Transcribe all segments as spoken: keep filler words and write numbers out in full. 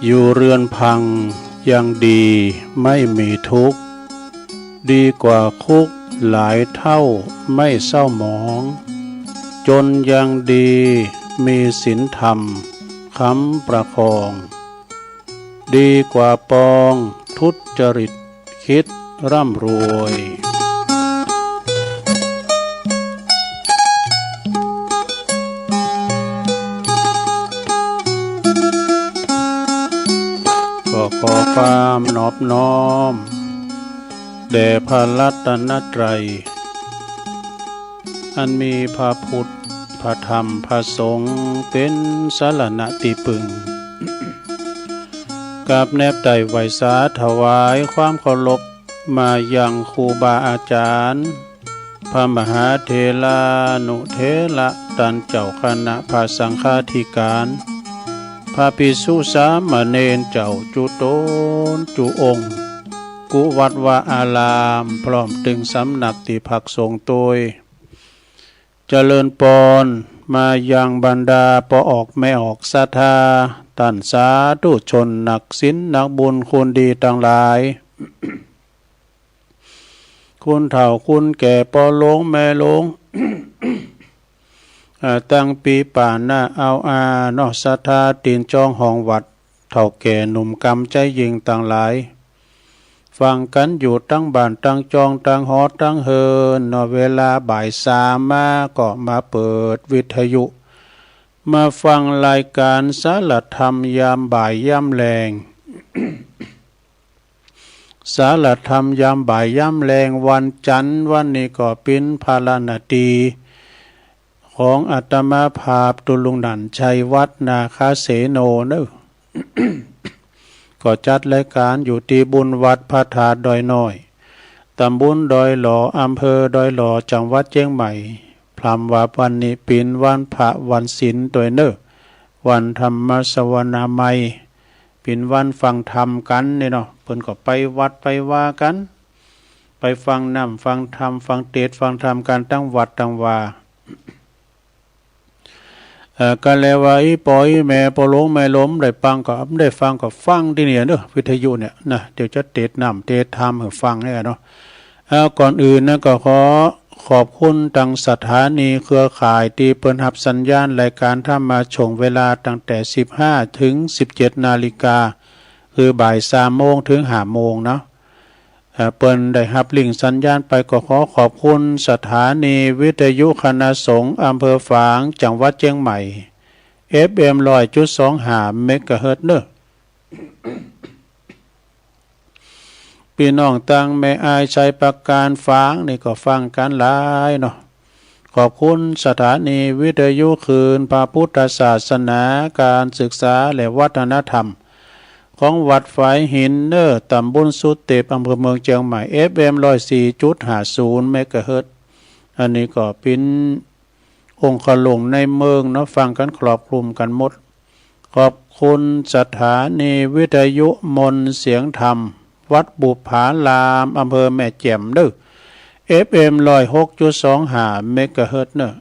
อยู่เรือนพังยังดีไม่มีทุกข์ ดีกว่าคุกหลายเท่าไม่เศร้าหมอง จนยังดีมีศีลธรรมค้ำประคอง ดีกว่าปองทุจริตคิดร่ำรวย ก็ขอความนอบน้อมแด่พระรัตนตรัย อันมีพระพุทธ พระธรรม พระสงฆ์ เป็นสรณะที่พึ่ง กราบแนบไต่ไหว้สาถวายความเคารพมายังครูบาอาจารย์ พระมหาเถรานุเถระ ต้านเจ้าคณะพระสังฆาธิการ พระภิกษุสามเณรเจ้าจุ๊ตนจุ๊องค์ กู้วัดวาอาราม พร้อมตึงสำนักตี้พักสงฆ์ตวย เจริญปอนมายังบรรดาป้อออกแม่ออกศรัทธา ต้านสาธุชนนักศีลนักบุญคนดีตังหลาย คนเฒ่าคนแก่ ป้อหลวงแม่หลวง เอ่อ ตังปีป้าน้าอาวอาเนาะ ศรัทธาตี๋นจองห้องวัด เฒ่าแก่หนุ่มกำใจ๊ญิงตังหลาย ฟังกั๋นอยู่ตังบ้านตังจองตังหอตังเฮือนเนาะ เวลาบ่ายสามมาก็มาเปิดวิทยุ มาฟังรายการสารธรรมยามบ่ายยามแลง สารธรรมยามบ่ายยามแลงวันจั๋นทร์ วันนี้ก็เป๋นภาระหน้าตี้ของอาตมาภาพ ตุ๊ลุงหนั่นชัย วัดนาคาเสโนเนาะ ก็จัดรายการอยู่ตี้บุญวัดพระธาตุดอยน้อย ตำบลดอยหล่อ อำเภอดอยหล่อ จังหวัดเจียงใหม่ พร่ำว่าวันนี้เป๋นวันพระวันศีลตวยเนาะ วันธรรมสวนามัย เป๋นวันฟังธรรมกั๋นนี่เนาะ เปิ้นก็ไปวัดไปวากั๋น ไปฟังน้ำฟังธรรม ฟังเตสน์ฟังธรรมกั๋นตังวัดตังวา เอ่อ ก็แลว่าอีป้ออีแม่ ป้อหลวงแม่หลวง ได้ฟังก็ ได้ฟังก็ฟังตี้นี่เนาะ วิทยุเนี่ยนะ เดี๋ยวจะเตสน์น้ำเตสน์ธรรมหื้อฟังเนี่ยเนาะ เอ่อ ก่อนอื่นนะก็ขอขอบคุณตังสถานีเครือข่ายตี้เปิ้นฮับสัญญาณรายการธรรมะช่วงเวลาตั้งแต่สิบห้าถึงสิบเจ็ดนาฬิกา คือบ่ายสามโมงถึงห้าโมงเนาะ เอ่อ เปิ้นได้ฮับลิงก์สัญญาณไป ก็ขอขอบคุณสถานีวิทยุคณะสงฆ์อำเภอฝาง จังหวัดเจียงใหม่ เอฟเอ็มร้อยจุดสองห้าเมกะเฮิรตซ์เนาะ ปี้น้องตังแม่อาย ชัยปราการ ฝางนี่ก็ฟังกั๋นหลายเนาะ ขอบคุณสถานีวิทยุคลื่นพระพุทธศาสนา การศึกษาและวัฒนธรรม ของวัดฝายหินเนาะ ตำบลสุเตพ อำเภอเมืองเจียงใหม่ เอฟเอ็มร้อยสี่จุดห้าศูนย์เมกะเฮิรตซ์ อันนี้ก็เป๋นองคลุงในเมืองเนาะ ฟังกั๋นครอบคลุมกั๋นหมด ขอบคุณสถานีวิทยุมนต์เสียงธรรม วัดบุปผาราม อำเภอแม่แจ่มเนาะ เอฟเอ็มร้อยหกจุดสองห้าเมกะเฮิรตซ์เนาะ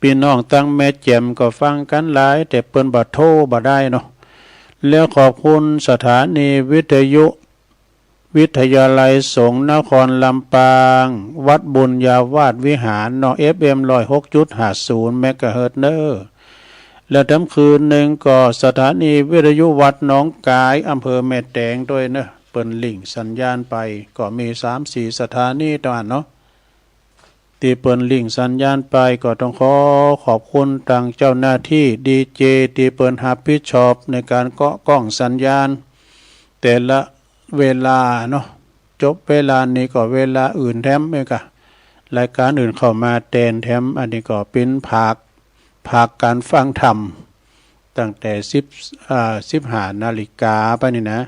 ปี้น้องตังแม่แจ่มก็ฟังกั๋นหลาย แต่เปิ้นบ่โทรบ่ได้เนาะ แล้วขอบคุณสถานีวิทยุ วิทยาลัยสงฆ์นครลำปาง วัดบุญญาวาสวิหารเนาะ เอฟเอ็มร้อยหกจุดห้าศูนย์เมกะเฮิรตซ์เนาะ แล้วแถมคืนหนึ่งก็สถานีวิทยุวัดหนองกาย อำเภอแม่แตงตวยเนาะ เปิ้นลิงก์สัญญาณไป ก็มีสามสี่สถานีเต้าอั้นเนาะ ตี้เปิ้นลิงก์สัญญาณไป ก็ต้องขอขอบคุณตังเจ้าหน้าตี้ดีเจตี้เปิ้นฮับผิดชอบในก๋านเกาะกล้องสัญญาณ แต่ละเวลาเนาะ จบเวลานี้ก็เวลาอื่นแถมเองกะ รายการอื่นเข้ามาแตนแถม อันนี้ก็เป๋นภาค ภาคก๋านฟังธรรม ตั้งแต่สิบ อ่า สิบห้านาฬิกาไปนี่นะ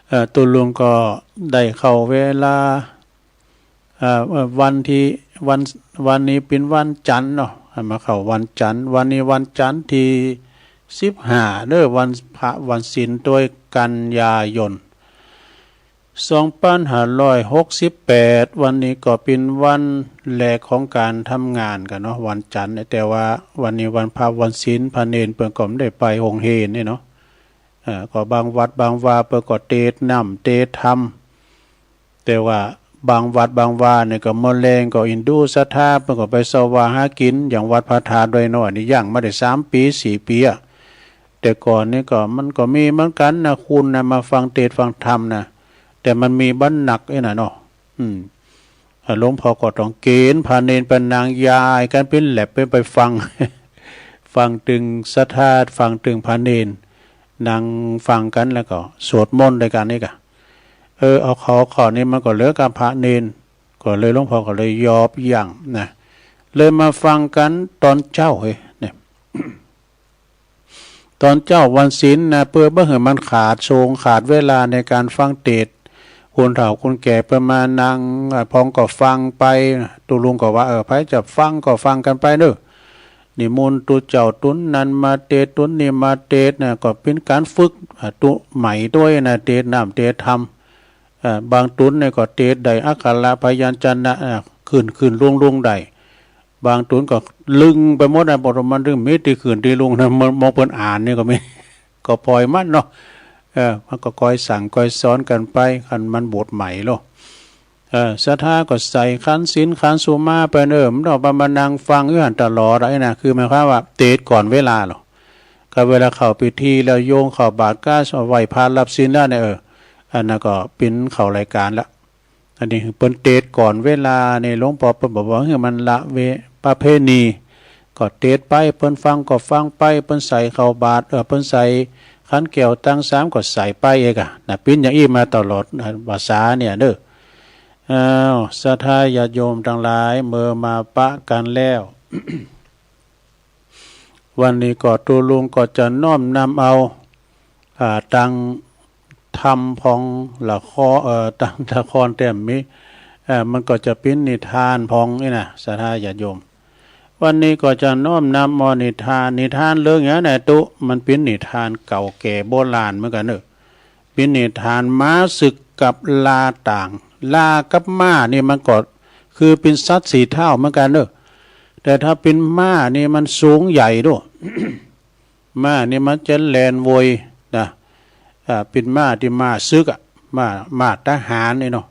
เอ่อ ตุ๊ลุงก็ได้เข้าเวลา เอ่อ เอ่อ วันตี้ วัน วันนี้เป๋นวันจั๋นทร์เนาะ มาเข้าวันจั๋นทร์ วันนี้วันจั๋นทร์ตี้สิบห้าเนาะ วันพระวันศีลตวย กัญญายน สองปันห้าร้อยหกสิบแปด วันนี้ก็เป็นวันแรกของการทำงานกันเนาะ วันจันทร์เนี่ย แต่ว่าวันนี้วันพระวันศีล พระเณรเปิ้นก็บ่ได้ไปโฮงเฮียนเนี่ยเนาะ เอ่อ ก็บางวัดบางวาเปิ้นก็เตสน์น้ำเตสน์ธรรม แต่ว่าบางวัดบางวาเนี่ยก็เมื่อแลงก็อินดูศรัทธาเปิ้นก็ไปเซาะว่าหากิน อย่างวัดพระธาตุดอยน้อยนี่ย่างมาได้สามปีสี่ปีอะ แต่ก่อนนี่ก็มันก็มีเหมือนกันนะ คนนะมาฟังเตสน์ฟังธรรมนะ แต่มันมีบ่หนักไอ้น่ะเนาะ อืม อ่า หลวงพ่อก็ต้องเกณฑ์พระเณรไปนั่งยายกันเป็นแล็บเป็นไปฟัง ฟังตึงศรัทธา ฟังตึงพระเณร นั่งฟังกันแล้วก็สวดมนต์ด้วยกันนี่กะ เออ เอาข้อ ข้อนี้มันก็เหลือกับพระเณร ก็เลยหลวงพ่อก็เลยยอบยั้งนะ เลยมาฟังกันตอนเจ๊าเฮ้ยเนี่ย ตอนเจ๊าวันศีลนะ เพื่อบ่หื้อมันขาดช่วงขาดเวลาในการฟังเตสน์ คนเฒ่าคนแก่เปิ้นมานั่ง อ่า พองก็ฟังไป ตุ๊ลุงก็ว่า เออ ไผจะฟังก็ฟังกันไปเนอะ นิมนต์ตุ๊เจ้าตุ๊นนั้นมาเตสน์ ตุ๊นนี้มาเตสน์นะ ก็เป็นการฝึก อ่า ตุ๊ใหม่ด้วยนะ เตสน์น้ำเตสน์ธรรม อ่า บางตุ๊นเนี่ยก็เตสน์ได้อักขระพยัญชนะ อ่า ขึ้นขึ้นลงลงได้ บางตุ๊นก็ลึงไปหมดนะ บ่มันถึงมีตี้ขึ้นตี้ลงนะ มันมองเปิ้นอ่านนี่ก็มี ก็ปล่อยมันเนาะ เออ มันก็คอยสั่งคอยสอนกันไป คันมันบทใหม่เนาะ เออ ศรัทธาก็ใส่ขันศีลขันสุมาไปเนอะ มันต้องมานั่งฟังอยู่หั่นตลอดอะนะ คือหมายความว่าเตสน์ก่อนเวลาเนาะ ก็เวลาเข้าพิธีแล้วโยงเข้าบาตรก็ไหว้พระรับศีลแล้วเนี่ย เออ อันนั้นก็เป็นเข้ารายการละ อันนี้เปิ้นเตสน์ก่อนเวลานี่ หลวงพ่อเปิ้นบอกว่าหื้อมันละเว ประเพณี ก็เตสน์ไป เปิ้นฟังก็ฟังไป เปิ้นใส่เข้าบาตร เออ เปิ้นใส่ขันแก้วตังสามก็ใส่ไปเองอะนะ เป็นอย่างอี้มาตลอดนะ ภาษาเนี่ยเนอะ อ้าว ศรัทธาญาติโยมทั้งหลาย เมื่อมาปะกันแล้ว วันนี้ก็ตุ๊ลุงก็จะน้อมนำเอา อ่า ตังธรรมพองละคร เอ่อ ตังละครแต้มมี เอ่อ มันก็จะเป็นนิทานพองนี่นะ ศรัทธาญาติโยม วันนี้ก็จะน้อมนำเอานิทาน นิทานเรื่องหยังนะตุ๊ มันเป็นนิทานเก่าแก่โบราณเหมือนกันเนอะ เป็นนิทานหมาศึกกับลาต่าง ลากับหมานี่มันก็คือเป็นสัตว์สี่เท้าเหมือนกันเนอะ แต่ถ้าเป็นหมานี่มันสูงใหญ่โด หมานี่มันจะแล่นโวยนะ อ่า เป็นหมาตี้หมาศึกอะ หมา หมาทหารนี่เนาะ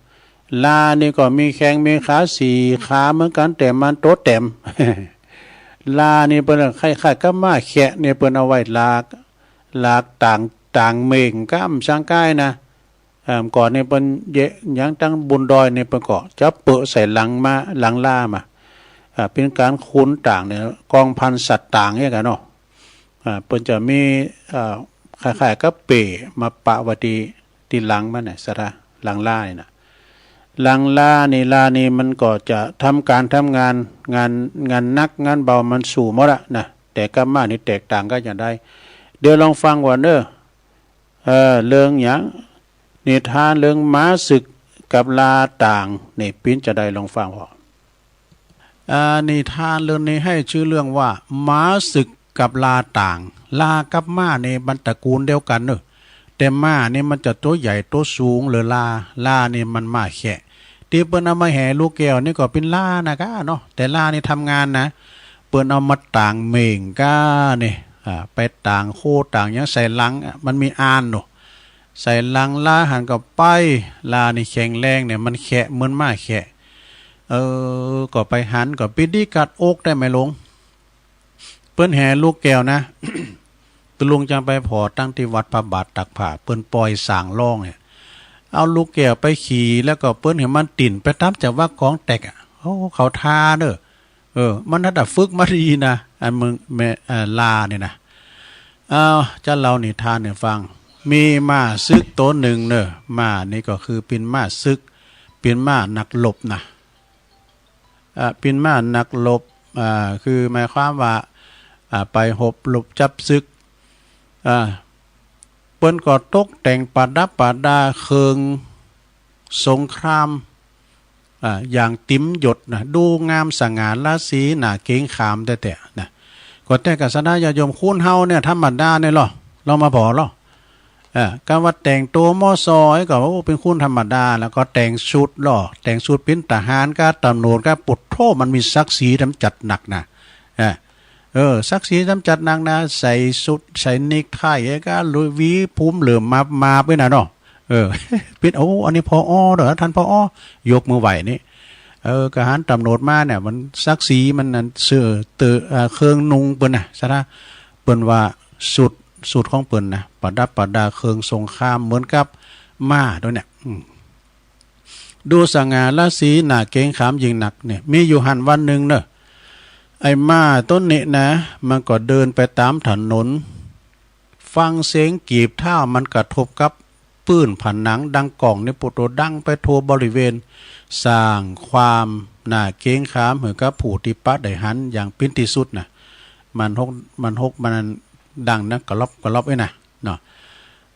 ลานี่ก็มีแข้งมีขาสี่ขาเหมือนกัน แต่มันโตแต้ม ลานี่เปิ้นคล้ายๆกับหมาแคะนี่ เปิ้นเอาไว้ลาก ลากต่าง ต่างเม่งก้ามสังก้ายนะ เอ่อ ก่อนนี่เปิ้นเยะ ยังตั้งบนดอยนี่เปิ้นก็จะเปอะใส่หลังม้า หลังลามา อ่า เป็นการขนต่างเนี่ย กองพันสัตว์ต่างเนี่ยกันเนาะ อ่า เปิ้นจะมี อ่า คล้ายๆกับเป้มาปะไว้ตี้ ตี้หลังมันน่ะ ศรัทธา หลังลานี่นะ หลังลานี่ ลานี่มันก็จะทำการทำงาน งาน งานหนักงานเบามันสู้หมดอะนะ แต่กับหมานี่แตกต่างกันอย่างใด เดี๋ยวลองฟังก่อนเนอะ เอ่อ เรื่องหยัง นิทานเรื่องหมาศึกกับลาต่าง นี่เป๋นจะใดลองฟังพอ อ่า นิทานเรื่องนี้ให้ชื่อเรื่องว่า หมาศึกกับลาต่าง ลากับหมานี่มันตระกูลเดียวกันเนอะ แต่หมานี่มันจะตัวใหญ่ตัวสูงเหลือลา ลานี่มันหมาแคะ ตี้เปิ้นเอามาแห่ลูกแก้วนี่ก็เป๋นลานะก้าเนาะ แต่ลานี่ทำงานนะ เปิ้นเอามาต่างเม่งก้านี่ อ่า ไปต่างโคต่างหยังใส่หลังอะ มันมีอ่านเนาะ ใส่หลังลาหันก็ไป ลานี่แข็งแรงเนี่ย มันแคะเหมือนหมาแคะ เออ ก็ไปหันก็ปิดดีกัดอกได้ไหมหลวง เปิ้นแห่ลูกแก้วนะ ตุ๊ลุงจังไปผ่อตั้งตี้วัดพระบาทตากผ้า เปิ้นปล่อยสางร้องเนี่ย เอาลูกแก้วไปขี่ แล้วก็เปิ้นเห็นมันติ่นไปตามจังหวะกลองแต๊กอะ โอ้ เข้าท่าเนอะ เออ มันหัดฝึกมาดีนะ อันมึงแม่ เอ่อ ลานี่นะ อ้าว จะเล่านิทานให้ฟัง มีหมาศึกตัวหนึ่งเนอะ หมานี่ก็คือเป๋นหมาศึก เป๋นหมานักรบนะ อ่า เป๋นหมานักรบ อ่า คือหมายความว่า อ่า ไปรบรบจับศึก อ่า เปิ้นก็ตกแต่งประดับประดาเครื่องสงคราม อ่า อย่างเต็มยศนะ ดูงามสง่าราศี น่าเกรงขามแต๊ๆ นะ ก็แต่ก็ศรัทธาญาติโยม คนเฮาเนี่ยธรรมดาเนี่ยลอ ลองมาผ่อลอ เออ ก็ว่าแต่งตัวมอซอยก็ว่า โอ้ เป็นคนธรรมดา แล้วก็แต่งชุดลอ แต่งชุดเป็นทหารกับตำรวจกับ โอ้โธ่ มันมีศักดิ์ศรีทำจัดหนักนะ เออ เออ ศักดิ์ศรีทำจัดหนักนะ ใส่ชุด ใส่เนคไท แล้วก็ลุยหวีผมเหลิมมา มาไปนะเนาะ เออ เป็น โอ้ อันนี้ ผอ.เด้อ ท่าน ผอ.ยกมือไหว้นี่ เออ กะหันตำรวจมาเนี่ย มันศักดิ์ศรีมันนั่น เสื้อเตอะ อ่า เครื่องนุ่งเปิ้นน่ะ ซะนะ เปิ้นว่าชุด ชุดของเปิ้นนะ ประดับประดาเครื่องสงครามเหมือนกับม้าด้วยเนี่ย อืม ดูสง่าราศี น่าเกรงขามยิ่งนักเนี่ย มีอยู่หั้นวันหนึ่งเนอะ ไอ้ม้าต้นนี้นะ มันก็เดินไปตามถนน ฟังเสียงกีบเท้ามันกระทบกับปื้นผนังดังก้องในปุตโต ดังไปทั่วบริเวณ สร้างความน่าเกรงขามให้กับผู้ที่ปะได้หันอย่างเป็นที่สุดนะ มันหก มันหก มันดังนะ กระลอบกระลอบไอ้นะเนาะ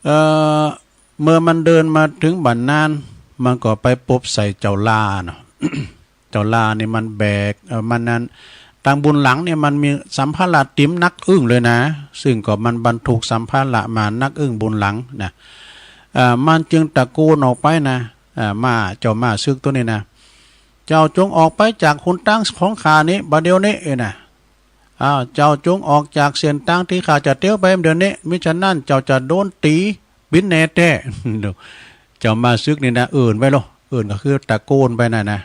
เอ่อ เมื่อมันเดินมาถึงบ่อนนั้น มันก็ไปปบใส่เจ้าลาเนาะ เจ้าลานี่มันแบก เอ่อ มันนั้น ตางบุญหลังเนี่ยมันมีสัมภาระเต็มหนักอึ้งเลยนะ ซึ่งก็มันบรรทุกสัมภาระมาหนักอึ้งบุญหลังนะ อ่า มันจึงตะโกนออกไปนะ อ่า ม้า เจ้าม้าศึกตัวนี้นะ เจ้าจงออกไปจากหนตางของข้านี้ บัดเดี๋ยวนี้ เอ้ยนะ อ้าว เจ้าจงออกจากเส้นตางที่ข้าจะเตียวไปเดี๋ยวนี้ มิฉะนั้นเจ้าจะโดนตี๋ บินแน่แต๊ ดู เจ้าม้าศึกนี่นะ เอิ้นไว้โลด เอิ้นก็คือตะโกนไปนั่นนะ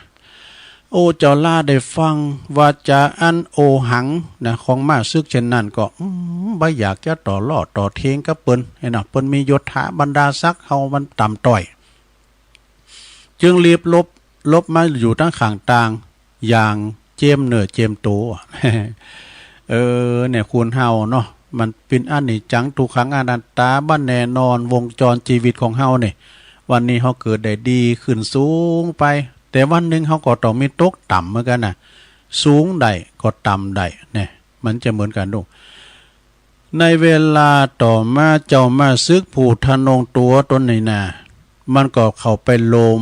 โอ้ เจ้าลาได้ฟังวาจาอันโอหังนะ ของม้าศึกเช่นนั้นก็ อืม บ่อยากจะต่อล้อต่อเถียงกับเปิ้น หั้นนะ เปิ้นมียศถาบรรดาศักดิ์ เฮามันต่ำต้อย จึงรีบหลบ หลบมาอยู่ตางข้างตาง อย่างเจียมเนื้อเจียมตัว เออ เนี่ย คนเฮาเนาะ มันเป็นอนิจจัง ทุกขัง อนัตตา บ่แน่นอน วงจรชีวิตของเฮาเนี่ย วันนี้เฮาเกิดได้ดี ขึ้นสูงไป แต่วันหนึ่งเฮาก็ต้องมีตกต่ำเหมือนกันนะ สูงได้ก็ต่ำได้ เนี่ย มันจะเหมือนกันลูก ในเวลาต่อมาเจ้าม้าศึกผู้ทะนงตั๋วตนนี้นา มันก็เข้าไปโลม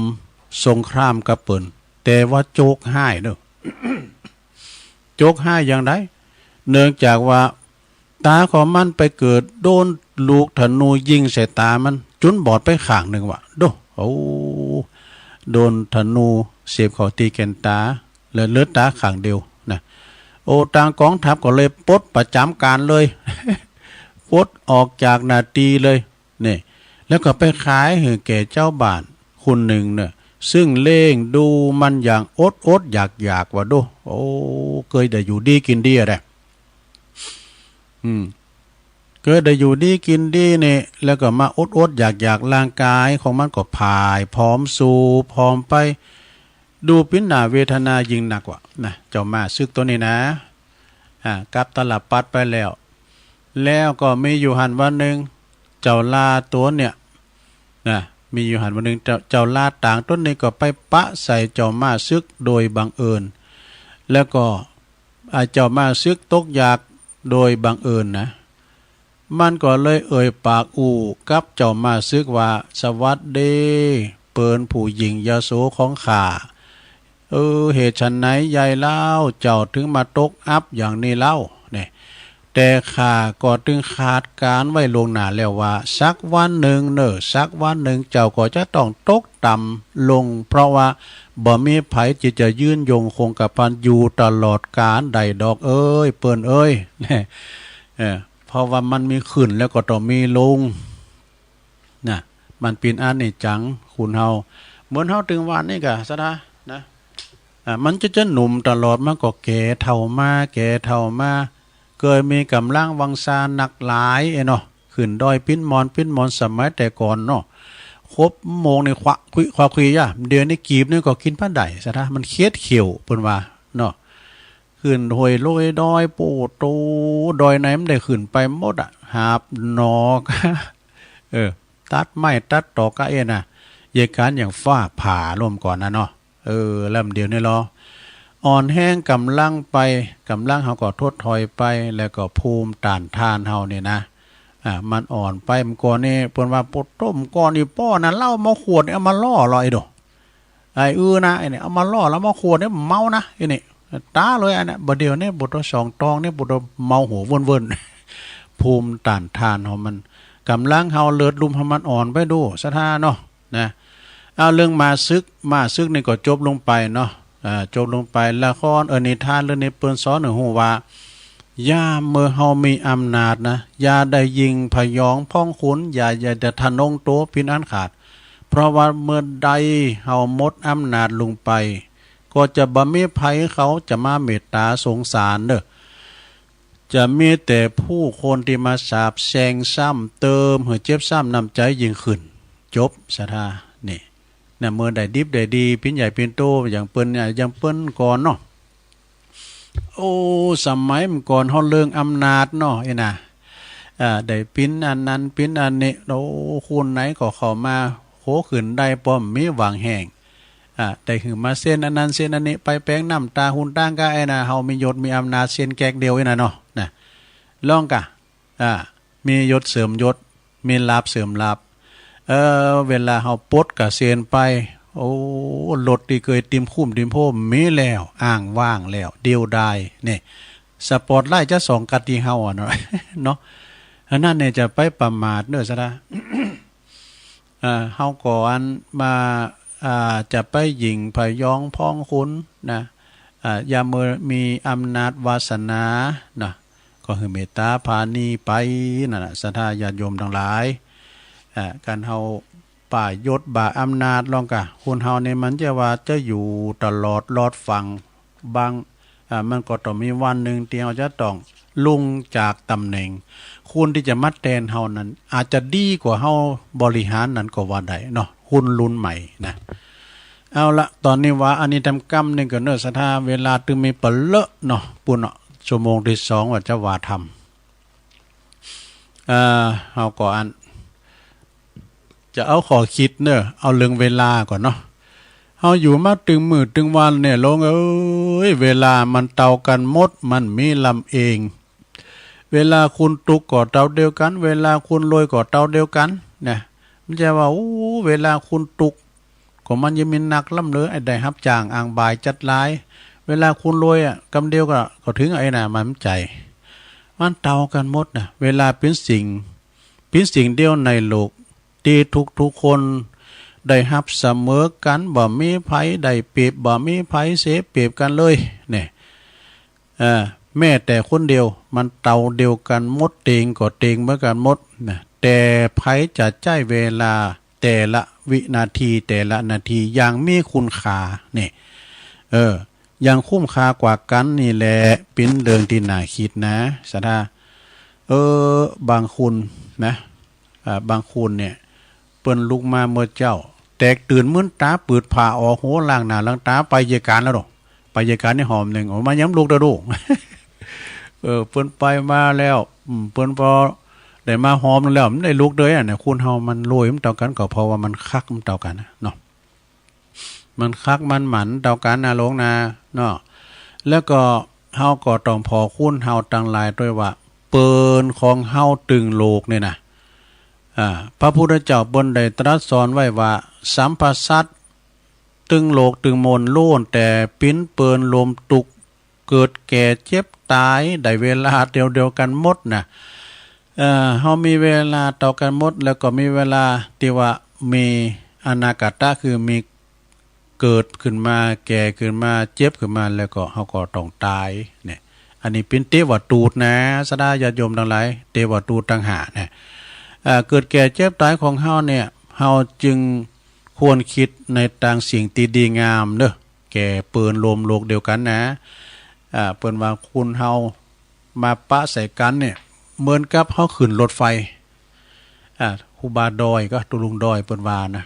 สงครามกับเปิ้น แต่ว่าโจกฮ้ายเด้อ โจกฮ้ายอย่างใด เนื่องจากว่าต๋าของมันไปเกิดโดนลูกธนูยิงใส่ต๋ามัน จุนบอดไปข้างหนึ่งว่ะ โด โอ้ โดนธนูเสียบเข้าตี้แก่นต๋า เหลือ เหลือต๋าข้างเดียวนะ โอ้ ตางกองทัพก็เลยปลดประจำการเลย ปลดออกจากหน้าตี้เลย เนี่ย แล้วก็ไปขายหื้อแก่เจ้าบ้านคนหนึ่งเนี่ย ซึ่งเลี้ยงดูมันอย่างอดๆ อยากๆ ว่าโด โอ้ เกยได้อยู่ดีกินดีอะแหละ อืม เกยได้อยู่ดีกินดีเนี่ย แล้วก็มาอดๆ อยากๆ ร่างกายของมันก็ผ่ายผอม ซูบผอมไป ดูเป็นหน้าเวทนายิ่งนักว่ะนะ เจ้าม้าศึกตัวนี้นะ อ่า กลับตาลปัตรไปแล้ว แล้วก็มีอยู่หั้นวันหนึ่ง เจ้าลาตัวเนี่ยนะ มีอยู่หั้นวันหนึ่ง เจ้า เจ้าลาต่างตัวนี้ก็ไปปะใส่เจ้าม้าศึกโดยบังเอิญ แล้วก็ อ่า เจ้าม้าศึกตกอยากโดยบังเอิญนะ มันก็เลยเอ่ยปากอู้กับเจ้าม้าศึกว่า สวัสดี เปิ้นผู้ยิ่งยโสของข้า เออ เหตุไฉนใหญ่เล่า เจ้าถึงมาตกอับอย่างนี้เล่า เนี่ย แต่ข้าก็ตึงคาดการณ์ไว้ล่วงหน้าแล้วว่า สักวันหนึ่งเน่อ สักวันหนึ่งเจ้าก็จะต้องตกต่ำลง เพราะว่าบ่มีไผที่จะยืนยงคงกระพันอยู่ตลอดกาลได้ดอกเอ้ย เปิ้นเอ้ย เนี่ย เออ เพราะว่ามันมีขึ้นแล้วก็ต้องมีลง นะ มันเป็นอนิจจัง คนเฮา เหมือนเฮาตึงวันนี้กะซะนะ นะ อ่า มันจะ จะหนุ่มตลอด มันก็แก่เฒ่ามา แก่เฒ่ามา เกยมีกำลังวังชานักหลายเอ้ยเนาะ ขึ้นดอยปิ้นหมอน ปิ้นหมอนสมัยแต่ก่อนเนาะ ครบโมงนี่ควักคุย ควักคุยย่า เดี๋ยวนี้กีบนี่ก็กินบ่ได้ซะนะ มันเคียดเขียว เปิ้นว่าเนาะ ขึ้นห้วยลงดอย โปโต ดอยไหนมันได้ขึ้นไปหมดอะ หาบหนอก เออ ตัดไม้ตัดตอกกะเอ็นน่ะ เหตุการณ์อย่างฟ้าผ่าลมก่อนนะเนาะ เออ แล้วเดี๋ยวนี้ลอ อ่อนแฮงกำลังไป กำลังเฮาก็ถดถอยไป แล้วก็ภูมิต้านทานเฮานี่นะ อ่า มันอ่อนไป เมื่อก่อนนี่เปิ้นว่า โปโต เมื่อก่อนนี่ป้อนะ เหล้าหม้อขวดนี่เอามาล่อลอยโด ไอ้อื้อนะ ไอ้เนี่ย เอามาล่อแล้วมาขวดเนี่ยเมานะ ไอ้เนี่ย ต๋าเลยอันเนี้ย บ่าเดี๋ยวเนี่ย บ่าตัวสองตองเนี่ย บ่าตัวเมาหัวเวิ้นๆ ภูมิต้านทานของมัน กำลังเฮาเลิศลุ่มให้มันอ่อนไปดู ศรัทธาเนาะ นะ เอาเรื่องม้าศึก ม้าศึกนี่ก็จบลงไปเนาะ อ่า จบลงไป ละคร เออ นิทานเรื่องนี้เปิ้นสอนให้ฮู้ว่า ยามเมื่อเฮามีอำนาจนะ อย่าได้ยิ่งพยองพองขุน อย่า อย่าได้ทะนงโตเป็นอันขาด เพราะว่าเมื่อใดเฮาหมดอำนาจลงไป ก็จะบ่มีไผเขาจะมาเมตตาสงสารเด้อ จะมีแต่ผู้คนที่มาสาปแช่งซ้ำเติมให้เจ็บช้ำน้ำใจยิ่งขึ้น จบ ศรัทธา นี่ นะ เมื่อได้ดิบได้ดี เป็นใหญ่เป็นโต อย่างเปิ้นเนี่ย อย่างเปิ้นก่อนเนาะ โอ้ สมัยเมื่อก่อนเฮาเรื่องอำนาจเนาะ ไอ้น่ะ อ่า ได้เป็นอันนั้นเป็นอันนี้ โอ้ คนไหนก็เข้ามา โหขึ้นได้ ป้อมมีหวังแฮง อ่า ได้หื้อมาเซ็นอันนั้นเซ็นอันนี้ ไปแปลงน้ำตา ฮู้ต่างกะ ไอ้น่ะ เฮามียศมีอำนาจเซ็นแก๊กเดียว ไอ้น่ะเนาะ นะ ลองกะ อ่า มียศเสริมยศ มีลาภเสริมลาภ เออ เวลาเฮาปลดเกษียณไป โอ้ รถที่เคยติ่มคุ้มติ่มโฮมมีแล้ว อ้างว้างแล้ว เดียวดาย นี่ สปอตไลท์จะส่องกัดตี้เฮาอะเนาะ เนาะ อันนั้นเนี่ยจะไปประมาทเด้อ ศรัทธา อ่า เฮาก็อันมา อ่า จะไปยิ่งพยองพองขุนนะ อ่า ยามเมื่อมีอำนาจวาสนานะ ก็หื้อเมตตาผานี้ไป นั่นน่ะ ศรัทธาญาติโยมทั้งหลาย อ่า การเฮาบ่ายศบ่าอำนาจลองกะ คนเฮานี่มันจะว่าจะอยู่ตลอดรอดฟัง บาง อ่า มันก็ต้องมีวันหนึ่งที่เฮาจะต้องลงจากตำแหน่ง คนที่จะมาแทนเฮานั้น อาจจะดีกว่าเฮาบริหารนั้นก็ว่าได้เนาะ คนรุ่นใหม่นะ เอาละ ตอนนี้ว่าอันนี้ทำกำหนึ่งก่อนเนอะ ศรัทธา เวลาตึงมีเปลือเนาะ ปู้นเนาะ ชั่วโมงที่สองว่าจะว่าธรรม เอ่อ เฮาก็อัน จะเอาข้อคิดเนอะ เอาเรื่องเวลาก่อนเนาะ เฮาอยู่มาตึงมื้อตึงวันเนี่ย โลงเอ้ย เวลามันเท่ากันหมด มันมีลำเอง เวลาคุณทุกข์ก็เท่าเดียวกัน เวลาคุณรวยก็เท่าเดียวกัน นะ มันจะว่า โอ้ เวลาคุณทุกข์ ก็มันยังมีนักล้ำเหลือ ไอ้ได้ฮับจ้างอ่างบ่ายจัดหลาย เวลาคุณรวยอะ กำเดียวก็ ก็ถึงไอ้น่ะ มันใจ มันเท่ากันหมดนะ เวลาเป็นสิ่ง เป็นสิ่งเดียวในโลก ที่ทุกๆคนได้ฮับเสมอกัน บ่มีไผได้เปรียบ บ่มีไผเสียเปรียบกันเลย เนี่ย เอ่อ แม้แต่คนเดียว มันเท่าเดียวกันหมด เต็งก็เต็งเหมือนกันหมดนะ แต่ไผจะใช้เวลาแต่ละวินาที แต่ละนาทีอย่างมีคุณค่า เนี่ย เออ อย่างคุ้มค่ากว่ากันนี่แหละ เป็นเรื่องที่น่าคิดนะ ศรัทธา เออ บางคนนะ อ่า บางคนเนี่ย เปิ้นลุกมาเมื่อเจ๊า แตกตื่นมึนต๋า ปืดผ้าออก โห ล้างหน้าล้างต๋า ไปเยียะก๋านแล้วเนาะ ไปเยียะก๋านนี่หอมหนึ่ง โอ้ มายังลุกเด้อลูก เออ เปิ้นไปมาแล้ว อืม เปิ้นพอได้มาหอมหนึ่งแล้ว มันได้ลุกเลยอะ เนี่ย คนเฮามันรวยมันเท่ากัน ก็เพราะว่ามันคักมันเท่ากันนะเนาะ มันคักมันหมานเท่ากันนะโลงนะเนาะ แล้วก็เฮาก็ต้องผ่อคุณเฮาตังหลายด้วยว่า เปิ้นของเฮาตึงโลกเนี่ยนะ อ่า พระพุทธเจ้าเปิ้นได้ตรัสสอนไว้ว่า สรรพสัตว์ตึงโลกตึงมวลล้วนแต่ปิ้นเปิ้นลมทุกข์ เกิดแก่เจ็บต๋ายได้เวลาเดียวเดียวกันหมดนะ เอ่อ เฮามีเวลาเท่ากันหมด แล้วก็มีเวลาที่ว่ามีอนาคตะ คือมีเกิดขึ้นมา แก่ขึ้นมา เจ็บขึ้นมา แล้วก็เฮาก็ต้องต๋าย เนี่ย อันนี้เป็นเตวะตูตนะ ศรัทธาญาติโยมตังหลาย เตวะตูตตังห้านะ เอ่อ เกิดแก่เจ็บต๋ายของเฮาเนี่ย เฮาจึงควรคิดในตางสิ่งที่ดีงามเด้อ แก่เปิ้นลมโลกเดียวกันนะ อ่า เปิ้นว่าคนเฮามาปะใส่กันเนี่ย เหมือนกับเฮาขึ้นรถไฟ อ่า ครูบาดอยก็ตุลุงดอยเปิ้นว่านะ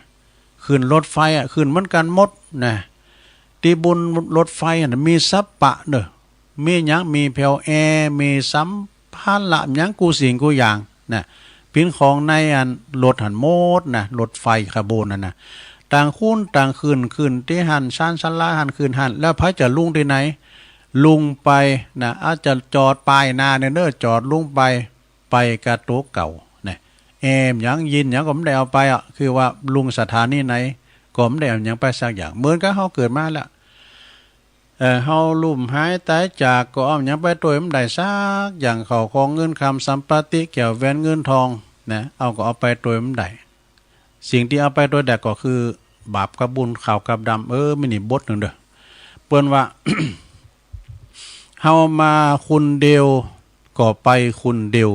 ขึ้นรถไฟอะ ขึ้นเหมือนกันหมดนะ ตี้บนรถไฟอะนะ มีสัพพะเนอะ มีหยัง มีแผวแอร์ มีสัมภาระหยังกู้สิ่งกู้อย่างนะ ปิ้นของในอันรถหั้นหมดนะ รถไฟขบวนนั้นนะ ต่างคนต่างขึ้น ขึ้นตี้หั้น ชานชาลาหั้น ขึ้นหั้น แล้วไผจะลงตี้ไหน ลงไปนะ อาจจะจอดป้ายหน้าเนี่ยเนอะ จอดลงไป ไปกะตั๋วเก่านะ แอร์หยัง เย็นหยังก็บ่ได้เอาไปอะ คือว่าลงสถานีไหนก็บ่ได้เอาหยังไปสักอย่าง เหมือนกับเฮาเกิดมาแล้ว เอ่อ เฮาลุ่มหายต๋ายจากก็เอาหยังไปโตยบ่ได้สักอย่าง ข้าวของเงินคำสัมปติ แก้วแหวนเงินทอง นะ เอาก็เอาไปโตยบ่ได้ สิ่งตี้เอาไปโตยได้ก็คือ บาปกับบุญ ขาวกับดำ เออ มีนี่บทหนึ่งเด้อ เปิ้นว่า เฮามาคนเดียวก็ไปคนเดียว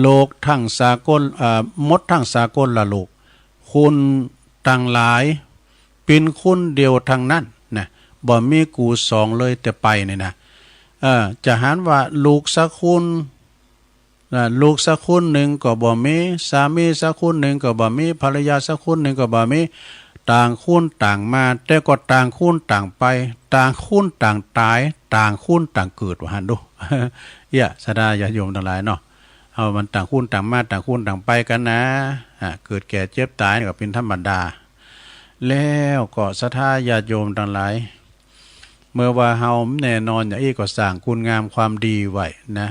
โลกทั้งสากล เอ่อ หมดทั้งสากลละโลก คนตังหลายเป๋นคนเดียวตังนั้นนะ บ่มีกูสองเลยแต่ไปนี่นะ เอ่อ จะหันว่าลูกสักคน นะ ลูกสักคนหนึ่งก็บ่มี สามีสักคนหนึ่งก็บ่มี ภรรยาสักคนหนึ่งก็บ่มี ต่างคนต่างมา แต่ก็ต่างคนต่างไป ต่างคนต่างต๋าย ต่างคนต่างเกิด ว่าหั้นดู เอี้ย ศรัทธาญาติโยมตังหลายเนาะ เฮามันต่างคนต่างมา ต่างคนต่างไปกั๋นนะ อ่า เกิดแก่เจ็บต๋ายนี่ก็เป๋นธรรมดา แล้วก็ศรัทธาญาติโยมตังหลาย เมื่อว่าเฮาแน่นอนอย่างอี้ก็สร้างคุณงามความดีไว้นะ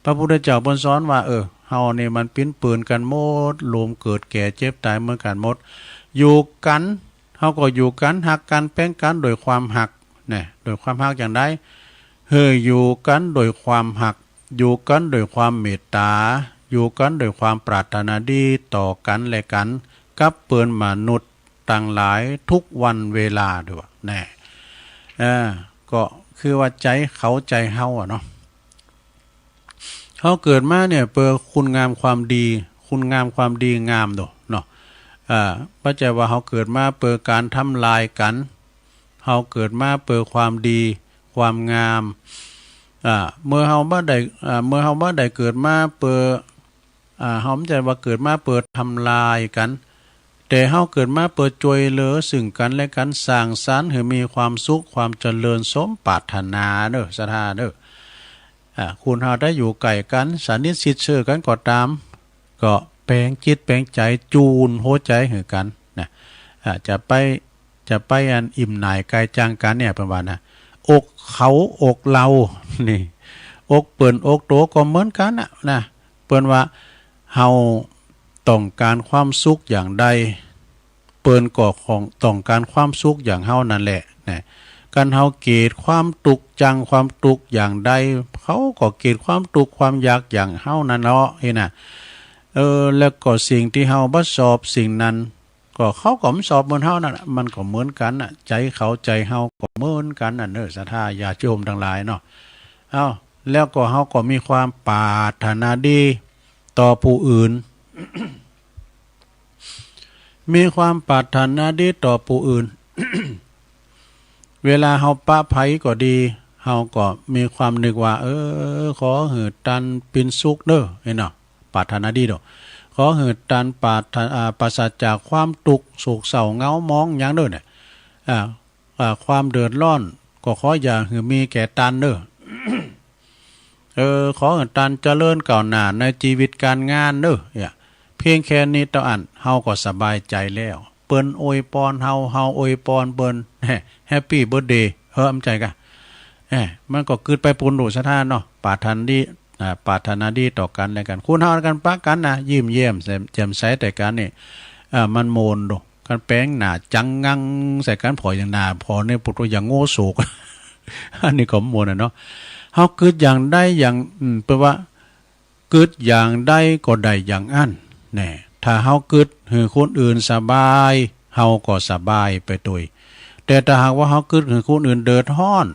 พระพุทธเจ้าเปิ้นสอนว่า เออ เฮานี่มันปิ้นปืนกั๋นหมด ลมเกิดแก่เจ็บต๋ายเหมือนกั๋นหมด อยู่กั๋น เฮาก็อยู่กั๋น ฮักกั๋น แป๋งกั๋น โดยความฮัก นะ โดยความฮักอย่างใด เฮออยู่กั๋นโดยความฮัก อยู่กั๋นโดยความเมตต๋า อยู่กั๋นโดยความปรารถนาดีต่อกั๋นและกั๋น กับเปิ้นมนุษย์ตังหลายทุกวันเวลาด้วย แน่ เออ ก็คือว่าใจ๋เขาใจ๋เฮาอะเนาะ เฮาเกิดมาเนี่ยเปื้อคุณงามความดี คุณงามความดีงามโดเนาะ อ่า บ่ใจ้ว่าเฮาเกิดมาเปื้อก๋านทำลายกั๋น เฮาเกิดมาเปื้อความดี ความงาม อ่า เมื่อเฮาบ่ได้ อ่า เมื่อเฮาบ่ได้เกิดมาเปื้อ อ่า เฮาบ่ใจ้ว่าเกิดมาเปื้อทำลายกั๋น แต่เฮาเกิดมาเปื้อจ้วยเหลือซึ่งกั๋นและกั๋น สร้างสรรค์หื้อมีความสุข ความเจริญสมปรารถนาเน่อ ศรัทธาเน่อ อ่า คนเฮาได้อยู่ใก้กั๋น สนิทชิดเชื่อกั๋นก็ต๋าม ก็แป๋งจิตแป๋งใจ๋ จูนหัวใจ๋หื้อกั๋นนะ อ่า จะไป จะไปอันอิ่มหน่ายกายจางกั๋นเนี่ย เปิ้นว่านะ อกเขาอกเรา นี่ อกเปิ้นอกโตก็เหมือนกั๋นน่ะนะ เปิ้นว่าเฮาต้องก๋านความสุขอย่างใด เปิ้นก็ของ ต้องก๋านความสุขอย่างเฮานั่นแหละนะ คันเฮาเกลียดความตุ๊กข์ จังความตุ๊กข์อย่างใด เขาก็เกลียดความตุ๊กข์ความยากอย่างเฮานั่นเนาะ เห็นน่ะ เออ แล้วก็สิ่งตี้เฮาบ่ชอบสิ่งนั้น ก็เขาก็บ่ชอบเหมือนเฮานั่นน่ะ มันก็เหมือนกั๋นน่ะ ใจ๋เขาใจ๋เฮาก็เหมือนกั๋นน่ะเน่อ ศรัทธาญาติโยมตังหลายเนาะ เอ้า แล้วก็เฮาก็มีความปรารถนาดีต่อผู้อื่น มีความปรารถนาดีต่อผู้อื่น เวลาเฮาปะใผก็ดี เฮาก็มีความนึกว่า เออ ขอหื้อตานเป๋นสุขเน่อ เห็นเนาะ ปรารถนาดีเนาะ ขอหื้อตานปราศ อ่า ปราศจากความตุ๊กข์ โศกเศร้า เหงาหมองหยังเน่อเนี่ย อ่า อ่า ความเดือดร้อน ก็ขออย่าหื้อมีแก่ตานเน่อ เออ ขอหื้อตานเจริญก้าวหน้าในชีวิตก๋านงานเน่อ เนี่ย เพียงแค่นี้เต้าอั้น เฮาก็สบายใจ๋แล้ว เปิ้นอวยปอนเฮา เฮาอวยปอนเปิ้น แฮปปี้เบิร์ธเดย์ เฮ้อ บ่ใจ้กะ แหม มันก็กึ๊ดไปปูนโดด ศรัทธาเนาะ ปรารถนาดี อ่า ปรารถนาดีต่อกั๋นและกั๋น คนเฮากั๋นปะกั๋นนะ ยิ้มแย้มแจ่มใสแต่กั๋นนี่ อ่า มันม่วนโดด คันแป๋งหน้าจังงังใส่กั๋น ผ่ออย่างหน้าผ่อเนี่ย ปวดตัวอย่างโง่โศก อันนี้ก็ม่วนน่ะเนาะ เฮากึ๊ดอย่างใดอย่าง อืม เปิ้นว่า กึ๊ดอย่างใดก็ได้อย่างอั้น แน่ ถ้าเฮากึ๊ดหื้อคนอื่นสบาย เฮาก็สบายไปโตย แต่ถ้าหากว่าเฮากึ๊ดหื้อคนอื่นเดือดร้อน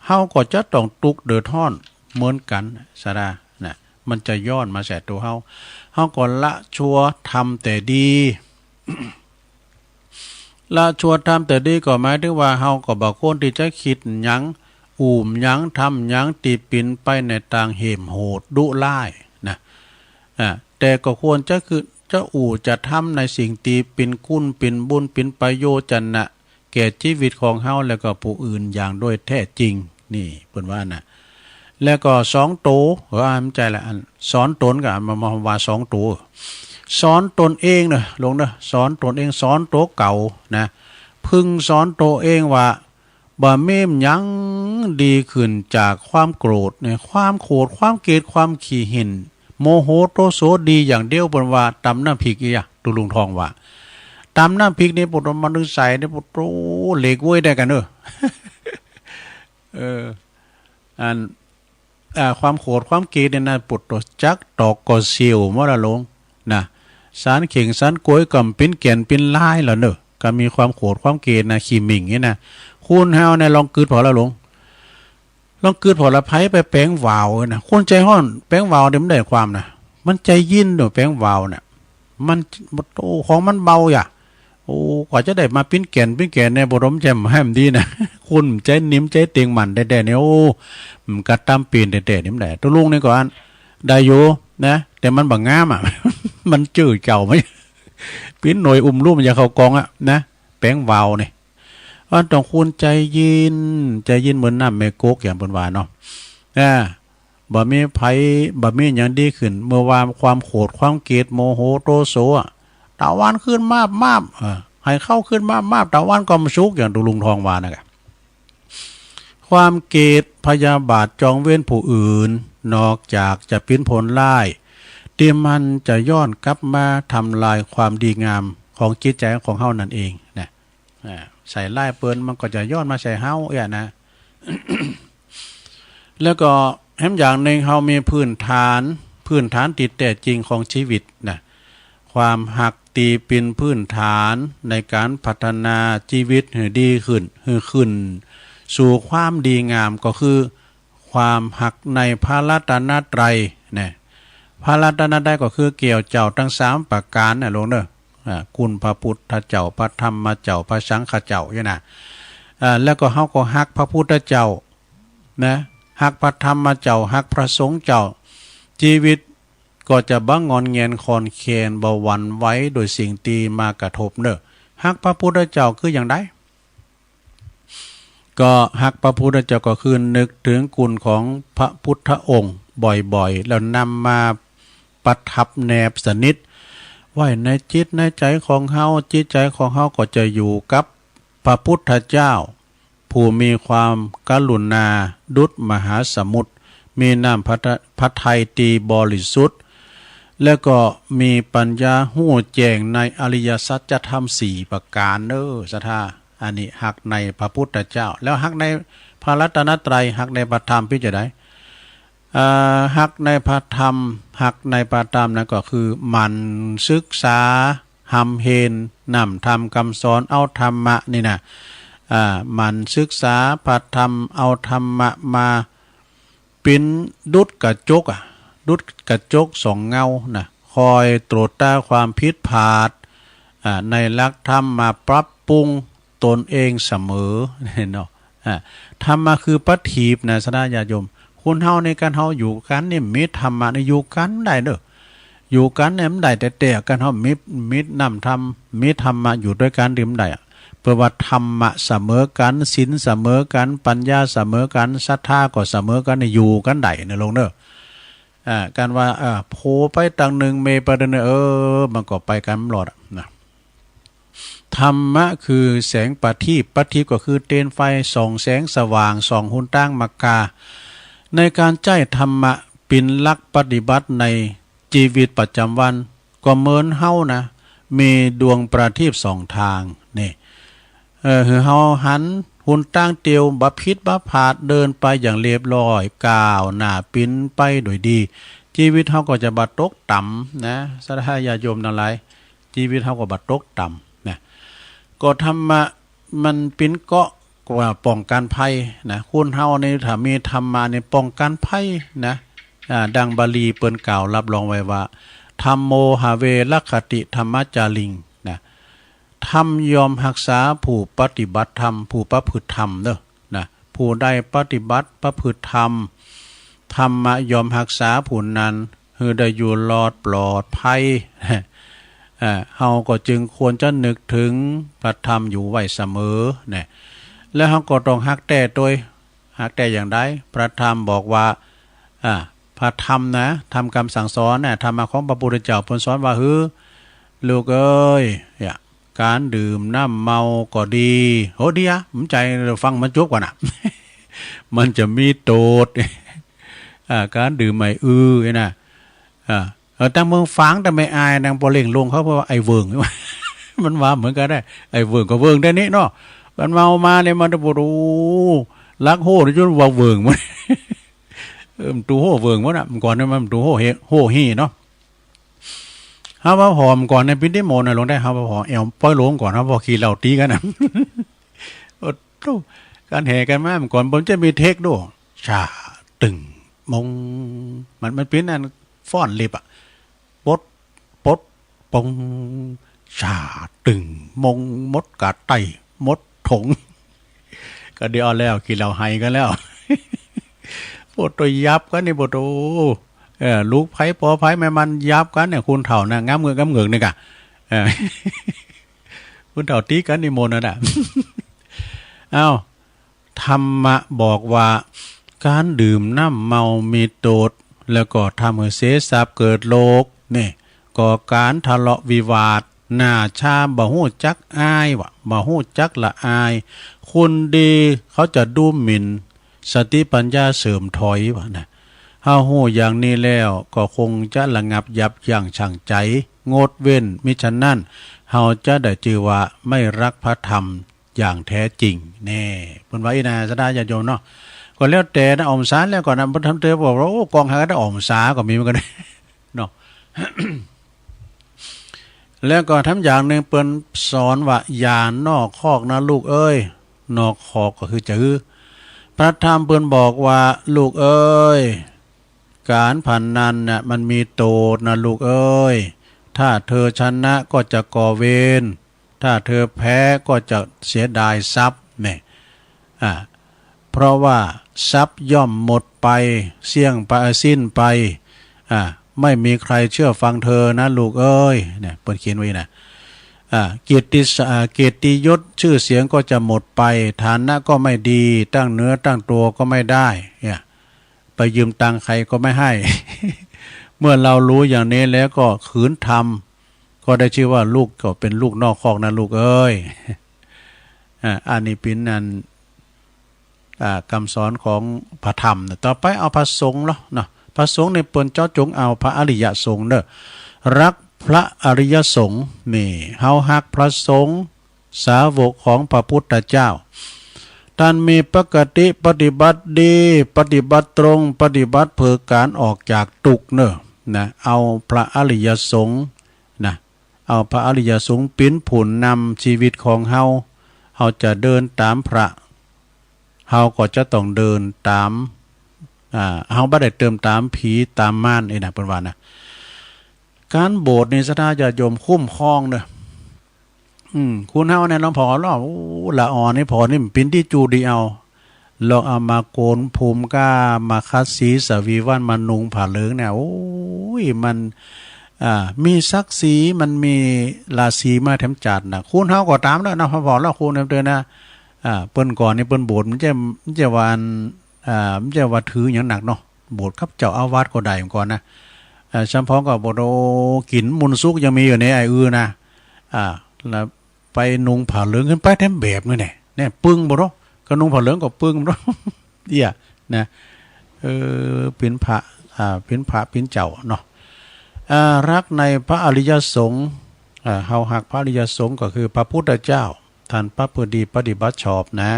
เฮาก็จะต้องตุ๊กข์เดือดร้อนเหมือนกั๋น ศรัทธา นะ มันจะย้อนมาใส่ตัวเฮา เฮาก็ละชั่วทำแต่ดี ละชั่วทำแต่ดีก็หมายถึงว่าเฮาก็บ่ควรตี้จะคิดหยัง อุ้มหยัง ทำหยังตี้เป๋นไปในตางเห้มโหดดุร้ายนะ อ่า แต่ก็ควรจะคือ จะอู้จะทำในสิ่งตี้เป๋นคุณ เป๋นบุญ เป๋นประโยชน์จะนะ แก่ชีวิตของเฮาและก็ผู้อื่นอย่างโดยแท้จริง นี่เปิ้นว่านะ แล้วก็สองโต เออ บ่ใจ้ละ อันสอนตนก็มา มาว่าสองโต สอนตนเองเนาะ ลงเนาะ สอนตนเอง สอนโตเก่านะ พึงสอนโตเองว่า บ่มีหยังดีขึ้นจากความโกรธเนี่ย ความโขด ความเกลียด ความขี้หิ้น โมโหโทโส ดีอย่างเดียว เปิ้นว่าตำน้ำพริก อีหยัง ตุ๊ลุงทองว่า ตำน้ำพริกนี่ ปวดมันนึงใส่นี่ ปวดโต เหล็กเว้ยได้กันเนอะ เออ อัน อ่า ความโขดความเกลียดเนี่ยนะ ปุตโตจักตอกก็เสียวหมดละลงนะ สานเข่งสานโกยก็ปิ้นแก่นปิ้นลายแล้วเนอะ ก็มีความโขดความเกลียดนะ ขี้หมิ่งนี่นะ คนเฮาเนี่ยลองกึ๊ดผ่อละลง ลองกึ๊ดผ่อละ ไผไปแป๋งวาวนะ คนใจฮ้อนแป๋งวาวเนี่ยมันได้ความนะ มันใจเย็นเนอะแป๋งวาวเนี่ย มัน โอ้ ของมันเบาอย่า โอ้ กว่าจะได้มาปิ้นแก่นปิ้นแก่นเนี่ย บ่ดมแจ่มให้มันดีนะ คนใจนิ่มใจเต็งมั่นแต๊ๆ เนี่ย โอ้ มันกระตำปีนแต๊ๆ นี่มันได้ ตกลงนี่ก่อน ได้อยู่นะ แต่มันบ่งามอะ มันจื้อเจ้าไหม ปิ้นหน่วยอุ้มลูกมันจะเข้ากองอะนะ แป๋งวาวนี่ อันต้องคนใจเย็น ใจเย็นเหมือนน้ำแม่กกอย่างเปิ้นว่าเนาะ อ่า บ่มีไผ บ่มีหยังดีขึ้น เมื่อว่าความโขดความเกลียด โมโห โทโสอะ ตะวันขึ้นมาบมาบ เออ ให้เข้าขึ้นมาบมาบ ตะวันก็บ่สุก อย่างตุลุงทองว่านะกะ ความเกลียดพยาบาทจองเวรผู้อื่น นอกจากจะปิ้นผลร้าย ที่มันจะย้อนกลับมาทำลายความดีงามของจิตใจของเฮานั่นเองนะ อ่า ใส่ร้ายเปิ้นมันก็จะย้อนมาใส่เฮาเอี้ยนะ แล้วก็แถมอย่างหนึ่ง เฮามีพื้นฐาน พื้นฐานที่แท้จริงของชีวิตนะ ความฮักที่เป็นพื้นฐานในการพัฒนาชีวิตให้ดีขึ้น ให้ขึ้นสู่ความดีงาม ก็คือความฮักในพระรัตนตรัยนะ พระรัตนตรัยก็คือแก้วเจ้าทั้งสามประการนะลงเนอะ อ่า คุณพระพุทธเจ้า พระธรรมเจ้า พระสังฆเจ้าเนี่ยนะ อ่า แล้วก็เฮาก็ฮักพระพุทธเจ้านะ ฮักพระธรรมเจ้า ฮักพระสงฆ์เจ้า ชีวิตก็จะบ่งอนแงนคลอนแคลน บ่หวั่นไหวโดยสิ่งที่มากระทบเนอะ ฮักพระพุทธเจ้าคืออย่างใด ก็ฮักพระพุทธเจ้าก็คือนึกถึงคุณของพระพุทธองค์บ่อยๆ แล้วนำมาประทับแนบสนิทไว้ในจิตในใจของเฮา จิตใจของเฮาก็จะอยู่กับพระพุทธเจ้า ผู้มีความกรุณาดุจมหาสมุทร มีน้ำพระท- พระทัยที่บริสุทธิ์ และก็มีปัญญาฮู้แจ้งในอริยสัจธรรมสี่ประการเนอะ ศรัทธา อันนี้ฮักในพระพุทธเจ้า แล้วฮักในพระรัตนตรัย ฮักในพระธรรม เป็นจั่งใด อ่า ฮักในพระธรรม ฮักในพระธรรมนั้นก็คือหมั่นศึกษา ฮำเฮนน้ำธรรมคำสอน เอาธรรมะนี่นะ อ่า หมั่นศึกษาพระธรรม เอาธรรมะมา เป๋นดุจกระจกอะ ดุจกระจกสองเงานะ คอยตรวจตราความผิดพลาด อ่า ในหลักธรรมมาปรับปรุงตนเองเสมอ เนาะ อ่า ธรรมะคือประทีปนะ ศรัทธาญาติโยม คนเฮาในการเฮาอยู่กันนี่มีธรรมะนี่อยู่กันได้เด้อ อยู่กันเนี่ยมันได้แต่แต่กันเฮามี มีน้ำธรรม มีธรรมะอยู่ด้วยกันนี่มันได้อะ เปิ้นว่าธรรมะเสมอกัน ศีลเสมอกัน ปัญญาเสมอกัน ศรัทธาก็เสมอกัน อยู่กันได้นะลงเนอะ อ่า การว่า เออ ผัวไปตังหนึ่ง เมียไปตังหนึ่ง เออ มันก็ไปกันบ่รอดอะนะ ธรรมะคือแสงประทีป ประทีปก็คือเตียนไฟ ส่องแสงสว่าง ส่องหนตางมรรคา ในการใช้ธรรมะเป๋นหลักปฏิบัติในชีวิตประจำวัน ก็เหมือนเฮานะ มีดวงประทีปสองทาง นี่ เออ หือเฮาหันหนตางเตียว บ่ผิดบ่พลาด เดินไปอย่างเรียบร้อย ก้าวหน้าเป๋นไปโดยดี ชีวิตเฮาก็จะบ่ตกต่ำนะ ศรัทธาญาติโยมทั้งหลาย ชีวิตเฮาก็บ่ตกต่ำนะ ก็ธรรมะมันเป๋นเกราะกว่าป้องกันภัยนะ คนเฮานี่ถ้ามีธรรมะนี่ป้องกันภัยนะ อ่า ดังบาลีเปิ้นกล่าวรับรองไว้ว่า ธัมโม หะเว รักขติ ธัมมาจาริง นะ ธรรมย่อมรักษาผู้ปฏิบัติธรรม ผู้ประพฤติธรรมเด้อ นะ ผู้ใดปฏิบัติประพฤติธรรม ธรรมะย่อมรักษาผู้นั้น หื้อได้อยู่รอดปลอดภัย เอ่อ เฮาก็จึงควรจะนึกถึงพระธรรมอยู่ไว้เสมอ นะ แล้วเฮาก็ต้องฮักแต๊โตย ฮักแต๊อย่างใด พระธรรมบอกว่า อ่า พระธรรมนะ ธรรมคำสั่งสอนนะ ธรรมะของพระพุทธเจ้าเปิ้นสอนว่า หื้อ ลูกเอ้ย เนี่ย การดื่มน้ำเมาก็ดี โห เดี๋ยว มันใจฟังมันจบก่อนนะ มันจะมีโทษ อ่า การดื่มไอ้อือนี่นะ อ่า เออ ตั้งเมืองฝาง ตั้งแม่อาย ตั้งปอเล่งลงเขา เพราะว่าไอ้เวิง มันว่าเหมือนกันได้ ไอ้เวิงก็เวิงได้นี่เนาะ มันเมามาเนี่ย มันจะปวด โอ้ ลักโหดจนว่าเวิงมัน เออ มันตูโห่เวิงวะน่ะ มันก่อนเนี่ยมันตูโห่เฮ โห่ฮี่เนาะ ฮาว่าหอมก่อนเนี่ย ปิ้นได้โมนะ หลวงได้ ฮาว่าหอมแอวป้อยหลวงก่อน ฮาว่าขี้เหล้าตีกันน่ะ โอ้โธ่ การแห่กันมา มันก่อน ผมจะมีเทคโด ชา ตึง มง มัน มันปิ้นอันฟ้อนเล็บอะ ปด ปด ปง ชา ตึง มง มดกาดไต้ มดถง ก็เดี๋ยวเอาแล้ว ขี้เหล้าไห้กันแล้ว โอ้โธ่ ยับกันนี่ โอ้โธ่ เออ ลูกไผปอไผแม่มันยับกันเนี่ย คุณเฒ่านะ งามเงือกงามเงือกนี่กะ เออ คุณเฒ่าตีกันนี่โมนั่นน่ะ เอ้า ธรรมะบอกว่า การดื่มน้ำเมามีโทษ แล้วก็ทำให้เสียทรัพย์เกิดโรค นี่ ก่อการทะเลาะวิวาท หน้าชาบ่ฮู้จักอายว่ะ บ่ฮู้จักละอาย คนดีเขาจะดูหมิ่น สติปัญญาเสื่อมถอยวะนะ เฮาฮู้อย่างนี้แล้วก็คงจะระงับยับยั้งชั่งใจ งดเว้น มิฉะนั้น เฮาจะได้ชื่อว่าไม่รักพระธรรมอย่างแท้จริง แน่ เปิ้นว่าอี้นะ ศรัทธาญาติโยมเนาะ ก็แล้วแต่นะ ออกพรรษาแล้วก่อนนะ บ่ทันเตอบอกว่า โอ้ กองหากันออกพรรษาก็มีเหมือนกัน เนาะ แล้วก็แถมอย่างหนึ่งเปิ้นสอนว่า อย่านอกคอกนะลูกเอ้ย นอกคอกก็คือจะฮือ พระธรรมเปิ้นบอกว่า ลูกเอ้ย การพนันน่ะมันมีโทษนะลูกเอ้ย ถ้าเธอชนะก็จะก่อเวร ถ้าเธอแพ้ก็จะเสียดายทรัพย์ แหม อ่า เพราะว่าทรัพย์ย่อมหมดไป เสี้ยงไป สิ้นไป อ่า ไม่มีใครเชื่อฟังเธอนะลูกเอ้ย เนี่ย เปิ้นเขียนไว้นะ อ่า เกียรติส- อ่า เกียรติยศชื่อเสียงก็จะหมดไป ฐานะก็ไม่ดี ตั้งเนื้อตั้งตัวก็ไม่ได้ เนี่ย ไปยืมตังค์ใครก็ไม่ให้ เมื่อเรารู้อย่างนี้แล้วก็ขืนทำ ก็ได้ชื่อว่าลูกก็เป็นลูกนอกคอกนะลูกเอ้ย อ่า อันนี้เปิ้นอัน อ่า กำสอนของพระธรรมนะ ต่อไปเอาพระสงฆ์เนาะ เนาะ พระสงฆ์นี่เปิ้นเจาะจงเอาพระอริยสงฆ์เนอะ รักพระอริยสงฆ์ นี่ เฮาฮักพระสงฆ์ สาวกของพระพุทธเจ้า ท่านมีปกติปฏิบัติดี ปฏิบัติตรง ปฏิบัติเพื่อการออกจากทุกข์เนอะ นะ เอาพระอริยสงฆ์ นะ เอาพระอริยสงฆ์เป๋นผู้นำชีวิตของเฮา เฮาจะเดินตามพระ เฮาก็จะต้องเดินตาม อ่า เฮาบ่ได้เดินตามผีตามมาร เอ้ยนะ เปิ้นว่านะ การบวชนี่ ศรัทธาญาติโยม คุ้มครองเด้อ อืม คุณเฮาเนี่ย หลวงพ่อเนาะ โอ้ ละอ่อนนี่ พ่อนี่มันเป๋นตี้จู้ดีเอา ลองเอามาโกนผมก้า มาขัดสีสวีวัน มานุ่งผ้าเหลืองเนี่ย โอ้ย มัน อ่า มีศักดิ์ศรี มันมีราศีมาแถมจัดนะ คุณเฮาก็ตามแล้วนะ พ่อๆ แล้วคุณเฮาเด้อนะ อ่า เปิ้นก่อนนี่เปิ้นบวช มันจะ มันจะว่าอัน อ่า มันจะว่าถือหยังหนักเนาะ บวชกับเจ้าอาวาสก็ได้ก่อนนะ อ่า สำเภาก็บวช โอ้ กิ๋นมุนสุกยังมีอยู่ในไอ้อื้อนะ อ่า แล้ว ไปนุ่งผ้าเหลืองขึ้นไปแถมแบบนี้แน่ เนี่ย ปึ้งบ่เนาะ ก็นุ่งผ้าเหลืองก็ปึ้งบ่เนาะ เอี้ย นะ เออ เป๋นพระ อ่า เป๋นพระเป๋นเจ้าเนาะ อ่า รักในพระอริยสงฆ์ อ่า เฮาฮักพระอริยสงฆ์ก็คือพระพุทธเจ้า ท่านประพฤติดีปฏิบัติชอบนะ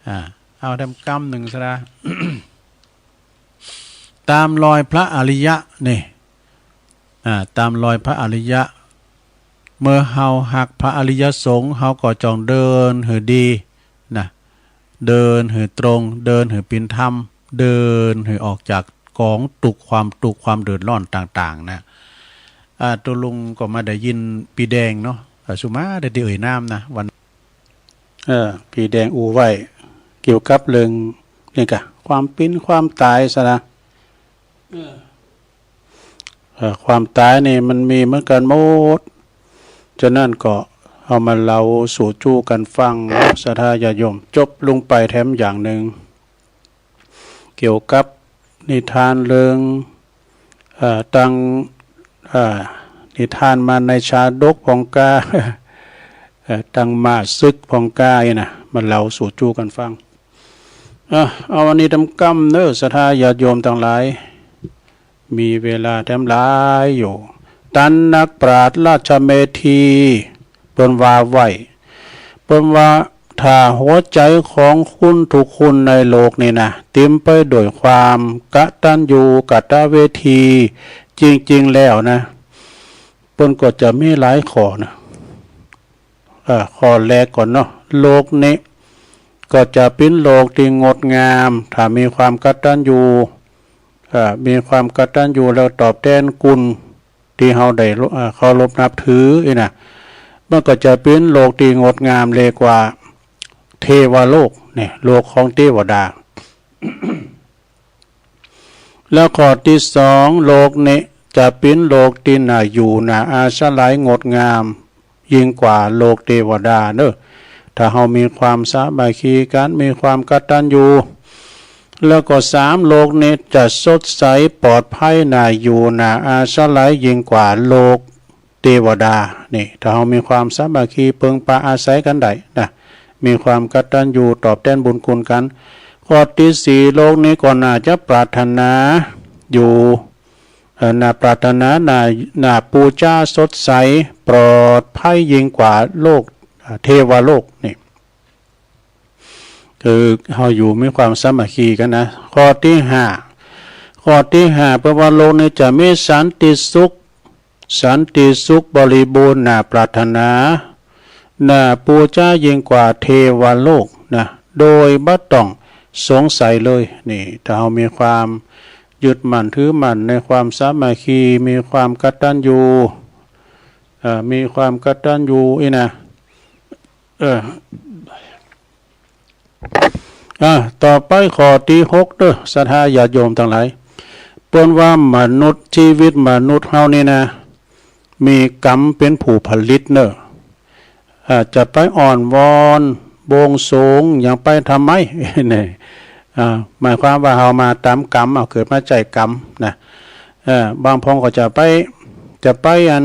อ่า เอาแถมกำหนึ่งซะนะ ตามรอยพระอริยะนี่ อ่า ตามรอยพระอริยะ เมื่อเฮาฮักพระอริยสงฆ์ เฮาก็จ้องเดินหื้อดีนะ เดินหื้อตรง เดินหื้อเป๋นธรรม เดินหื้อออกจากกองทุกข์ ความทุกข์ ความเดือดร้อนต่างๆ นะ อ่า ตุ๊ลุงก็มาได้ยินปี้แดงเนาะ อ่า สุมาได้ตี้เอ่ยนามนะ วัน เออ ปี้แดงอู้ไว้ เกี่ยวกับเรื่องนี่กะ ความเป๋นความตายซะนะ เออ เอ่อ ความตายนี่มันมีเหมือนกันหมด ฉะนั้นก็เอามาเล่าสู่จู้กันฟัง ศรัทธาญาติโยม จบลงไปแถมอย่างหนึ่ง เกี่ยวกับนิทานเรื่อง เอ่อ ตัง เอ่อ นิทานมาในชาดกพ่องกา เอ่อ ตังมาศึกพ่องกานี่นะ มาเล่าสู่จู้กันฟัง อ่ะ เอาอันนี้แถมกำเน้อ ศรัทธาญาติโยมตังหลาย มีเวลาแถมหลายอยู่ ตันนักปราชญ์ราชเมธี เปิ้นว่าไว้ เปิ้นว่า ถ้าหัวใจของคุณทุกคนในโลกนี่นะ เต็มไปด้วยความกตัญญูกตเวทีจริงๆแล้วนะ เปิ้นก็จะมีหลายข้อนะ เอ่อ ข้อแรกก่อนเนาะ โลกนี้ก็จะเป็นโลกที่งดงาม ถ้ามีความกตัญญู เอ่อ มีความกตัญญูแล้วตอบแทนคุณที่เฮาได้ เอ่อ เคารพนับถือนี่นะ มันก็จะเป็นโลกที่งดงาม เรียกว่าเทวโลกเนี่ย โลกของเทวดา แล้วข้อที่สอง โลกนี้จะเป็นโลกที่น่าอยู่น่าอาศัยงดงาม ยิ่งกว่าโลกเทวดาเนอะ ถ้าเฮามีความสามัคคีกัน มีความกตัญญู แล้วก็สาม โลกนี้จะสดใสปลอดภัยน่าอยู่น่าอาศัยยิ่งกว่าโลกเทวดา นี่ ถ้าเฮามีความสามัคคีเพิ่งปาอาศัยกันได้นะ มีความกตัญญูตอบแทนบุญคุณกัน ข้อที่สี่ โลกนี้ก็น่าจะปรารถนาอยู่ เอ่อ น่าปรารถนา น่า น่าปูชาสดใสปลอดภัยยิ่งกว่าโลก เอ่อ เทวโลกนี่ คือเฮาอยู่มีความสามัคคีกันนะ ข้อที่ห้า ข้อที่ห้า เปิ้นว่าโลกนี้จะมีสันติสุข สันติสุขบริบูรณ์น่าปรารถนา น่าปูชายิ่งกว่าเทวโลกนะ โดยบ่ต้องสงสัยเลย นี่ ถ้าเฮามีความยึดมั่นถือมั่นในความสามัคคี มีความกตัญญู เอ่อ มีความกตัญญูนี่นะ เออ อ่ะ ต่อไปข้อที่หกเด้อ ศรัทธาญาติโยมทั้งหลาย เปิ้นว่ามนุษย์ ชีวิตมนุษย์เฮานี่นะ มีกรรมเป็นผู้ผลิตเนอะ อ่า จะไปอ้อนวอนบวงสรวงหยังไปทำไม เนี่ย อ่า หมายความว่าเฮามาตามกรรม เอาเกิดมาใช้กรรมนะ เอ่อ บางพองก็จะไป จะไปอัน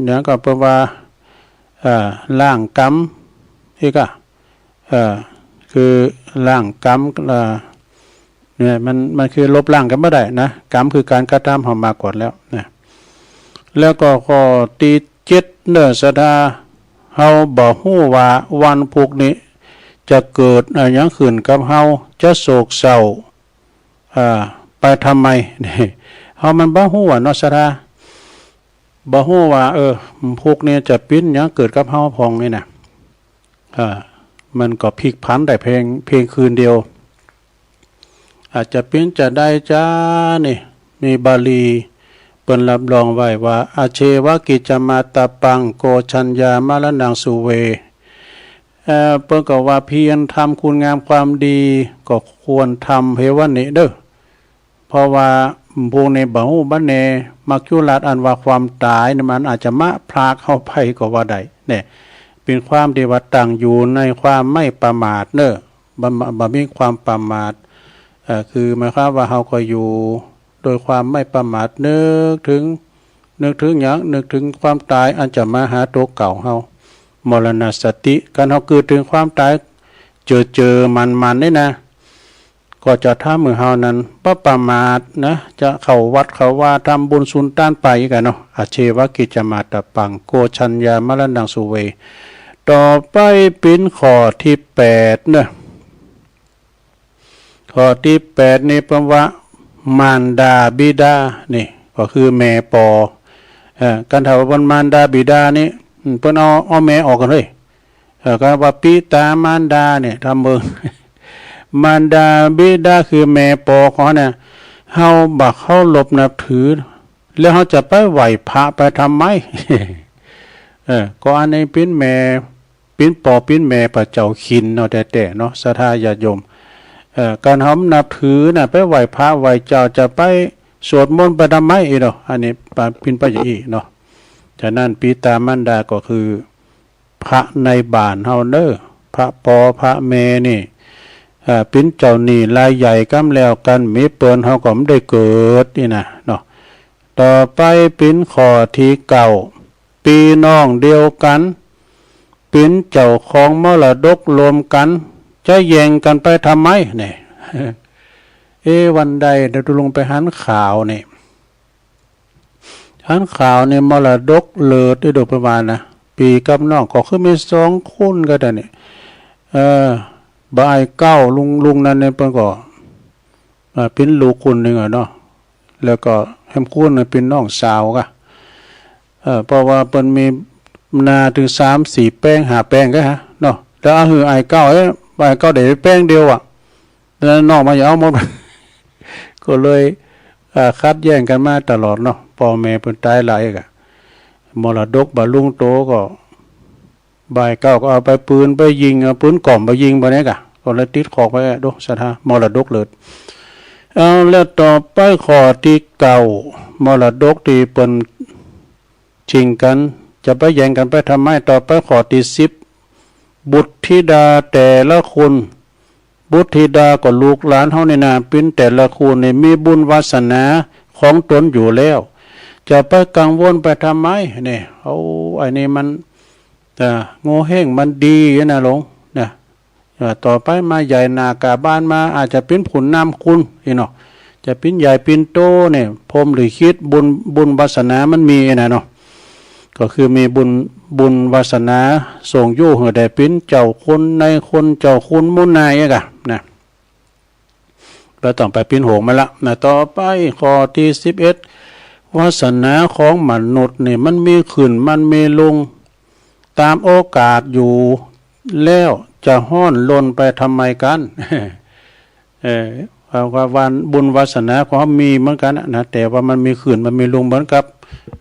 เนี่ยก็เปิ้นว่า เอ่อ ล้างกรรม อีกอะ เอ่อ คือล้างกรรม เอ่อ เนี่ย มัน มันคือลบล้างกันบ่ได้นะ กรรมคือการกระทำเฮามาก่อนแล้วนะ แล้วก็ข้อที่เจ็ดเนอะ ศรัทธา เฮาบ่ฮู้ว่าวันพรุ่งนี้จะเกิดอะหยังขึ้นกับเฮา จะโศกเศร้า เอ่อ ไปทำไม เฮามันบ่ฮู้อะเนาะ ศรัทธา บ่ฮู้ว่า เออ พรุ่งนี้จะเป๋นหยังเกิดกับเฮาพ่องนี่นะ อ่า มันก็พลิกผันได้เพียง เพียงคืนเดียว อาจจะเป๋นจะได้จ้านี่ มีบาลีเปิ้นรับรองไว้ว่า อาเชวะกิจจามาตาปัง โกชัญญามรณังสุเว เอ่อ เปิ้นก็ว่าเพียรทำคุณงามความดีก็ควรทำเฮวันนี้เด้อ เพราะว่าพวกนี้บ่ฮู้บ่แน่ มัจจุราชอันว่าความตายนี่มันอาจจะมาพรากเฮาไปก็ว่าได้ เนี่ย เป็นความที่ว่าตั้งอยู่ในความไม่ประมาทเนอะ บ่ บ่ บ่มีความประมาท เอ่อ คือหมายความว่าเฮาก็อยู่โดยความไม่ประมาท นึกถึง นึกถึงหยัง นึกถึงความตายอันจะมาหาตัวเก่าเฮา มรณสติ คันเฮาคิดถึงความตาย เจอๆ มันๆ นี่นะ ก็จะทำให้เฮานั้นบ่ประมาทนะ จะเข้าวัดเข้าวา ทำบุญสุนทานไปกันเนาะ อาเชวะกิจจามาตาปัง โกชัญญามรณังสุเว ต่อไปเป๋นข้อที่แปดเนอะ ข้อที่แปดนี่เปิ้นว่ามารดาบิดา นี่ก็คือแม่ปอ เอ่อ คันถามว่าเปิ้นมารดาบิดานี่ อืม เปิ้นเอา เอาแม่ออกก่อนเฮ้ย เอ่อ คันว่าปิตามารดาเนี่ย ทำเบิ่ง มารดาบิดาคือแม่ปอของเฮาเนี่ย เฮาบ่เคารพนับถือ แล้วเฮาจะไปไหว้พระไปทำไม เออ ก็อันนี้เป๋นแม่ เป๋นปอเป๋นแม่พระเจ้าขิณเนาะ แต๊ๆ เนาะ ศรัทธาญาติโยม เอ่อ คันเฮานับถือน่ะ ไปไหว้พระไหว้เจ้า จะไปสวดมนต์ไปทำไมอีกเนาะ อันนี้เป๋นไปอย่างอี้เนาะ ฉะนั้นปิตามารดาก็คือ พระในบ้านเฮาเนอะ พระปอพระแม่นี่ เอ่อ เป๋นเจ้าหนี้รายใหญ่กำแล้ว คันบ่มีเปิ้นเฮาก็บ่ได้เกิดนี่นะเนาะ ต่อไปเป๋นข้อที่เก้า พี่น้องเดียวกัน เป๋นเจ้าของมรดกร่วมกัน จะแย่งกันไปทำไมเนี่ย เอ๊ะ วันใดเดี๋ยวดูลงไปหันข่าวนี่ หันข่าวนี่มรดกเลิศได้ดูประมาณนะ พี่กับน้องก็คือมีสองคนก็ได้นี่ เอ เออ บ่าอ้ายเก้า ลุง ลุงนั้นเนี่ยเปิ้นก็ เอ่อ เป๋นลูกคนหนึ่งอะเนาะ แล้วก็แหมคนหนึ่งเป๋นน้องสาวกะ เอ่อ เพราะว่าเปิ้นมีนาถึงสามสี่แปลงห้าแปลงกะฮะเนาะ แล้วเอาหื้ออ้ายเก้า เอ๊ะ อ้ายเก้าได้แปลงเดียวอะ แล้วน้องมันจะเอาหมด ก็เลย เอ่อ ขัดแย้งกันมาตลอดเนาะ พ่อแม่เปิ้นต๋ายหลายกะ มรดกบ่าลุงโตก็ บ่าอ้ายเก้าก็เอาไปปืนไปยิง เอาปืนกล่อมไปยิงบ่าเนี้ยกะ ก็เลยติดคอกไปโด ศรัทธา มรดกเลิศ เอา แล้วต่อไปข้อตี้เก้า มรดกตี้เปิ้นชิงกัน จะไปแย่งกันไปทำไม ต่อไปข้อตี้สิบ บุตรธิดาแต่ละคน บุตรธิดาก็ลูกหลานเฮานี่นา เป๋นแต่ละคนนี่มีบุญวาสนาของตนอยู่แล้ว จะไปกังวลไปทำไมเนี่ย เอา อันนี้มัน อ่า โง่เห้งมันดีนะหลวงนะ อ่า ต่อไปมาใหญ่หน้ากาบ้านมา อาจจะเป๋นผู้นำคนอีเนาะ จะเป๋นใหญ่เป๋นโตเนี่ย พรหมลิขิตบุญ บุญวาสนามันมีนะเนาะ ก็คือมีบุญ บุญวาสนาส่งอยู่หื้อได้เป๋นเจ้าคนนายคน เจ้าคุณหมู่นายอะกะนะ บ่ต้องไปปิ้นโหงมันละนะ ต่อไปข้อตี้สิบเอ็ด วาสนาของมนุษย์นี่มันมีขึ้นมันมีลง ตามโอกาสอยู่แล้ว จะฮ้อนรนไปทำไมกัน เออ ว่า ว่า ว่าบุญวาสนาของเฮามีเหมือนกันนะ แต่ว่ามันมีขึ้นมันมีลงเหมือนกับ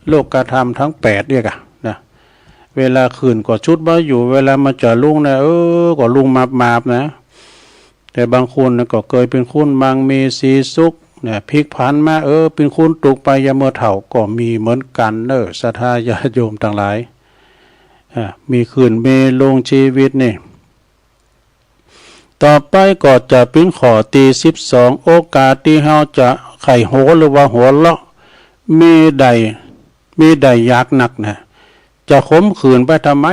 โลกธรรมทั้งแปดเนี่ยกะนะ เวลาขึ้นก็ชุดบ่อยู่ เวลามันจะลงนะ เออ ก็ลงมาบๆ นะ แต่บางคนนะก็เกยเป๋นคนมั่งมีสีสุขนะ พลิกผันมา เออ เป๋นคนตกไปยามเมื่อเฒ่าก็มีเหมือนกันเนอะ ศรัทธาญาติโยมตังหลาย อ่า มีขึ้นมีลงชีวิตนี่ ต่อไปก็จะเป๋นข้อตี้สิบสอง โอกาสตี้เฮาจะไข้โหหรือว่าหัวเราะ มีได้ มีได้ยากนักนะ จะขมขื่นไปทำไม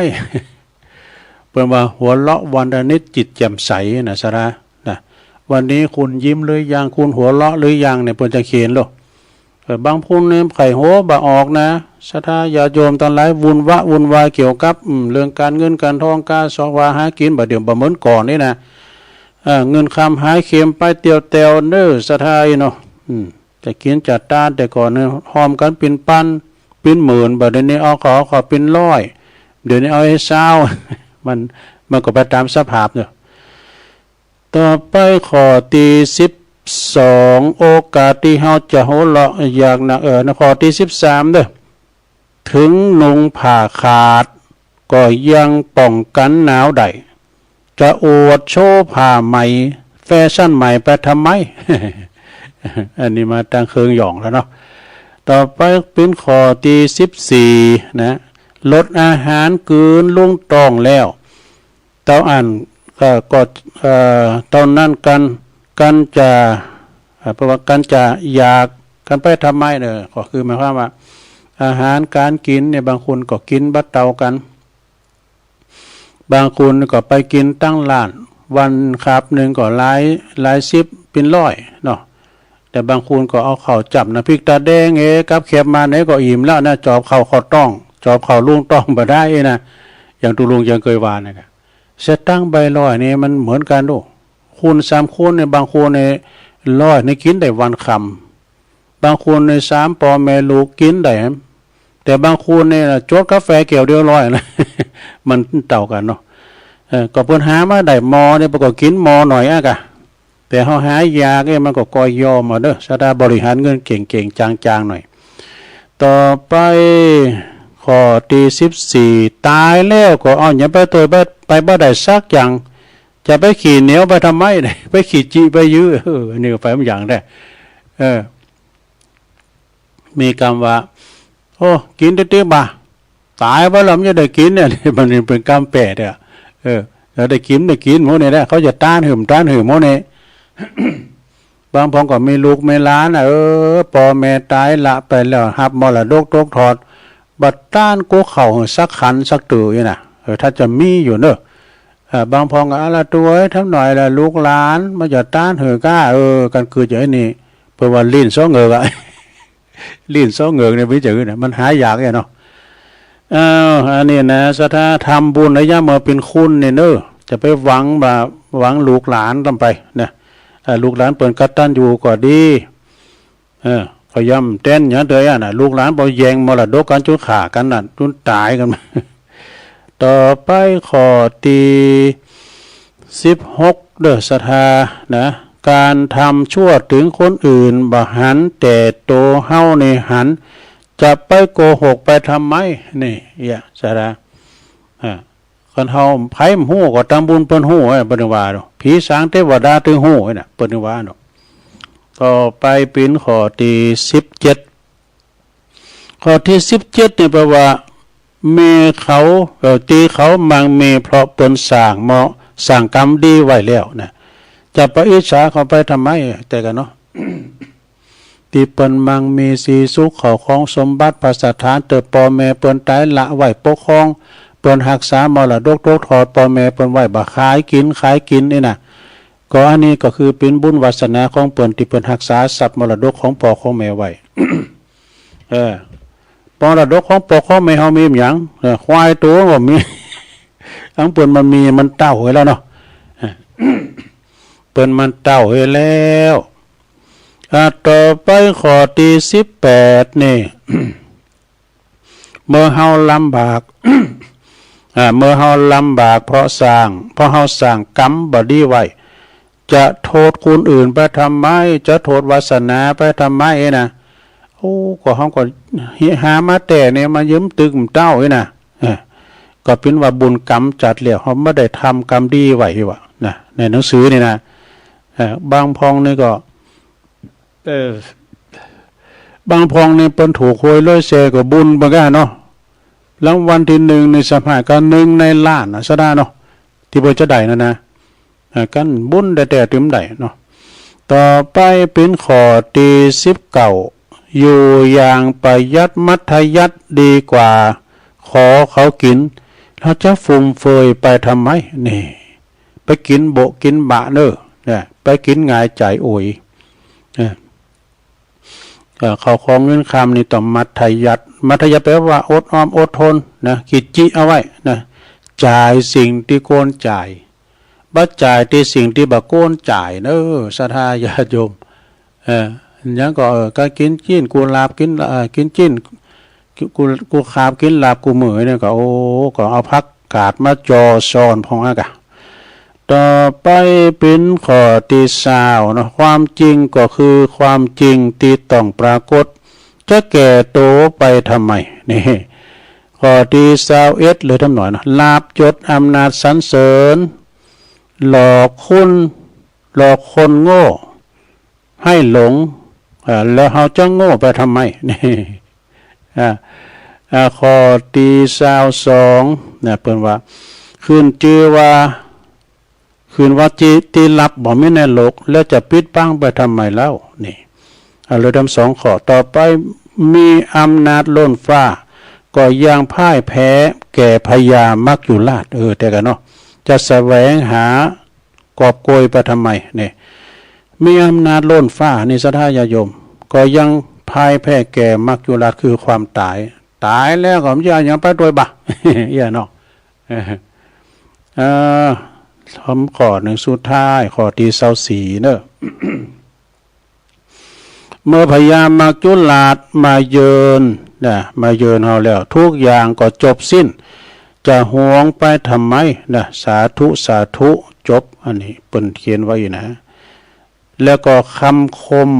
เปิ้นว่าหัวเราะวันละนิดจิตแจ่มใสนะ ศรัทธานะ วันนี้คุณยิ้มหรือยัง คุณหัวเราะหรือยังเนี่ย เปิ้นจะเขียนโลด เออ บางคนเนี่ยไข้โหบ่ออกนะ ศรัทธาญาติโยมตังหลาย วุ่นวะวุ่นวายเกี่ยวกับ อืม เรื่องการเงินการทอง การสอบว่าหากิน บ่าเดี่ยวบ่เหมือนก่อนนี่นะ เออ เงินคำหายเข็มไปเตียวแตวเนอะ ศรัทธาเนาะ อืม จะกินจะตานแต่ก่อนเนี่ย ฮอมกันเป๋นปันเป๋นหมื่น บ่าเดี๋ยวนี้เอาเขา เอาเขาเป๋นร้อย เดี๋ยวนี้เอาให้ซาว มัน มันก็ไปตามสภาพเนอะ ต่อไปข้อตี้สิบสอง โอกาสตี้เฮาจะหัวเราะอยากนัก เออ ข้อตี้สิบสามเด้อ ถึงนุ่งผ้าขาดก็ยังป้องกันหนาวได้ จะอวดโชว์ผ้าใหม่ แฟชั่นใหม่ไปทำไม อันนี้มาตางเคิงหย่องแล้วเนาะ ต่อไปเป๋นข้อตี้สิบสี่นะ ลดอาหารกลืนลงท้องแล้ว เต้าอั้น เอ่อ ก็ เอ่อ เต้านั้นกัน กันจะ เอ่อ แปลว่ากันจะอยากกันไปทำไมเนอะ ก็คือหมายความว่า อาหารการกินเนี่ย บางคนก็กินบ่เต้ากัน บางคนก็ไปกินตั้งร้าน วันคาบหนึ่งก็หลาย หลายสิบเป๋นร้อยเนาะ แต่บางคนก็เอาข้าวจ้ำน้ำพริกตาแดง เอ๊ะ กับแคบมาเนี่ยก็อิ่มแล้วนะ จอบเข้าเข้าท้อง จอบเข้าลงท้องบ่ได้นะ อย่างตุ๊ลุงยังเกยว่าเนี่ย สตางค์ใบร้อยนี่มันเหมือนกันโด้ คูณสามคูณเนี่ย บางคนเนี่ย ร้อยนี่กินได้วันค่ำ บางคนเนี่ย สามพ่อแม่ลูกกินได้ แต่บางคนเนี่ย จดกาแฟแก้วเดียวร้อยนะ มันเต้ากันเนาะ เออ ก็เปิ้นหามาได้หม้อเนี่ย เปิ้นก็กินหม้อหน่อยอะกะ แต่เฮาหายากเนี่ย มันก็ก่อยยอมเอาเด้อ ศรัทธาบริหารเงินเก่งๆ จางๆ หน่อย ต่อไป ข้อตี้สิบสี่ ตายแล้วก็เอาหยังไปตวย ไป ไปบ่ได้สักอย่าง จะไปขี้เหนียวไปทำไม ไปขี้จิไปยื้อ เออ อันนี้ก็ไปบ่อย่างได้ เออ มีกำว่า โอ้ กินติ๊บๆ บ่า ตายไปแล้วมันจะได้กินเนี่ย มันเป๋นกำแปลกอะ เออ จะได้กินได้กินหมู่นี่แหละ เขาจะต้านหืมต้านหืมหมู่นี่ บางพ่องก็มีลูกมีหลานน่ะ เออ พ่อแม่ตายละไปแล้ว ฮับมรดกตกทอด บ่ต้านกู้เข้าหื้อสักขันสักตื้อนี่นะ เออ ถ้าจะมีอยู่เนอะ เออ บางพ่องก็ อะละ ตัวเอ้ย ทำหน่อยละ ลูกหลานมันจะต้านหื้อก้า เออ กันคือจะไอ้นี่ เปิ้นว่าลิ้นสองเหงือกอะ ลิ้นสองเหงือกเนี่ย มีจั่งอื่นน่ะ มันหายากเนี่ยเนาะ อ้าว อันนี้นะ ศรัทธาทำบุญในยามเมื่อเป๋นคนนี่เนอะ จ อย่าไปหวังว่าหวังลูกหลานลำไปนะ เอ่อ ลูกหลานเปิ้นกตัญญูก็ดี เออ ก็ย่อมแต้นอย่างเดียวอะนะ ลูกหลานบ่แย่งมรดกกัน จุนฆ่ากันน่ะ จุนต๋ายกัน ต่อไปข้อตี้สิบหก เด้อศรัทธานะ การทำชั่วถึงคนอื่นบ่หัน แต่ตัวเฮานี่หัน จะไปโกหกไปทำไม นี่ เอียะศรัทธา อ่า คันเฮา ไผมันฮู้ก็ตามบุญเปิ้นฮู้ เอ้ย เปิ้นว่าเนาะ ผีสางเทวดาตึงฮู้น่ะ เปิ้นว่าเนาะ ต่อไปเป๋นข้อตี้สิบเจ็ด ข้อตี้สิบเจ็ดนี่แปลว่า แม่เขา เอ่อ ตี้เขามังมีเพราะเปิ้นสร้างเหมาะ สร้างกรรมดีไว้แล้วนะ จะไปอิจฉาเขาไปทำไม แต่กันเนาะ ตี้เปิ้นมังมีสีสุข เข้าของสมบัติ พระสถาน เติบ ป้อแม่เปิ้นต๋ายละไว้ปกครอง เปิ้นฮักษามรดกตกทอดป้อแม่เปิ้นไว้ บ่ขายกิ๋น ขายกิ๋นนี่นะ ก็อันนี้ก็คือเป๋นบุญวาสนาของเปิ้นตี้เปิ้นฮักษาทรัพย์มรดกของป้อของแม่ไว้ เออ มรดกของป้อของแม่เฮามีหยัง เออ ควายตัวก็มี อันเปิ้นมันมีมันเต้าไว้แล้วเนาะ เออ เปิ้นมันเต้าไว้แล้ว อ่า ต่อไปข้อตี้สิบแปดนี่ เมื่อเฮาลำบาก อ่า เมื่อเฮาลำบากเพราะสร้าง เพราะเฮาสร้างกรรมบ่ดีไว้ จะโทษคนอื่นไปทำไม จะโทษวาสนาไปทำไมนะ โอ้ ก็เฮาก็หามาแต่เนี่ยมายืมตึกเต้านี่นะ เออ ก็เป๋นว่าบุญกรรมจัดแล้ว เฮาบ่ได้ทำกรรมดีไว้ว่านะ ในหนังสือนี่นะ เออ บางพ่องนี่ก็ เออ บางพ่องนี่เปิ้นถูกหวยร้อยแสนก็บุญเปิ้นก้าเนาะ รางวัลตี้หนึ่งนี่สหายก็หนึ่งในล้านน่ะ ซะดาเนาะ ตี้เปิ้นจะได้นั่นนะ อ่า กันบุญแต๊ๆ ตึงได้เนาะ ต่อไปเป๋นข้อตี้สิบเก้า อยู่อย่างประหยัดมัธยัสถ์ดีกว่า ขอเขากิ๋น เราจะฟุ่มเฟือยไปทำไม นี่ ไปกิ๋นโบะกิ๋นบะเน่อ เนี่ย ไปกิ๋นหงายจ๋ายโอย เนี่ย เอ่อ ข้าวของเงินคำนี่ต้องมัธยัสถ์ มัธยัสถ์แปลว่าอดออมอดทนนะ กิจจิเอาไว้นะ จ่ายสิ่งตี้ควรจ่าย บ่จ่ายตี้สิ่งตี้บ่ควรจ่ายเน่อ ศรัทธาญาติโยม เอ่อ หยังก็ เอ่อ ก็กิ๋นจิ๊น กูหลาบกิ๋น เอ่อ กิ๋นจิ๊น กู กูขาบกิ๋นหลาบกู้มื้อเนี่ยก็ โอ้ ก็เอาผักกาดมาจ่อซ้อนพ่องอะกะ ต่อไปเป๋นข้อตี้ซาวเนาะ ความจริงก็คือความจริงตี้ต้องปรากฏ จะแก้ตัวไปทำไม นี่ ข้อตี้ซาวเอ็ดเลยทำหน่อยเนาะ ลาภยศอำนาจสรรเสริญ หลอกคน หลอกคนโง่ ให้หลง อ่า แล้วเฮาจะโง่ไปทำไม นี่ อ่า อ่า ข้อตี้ซาวสองนะ เปิ้นว่า ขึ้นจื้อว่า ขึ้นว่าตี้ ตี้ลับบ่มีในโลก แล้วจะปิดบังไปทำไมเล่า นี่ อ่า เลยทำสองข้อ ต่อไป มีอำนาจล้นฟ้า ก็ยังพ่ายแพ้แก่พญามัจจุราช เออ แต่กันเนาะ จะแสวงหา กอบโกยไปทำไม เนี่ย มีอำนาจล้นฟ้า นี่ศรัทธาญาติโยม ก็ยังพ่ายแพ้แก่มัจจุราช คือความต๋าย ต๋ายแล้วก็บ่มีหยังไปตวยบ่า เอี้ยเนาะ เออ เอ่อ ทำข้อหนึ่งสุดท้าย ข้อตี้ซาวสี่เน่อ เมื่อพญามัจจุราชมาเยือนนะ มาเยือนเฮาแล้ว ทุกอย่างก็จบสิ้น จะหวงไปทำไมนะ สาธุ สาธุ จบ อันนี้เปิ้นเขียนไว้นะ แล้วก็คำคม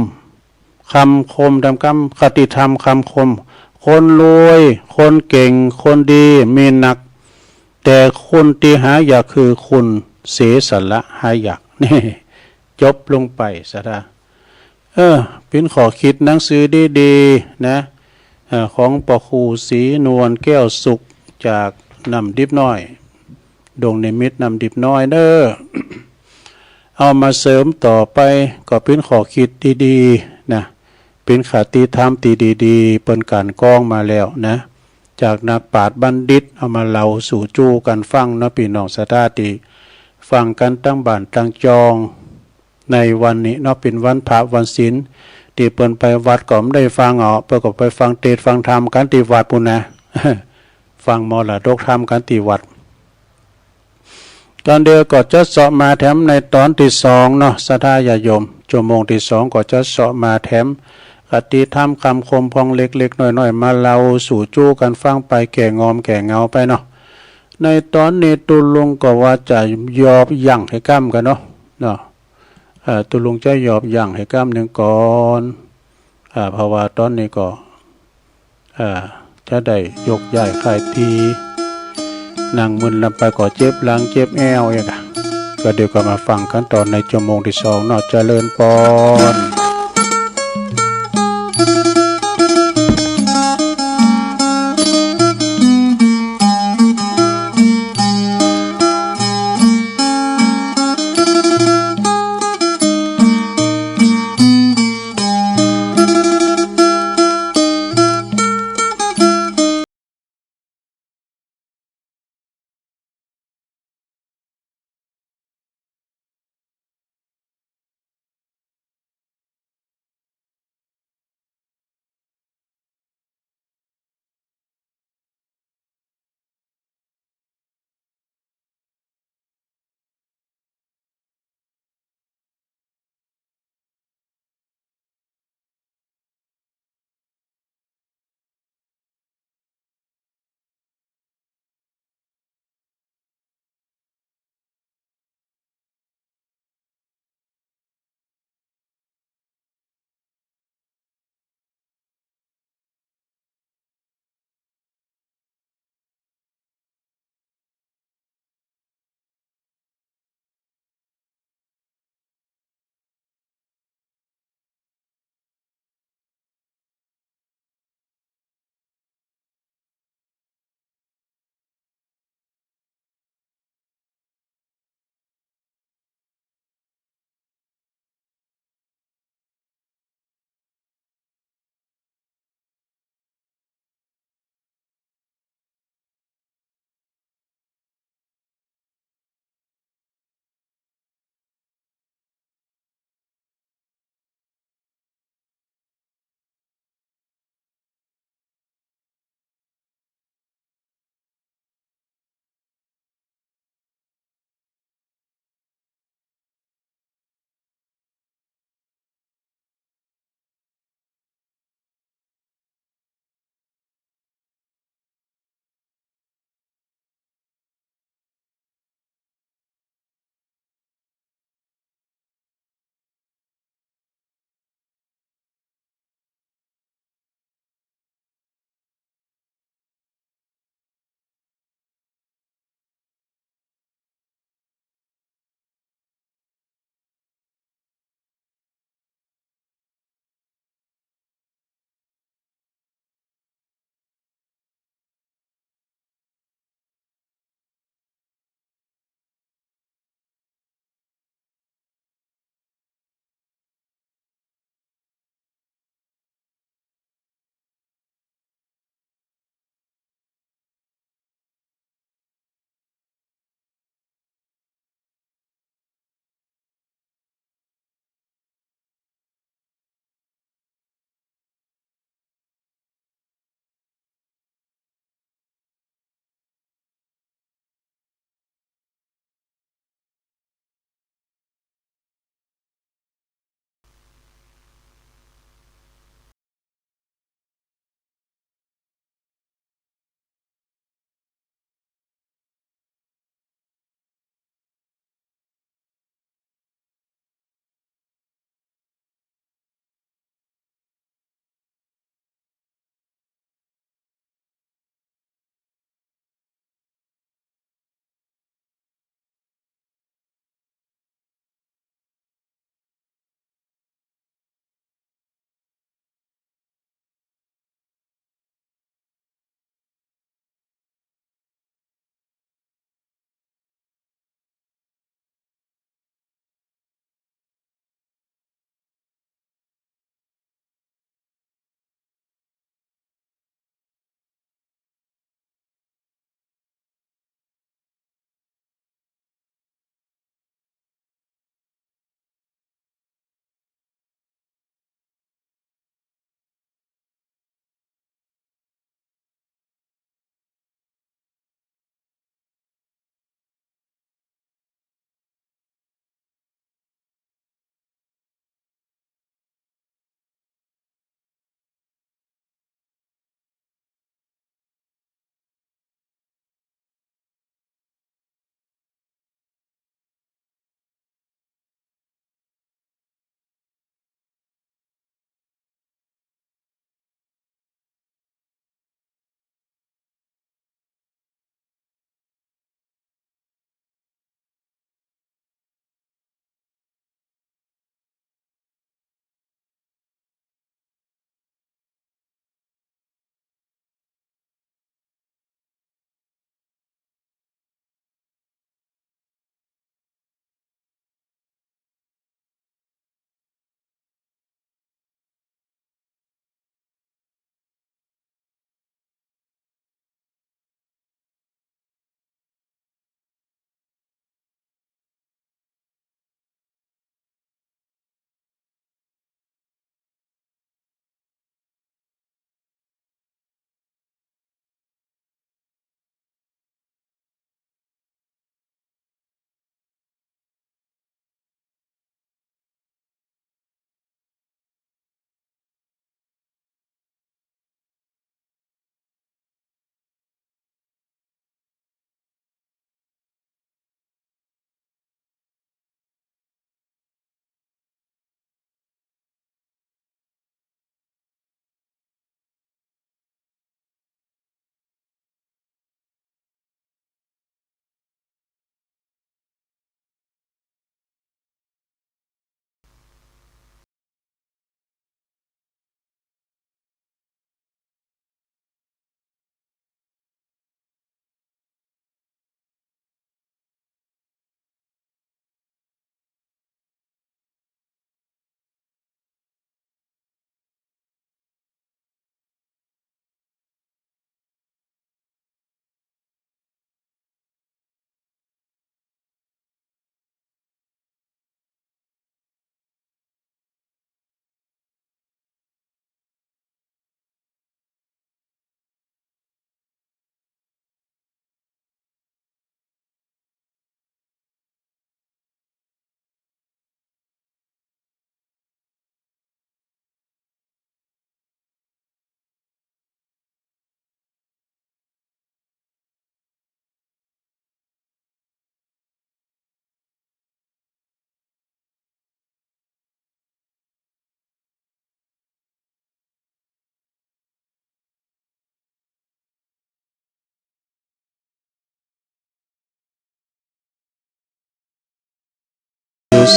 คำคม ตามคำคติธรรม คำคม คนรวย คนเก่ง คนดี มีนัก แต่คนตี้หายากคือคนเสียสละ หายาก นี่ จบลงไป ศรัทธา เออ เป๋นข้อคิดหนังสือดีๆ นะ เอ่อ ของป้อครูศรีนวลแก้วสุข จากน้ำดิบน้อย ดงนิมิตรน้ำดิบน้อยเน่อ เอามาเสริมต่อไป ก็เป๋นข้อคิดดีๆ นะ เป๋นคติธรรมตี้ดีๆ เปิ้นกลั่นกรองมาแล้วนะ จากนักปราชญ์บัณฑิต เอามาเล่าสู่จู้กั๋นฟังเนาะ ปี้น้องศรัทธาตี้ฟังกั๋นตังบ้านตังจอง ในวันนี้เนาะ เป๋นวันพระวันศีล ตี้เปิ้นไปวัดก็บ่ได้ฟังเอา เปิ้นก็ไปฟังเตสน์ฟังธรรมกั๋นตี้วัดปู้นนะ ฟังมรดกธรรมกั๋นตี้วัด ตอนเดียวก็จะเสาะมาแถมในตอนที่สองเนาะ ศรัทธาญาติโยม ชั่วโมงที่สองก็จะเสาะมาแถม คติธรรมคำคมพองเล็กๆ น้อยๆ มาเล่าสู่จู้กันฟังไปแก่งอมแก่เหงาไปเนาะ ในตอนนี้ตุ๊ลุงก็ว่าจะหยอบยั้งให้ก้ำกันเนาะ เนาะ เอ่อ ตุ๊ลุงจะหยอบยั้งให้ก้ำหนึ่งก่อน อ่า เพราะว่าตอนนี้ก็ อ่า จะได้ยกย้ายค่ายที่ นั่งมึนลำไปก็เจ็บหลังเจ็บแอวอีกอะ ก็เดี๋ยวก็มาฟังกันตอนในชั่วโมงที่สองเนาะ เจริญปอน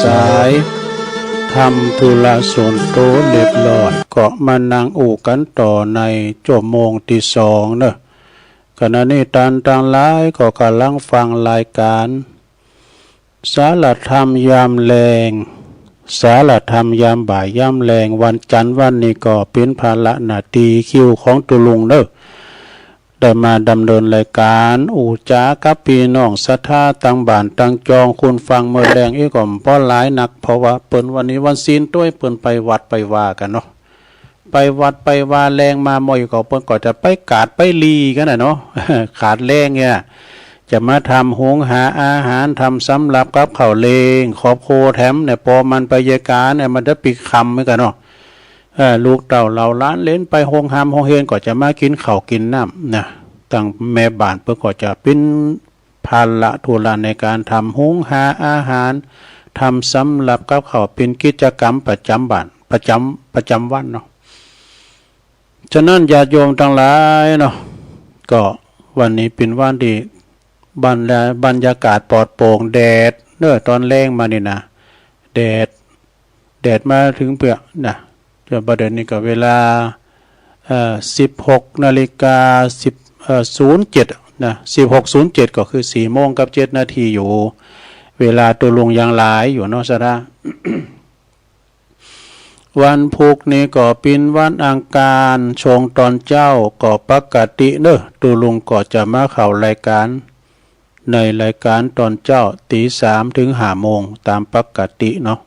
สาย ทำธุระส่วนตัวเรียบร้อย ก็มานั่งอู้กันต่อในชั่วโมงที่สองเนอะ ขณะนี้ท่านทั้งหลายก็กำลังฟังรายการ สารธรรมยามแลง สารธรรมยามบ่ายยามแลง วันจันทร์วันนี้ก็เป็นภาระหน้าที่คิวของตุ๊ลุงเนอะ ได้มาดำเนินรายการ อู้จ๋ากับพี่น้องศรัทธาตังบ้านตังจอง คุณฟังเมื่อแลงอีกก็บ่หลายนัก เพราะว่าเปิ้นวันนี้วันศีลตวย เปิ้นไปวัดไปวากั๋นเนาะ ไปวัดไปวาแลงมาหม้อยก็เปิ้นก็จะไปกาดไปลีกั๋นน่ะเนาะ ขาดแลงเนี่ย จะมาทำหุงหาอาหาร ทำสำรับกับข้าวเลี้ยงครอบครัวแถมเนี่ย ปอมันไปเยียะก๋านเนี่ย มันจะปิ๊กค่ำเหมือนกั๋นเนาะ เออ ลูกเต้าเหล่าหลานเหลนไปโฮงฮามโฮงเฮียน ก็จะมากิ๋นข้าวกิ๋นน้ำนะ ตังแม่บ้านเปิ้นก็จะปิ๊นภาระธุระในการทำหุงหาอาหาร ทำสำรับกับข้าว ปิ๊นกิจกรรมประจ๋ำบ้าน ประจ๋ำ ประจ๋ำวันเนาะ ฉะนั้นญาติโยมตังหลายเนาะ ก็วันนี้ปิ๊นวันตี้บรรยา บรรยากาศปลอดโปร่ง แดดเนอะ ตอนแลงมานี่นะ แดด แดดมาถึงเปื้อนะ จนบ่าเดี๋ยวนี้ก็เวลา เอ่อ สิบหกนาฬิกา สิบ เอ่อ ศูนย์เจ็ดนะ สิบหกศูนย์เจ็ด ก็คือสี่โมงกับเจ็ดนาทีอยู่ เวลาตุ๊ลุงยังหลายอยู่เนาะ ศรัทธา วันพุธนี้ก็ปิ๊นวันอังคาร ช่วงตอนเจ๊าก็ปกติเนอะ ตุ๊ลุงก็จะมาเข้ารายการ ในรายการตอนเจ๊าตีสามถึงห้าโมงตามปกติเนาะ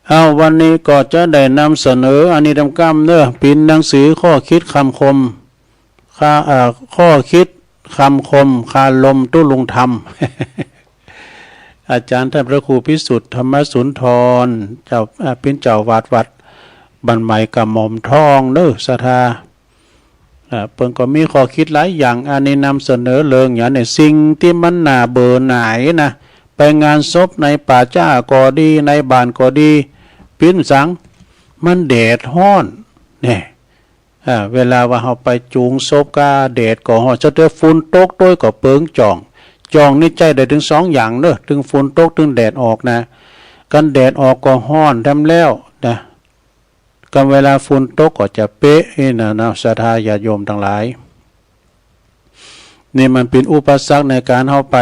เอา วันนี้ก็จะได้นำเสนออันนี้ตามกำเนอะ ปิ๊นหนังสือข้อคิดคำคม คา เอ่อ ข้อคิดคำคมคารมตุ๊ลุงธรรม อาจารย์ท่านพระครูพิสุทธิ์ธรรมสุนทร เจ้า อ่า ปิ๊นเจ้าวัดวัดบ้านใหม่กระหม่อมทองเนอะ ศรัทธา อ่า เปิ้นก็มีข้อคิดหลายอย่าง อันนี้นำเสนอเรื่องอย่างเนี่ย สิ่งที่มันน่าเบื่อหน่ายนะ ไปงานศพในป่าช้าก็ดี ในบ้านก็ดี ปิ๊นสัง มันแดดฮ้อน เนี่ย อ่า เวลาว่าเฮาไปจูงศพก็แดดก็ฮ้อน ซะเตื้อฝุ่นตกตวยก็เปิงจ้อง จ้องนี่ใจ๊ได้ตึงสองอย่างเนอะ ตึงฝุ่นตก ตึงแดดออกนะ กันแดดออกก็ฮ้อนแถมแล้วนะ กันเวลาฝุ่นตกก็จะเปะนี่นะเนาะ ศรัทธาญาติโยมตังหลาย นี่มันปิ๊นอุปสรรคในการเฮาไป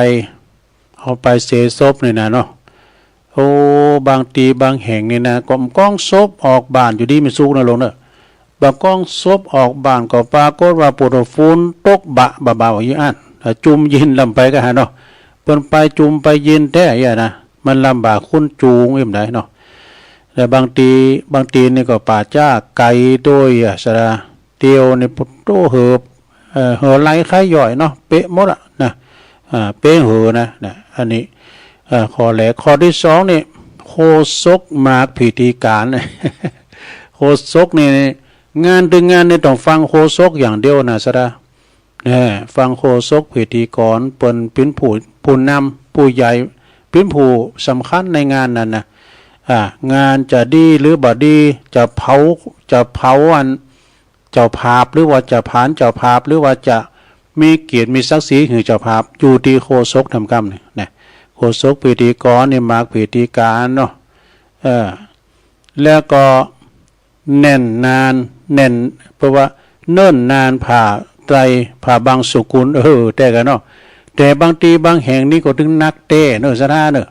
เฮาไปเสศพนี่นะเนาะ โอ้ บางตี้บางแห่งนี่นะ ก็ก้องศพออกบ้านอยู่ดีมีสุขนะลุงเนอะ บางก้องศพออกบ้านก็ปรากฏว่าปวดหัว ฝุ่นตกบะบ่าๆ อยู่อั้น อ่า จุ่มเย็นลำไปก็หันเนาะ เปิ้นไปจุ่มไปเย็นแท้อย่างนะ มันลำบากคนจูงอิ่มใดเนาะ แต่บางตี้ บางตี้นี่ก็ป่าช้าไกลตวยอะ ศรัทธา เตียวนี่ โอ้โห เอ่อ เหือไหลไคร้ย่อยเนาะ เปะหมดอะนะ อ่า เปะเหือนะ นะ อันนี้ เอ่อ ข้อแรก ข้อที่สองนี่ โฆษกมากพิธีการ โฆษกนี่ งานตึงงานนี่ต้องฟังโฆษกอย่างเดียวนะ ศรัทธา เออ ฟังโฆษกพิธีกร เปิ้นปิ๊นผู้ ผู้นำ ผู้ใหญ่ ปิ๊นผู้สำคัญในงานนั้นนะ อ่า งานจะดีหรือบ่ดี จะเผา จะเผาอัน เจ้าภาพ หรือว่าจะผานเจ้าภาพ หรือว่าจะมีเกียรติมีศักดิ์ศรีหื้อเจ้าภาพ อยู่ตี้โฆษกทำกำนี่นะ โฆษกพิธีกรนี่มากพิธีการเนาะ เออ แล้วก็แน่นนาน แน่น เพราะว่าเนิ่นนานผ่าไตร ผ่าบังสุกุล เออ แต๊กั๋นเนาะ แต่บางตี้บางแห่งนี่ก็ตึงนักแต๊เนาะ ศรัทธาเนาะ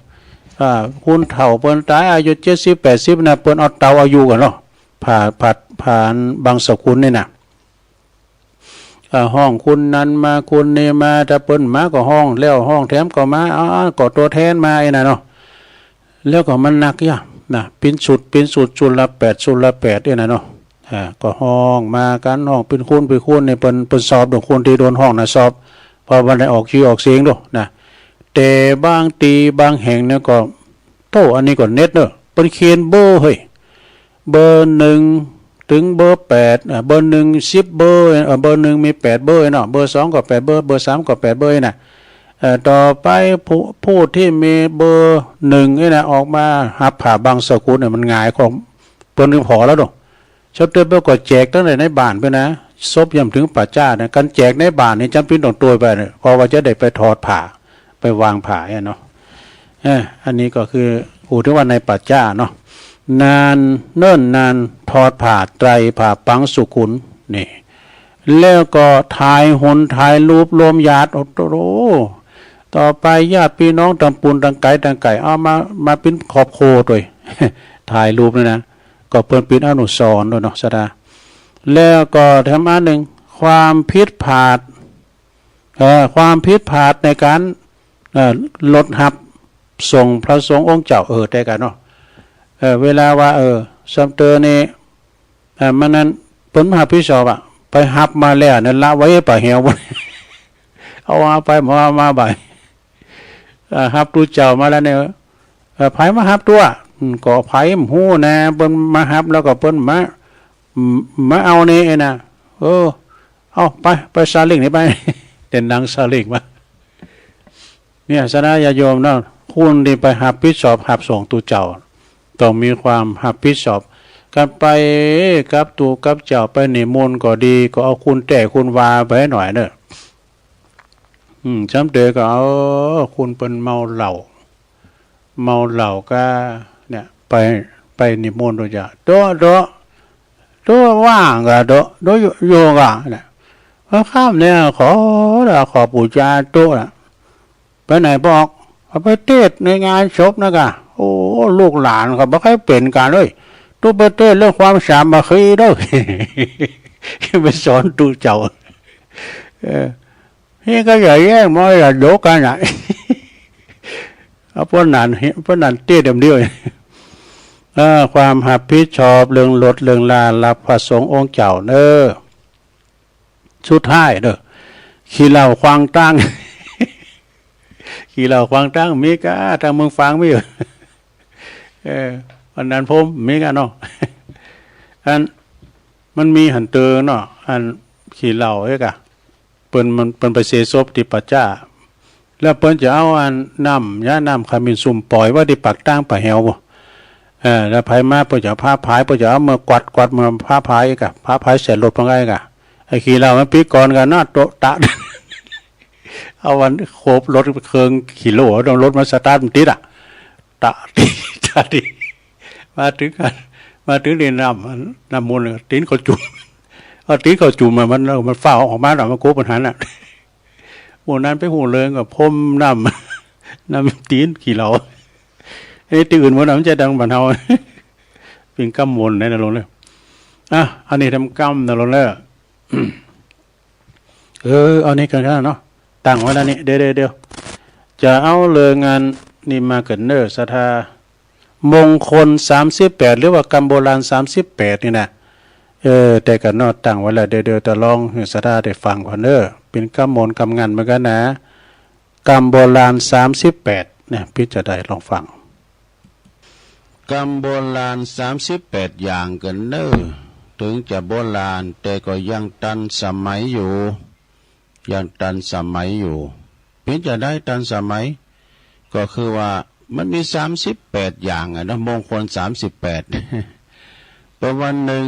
อ่า คนเฒ่าเปิ้นต๋ายอายุเจ็ดสิบแปดสิบนะ เปิ้นเอาเต๋าเอาอยู่กั๋นเนาะ ผ่า ผ่า ผ่าบังสุกุลนี่นะ อ่า ฮ้องคนนั้นมาคนนี้มา ถ้าเปิ้นมาก็ฮ้อง แล้วฮ้องแถมก็มา อ้าว ก็ตั๋วแทนมาไอ้น่ะเนาะ แล้วก็มันนักอย่างนะ ปิ๊นชุด ปิ๊นชุด ชุดละแปด ชุดละแปดไอ้น่ะเนาะ อ่า ก็ฮ้องมากั๋น ฮ้องปิ๊นคน ปิ๊นคนนี่ เปิ้น เปิ้นสอบดอก คนตี้โดนฮ้องน่ะสอบ เพราะบ่ได้ออกจื้อออกเสียงดอกนะ แต่บางตี้บางแห่งเนี่ยก็ โธ่ อันนี้ก็เน็ตเนอะ เปิ้นเขียนเบอร์เฮ้ย เบอร์หนึ่งถึงเบอร์แปด อ่ะ เบอร์หนึ่งสิบเบอร์ เอ่อ เบอร์หนึ่งมีแปดเบอร์เนาะ เบอร์สองก็แปดเบอร์ เบอร์สามก็แปดเบอร์น่ะ เอ่อ ต่อไปผู้ ผู้ที่มีเบอร์หนึ่งนี่นะ ออกมาฮับผ่าบังสุกุลเนี่ย มันหงายของเปิ้นนึงพอแล้วเนาะ ชาวเตอร์เปิ้นก็แจกตั้งแต่ในบ้านไปนะ ศพยังบ่ถึงป่าช้านะ การแจกในบ้านนี่จำเป็นต้องตวยไปเนี่ย เพราะว่าจะได้ไปถอดผ้า ไปวางผ้าเนี่ยเนาะ เออ อันนี้ก็คือ ผู้ที่ว่าในป่าช้าเนาะ นานเนิ่นนาน ถอดผ้าไตร ผ้าปังสุขุน นี่ แล้วก็ถ่ายหนถ่ายรูปรวมญาติ โอ้โห ต่อไปญาติพี่น้องต่างปูนต่างไกลต่างไกล เอามา มาเป็นครอบครัวด้วย ถ่ายรูปนี่นะ ก็เปิ้นเป็นอนุสรณ์ด้วยเนาะ ศรัทธา แล้วก็แถมอันหนึ่ง ความผิดพลาด เอ่อ ความผิดพลาดในการ เอ่อ รถฮับส่งพระสงฆ์องค์เจ้า เออ แต่กันเนาะ เอ่อ เวลาว่า เออ ซำเตอนี่ เอ่อ มันนั้น เปิ้นมารับผิดชอบอะ ไปฮับมาแล้วนั่นละไว้ป่าแหว เอา เอาไป มา มาบ่าย เอ่อ ฮับตุ๊เจ้ามาแล้วเนี่ย เอ่อ ไผมาฮับตั๊ว อืม ก็ไผบ่ฮู้นะ เปิ้นมาฮับแล้วก็เปิ้นมา อืม มาเอานี่นะ เออ เอาไป ไปซาเล้งนี่ไป เดินนั่งซาเล้งมา เนี่ย ศรัทธาญาติโยมเนาะ คนที่ไปฮับผิดชอบฮับส่งตุ๊เจ้า ต้องมีความฮับผิดชอบ การไปกับตุ๊กับเจ้า ไปนิมนต์ก็ดี ก็เอาคุณแต้คุณวาไปหน่อยเนอะ อืม ซำเตอก็เอา คุณเปิ้นเมาเหล้า เมาเหล้าก็ เนี่ย ไป ไปนิมนต์ตุ๊เจ้า โต๊ะ โต๊ะ โต๊ะว่างกะ โต๊ะ โต๊ะอยู่ อยู่กะ เนี่ย พอค่ำเนี่ย ขอละ ขอบูชาโต๊ะละ ไปไหนบอก เอาไปเทศน์ในงานศพนะกะ โอ้ ลูกหลานก็บ่ค่อยเป็นกันเลย ตุ๊ไปเทศน์เรื่องความสามัคคีเด้อ ไปสอนตุ๊เจ้า เออ นี่ก็อย่าแย่งมรดกกันน่ะ เอาพวกนั้น พวกนั้นเตี้ยเต็มที่เลย เออ ความรับผิดชอบเรื่องรถเรื่องลารับพระสงฆ์องค์เจ้าเนอะ สุดท้ายเนอะ ขี้เหล้าขวางตาง ขี้เหล้าขวางตางมีกะ ทางเมืองฝางมีอยู่ เออ อันนั้นผมมีกะเนาะ อัน มันมีหั้นเตอเนาะ อันขี้เหล้าเอ้ยกะ เปิ้นมัน เปิ้นไปเสียศพตี้ป่าช้า แล้วเปิ้นจะเอาอันน้ำ ยาน้ำขมิ้นซุ่มปล่อยไว้ตี้ปากตางป่าแหวบ่ เออ แล้วไผมาเปิ้นจะเอาผ้าผาย เปิ้นจะเอามือกวาด กวาดมือผ้าผายกะ ผ้าผายใส่รถมันไงกะ ไอ้ขี้เหล้ามันปีก่อนกะหน้าโต๊ะตะ เอาวันโขบรถเคิงกิโล เอารถมาสตาร์ทมันติดอะ ตะตี้ ตะตี้ มาถึงกัน มาถึงนี่น้ำ น้ำมนต์ ตีนเขาจุ่ม เอาตีนเขาจุ่มอะ มัน มันฟ้าวออกมาเนาะ มันโกบมันหันน่ะ หมู่นั้นไปฮู้เรื่องก็พรมน้ำ น้ำตีนขี้เหล้า ไอ้ตี้อื่นหมดน่ะ มันจะดังบ้านเฮา เป็นกำมนต์นะ นะลงเลย อ่ะ อันนี้ทำกำนะลงเลย เออ เอานี่กันนะเนาะ ตั้งไว้แล้วนี่ เดี๋ยว เดี๋ยว เดี๋ยว จะเอาเรื่องงานนี่มาเกิดเนอร์ศรัทธา มงคลสามสิบแปด หรือว่ากำโบราณสามสิบแปดนี่นะ เออ แต่กันเนาะ ตั้งไว้แล้ว เดี๋ยว เดี๋ยวจะลองให้ศรัทธาได้ฟังก่อนเนอร์ เป็นกำมนต์กำงันเหมือนกันนะ กำโบราณสามสิบแปดเนี่ย พี่จะได้ลองฟัง กำโบราณสามสิบแปดอย่างเกินเนอ ถึงจะโบราณแต่ก็ยังทันสมัยอยู่ ยังทันสมัยอยู่ เพียงจะได้ทันสมัย ก็คือว่ามันมีสามสิบแปดอย่างอะเนาะ มงคลสามสิบแปด ประมาณหนึ่ง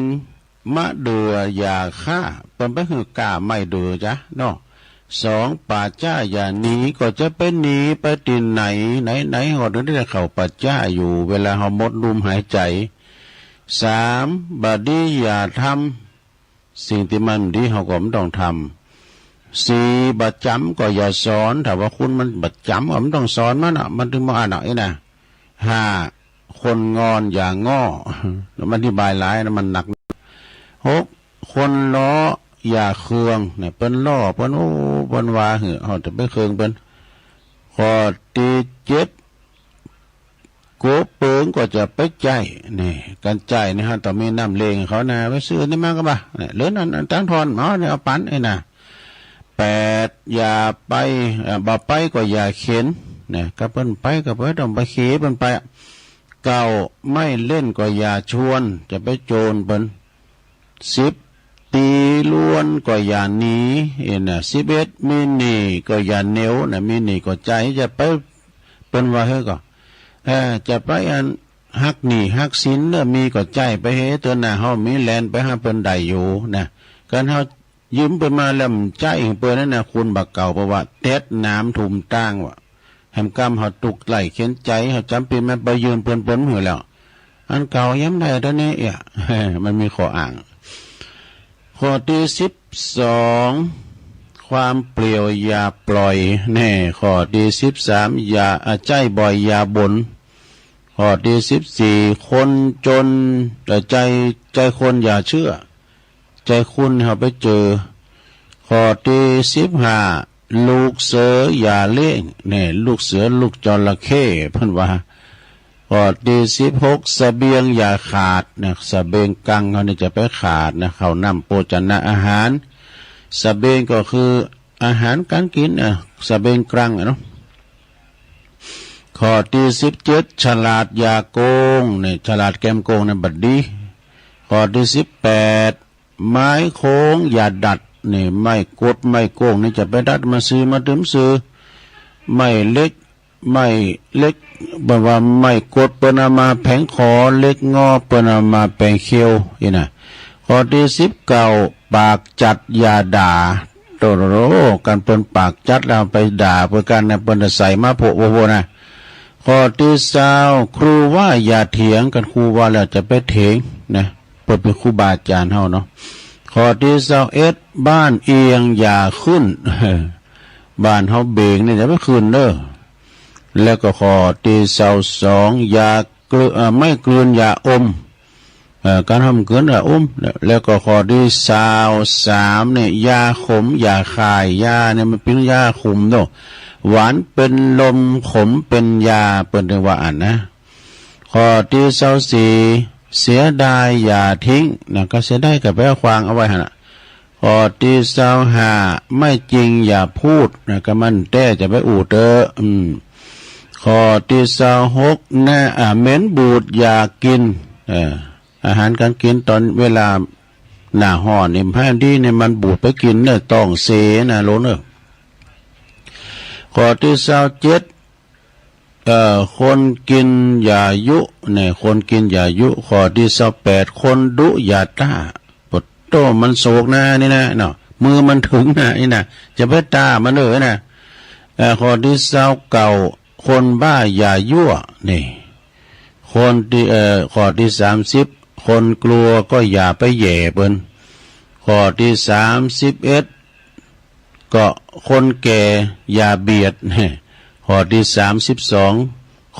มะเดื่ออย่าฆ่า เปิ้นไปหื้อก้าไม้เดื่อจ้ะเนาะ สอง ป่าช้าอย่าหนี ก็จะไปหนีไปตี้ไหน ไหนๆ ก็ถึงได้เข้าป่าช้าอยู่ เวลาเฮาหมดลมหายใจ สาม บ่ดีอย่าทำ สิ่งตี้มันบ่ดีเฮาก็บ่ต้องทำ สี่ บ่จ๋ำก็อย่าสอน ถ้าว่าคนมันบ่จ๋ำก็บ่ต้องสอนมันอะ มันถึงบ่อ่านอะ นี่นะ ห้า คนงอนอย่าง้อ มันอธิบายหลายนะ มันหนัก หก คนล้ออย่าเคืองเนี่ย เปิ้นล้อ เปิ้น โอ้ เปิ้นว่าหื้อ เฮาจะไปเคืองเปิ้น ข้อตี้เจ็ด โกเปิงก็จะไปใจ๊ นี่ การใจ๊นี่ฮะ ต้องมีน้ำเล้งเขานะ ไปซื้อนี่มาก็บ่า เนี่ย หรือนั่น อันตังทอน เอาเนี่ย เอาปัน ไอ้น่ะ แปด อย่าไป เอ่อ บ่ไปก็อย่าเข็น เนี่ย ก็เปิ้นไปก็บ่ต้องไปเข็นเปิ้นไปอะ เก้า ไม่เล่นก็อย่าชวน จะไปโจนเปิ้น สิบ ตีลวนก็อย่าหนี เอ็นน่ะ สิบเอ็ด มีหนี้ก็อย่าเหนียวน่ะ มีหนี้ก็ใจ๊ จะไป เปิ้นว่าเฮ้อก็ เอ่อ จะไปอันหักหนี้หักสินเนอะ มีก็ใจ๊ไปเฮ้อ เตื้อหน้าเฮามีแลนไปหาเปิ้นได้อยู่นะ คันเฮายืมเปิ้นมาแล้วบ่ใจ๊เปิ้นนั่นน่ะ คุณบ่าเก่า เพราะว่าเต็ดน้ำทุ่มตังว่ะ แหมกำเฮาตุ๊กข์ไร้เข็ญใจ๋ เฮาจ๋ำเป๋นแม่นไปยื่นเปิ้น เปิ้นหื้อแล้ว อันเก่ายังได้เด้อเนี่ย เอี่ย มันมีข้ออ้าง ข้อตี้สิบสอง ความเปลี่ยวอย่าปล่อย แน่ ข้อตี้สิบสาม อย่า อ่า ใจ๊บ่อยอย่าบ่น ข้อตี้สิบสี่ คนจน แต่ใจ ใจคนอย่าเชื่อ ใจคุณเฮาไปเจอ ข้อตี้สิบห้า ลูกเสืออย่าเลี้ยง แน่ ลูกเสือลูกจระเข้ เปิ้นว่า ข้อตี้สิบหก เสบียงอย่าขาดนะ เสบียงกลางเฮานี่จะไปขาดนะ ข้าวน้ำโภชนะอาหาร เสบียงก็คืออาหารการกิน เอ่อ เสบียงกลางอะเนาะ ข้อตี้สิบเจ็ด ฉลาดอย่าโกง นี่ ฉลาดแกมโกงนี่บ่ดี ข้อตี้สิบแปด ไม้โค้งอย่าดัด นี่ ไม้กดไม้โค้งนี่จะไปดัดมาซื่อมาตึมซื่อ ไม้เหล็ก ไม้เหล็ก เปิ้นว่าไม้กดเปิ้นเอามาแผงคอ เหล็กงอเปิ้นเอามาแผงเขียว นี่นะ ข้อตี้สิบเก้า ปากจัดอย่าด่า โตโตโต กันเปิ้นปากจัดแล้วไปด่าเปิ้นกันนะ เปิ้นจะใส่มาโผะโผะนะ ข้อตี้ซาว ครูว่าอย่าเถียง กันครูว่าแล้วจะไปเถียงนะ เปิ้นเป๋นครูบาอาจ๋ารย์เฮาเนาะ ข้อตี้ซาวเอ็ด บ้านเอียงอย่าขึ้น บ้านเฮาเบงนี่จะไปขึ้นเด้อ แล้วก็ข้อตี้ซาวสอง อย่ากลืน เอ่อ ไม่กลืนอย่าอม เอ่อ การห้ามกลืนอย่าอม แล้วก็ข้อตี้ซาวสามเนี่ย ยาขมอย่าคาย ยาเนี่ยมันเป๋นยาขมเนาะ หวานเป็นลมขมเป็นยา เปิ้นเรียกว่าอันนะ ข้อตี้ซาวสี่ เสียดายอย่าทิ้ง นะ ก็เสียดายก็ไปเอาขว้างเอาไว้หั่นน่ะ ข้อตี้ซาวห้า ไม่จริงอย่าพูด นะ ก็มันแต๊จะไปอู้เต๊อะ อืม ข้อตี้ซาวหก แน่ อ่า เหม็นบูดอย่ากิน เอ่อ อาหารการกินตอนเวลาหน้าฮ้อนนี่ แฮงดีนี่มันบูดไปกินเน่อ ท้องเสียนะ โลเน่อ ข้อตี้ซาวเจ็ด เอ่อ คนกินอย่ายุ เนี่ย คนกินอย่ายุ ข้อตี้ซาวแปด คนดุอย่าต้า ปะโต้ มันโศกนะนี่นะเนาะ มือมันถึงนะนี่นะ จะไปต้ามันเด้อนะ เอ่อ ข้อตี้ซาวเก้า คนบ้าอย่ายั่ว นี่ คนตี้ เอ่อ ข้อตี้สามสิบ คนกลัวก็อย่าไปแหย่เปิ้น ข้อตี้สามสิบเอ็ด ก็คนแก่อย่าเบียด ข้อตี้สามสิบสอง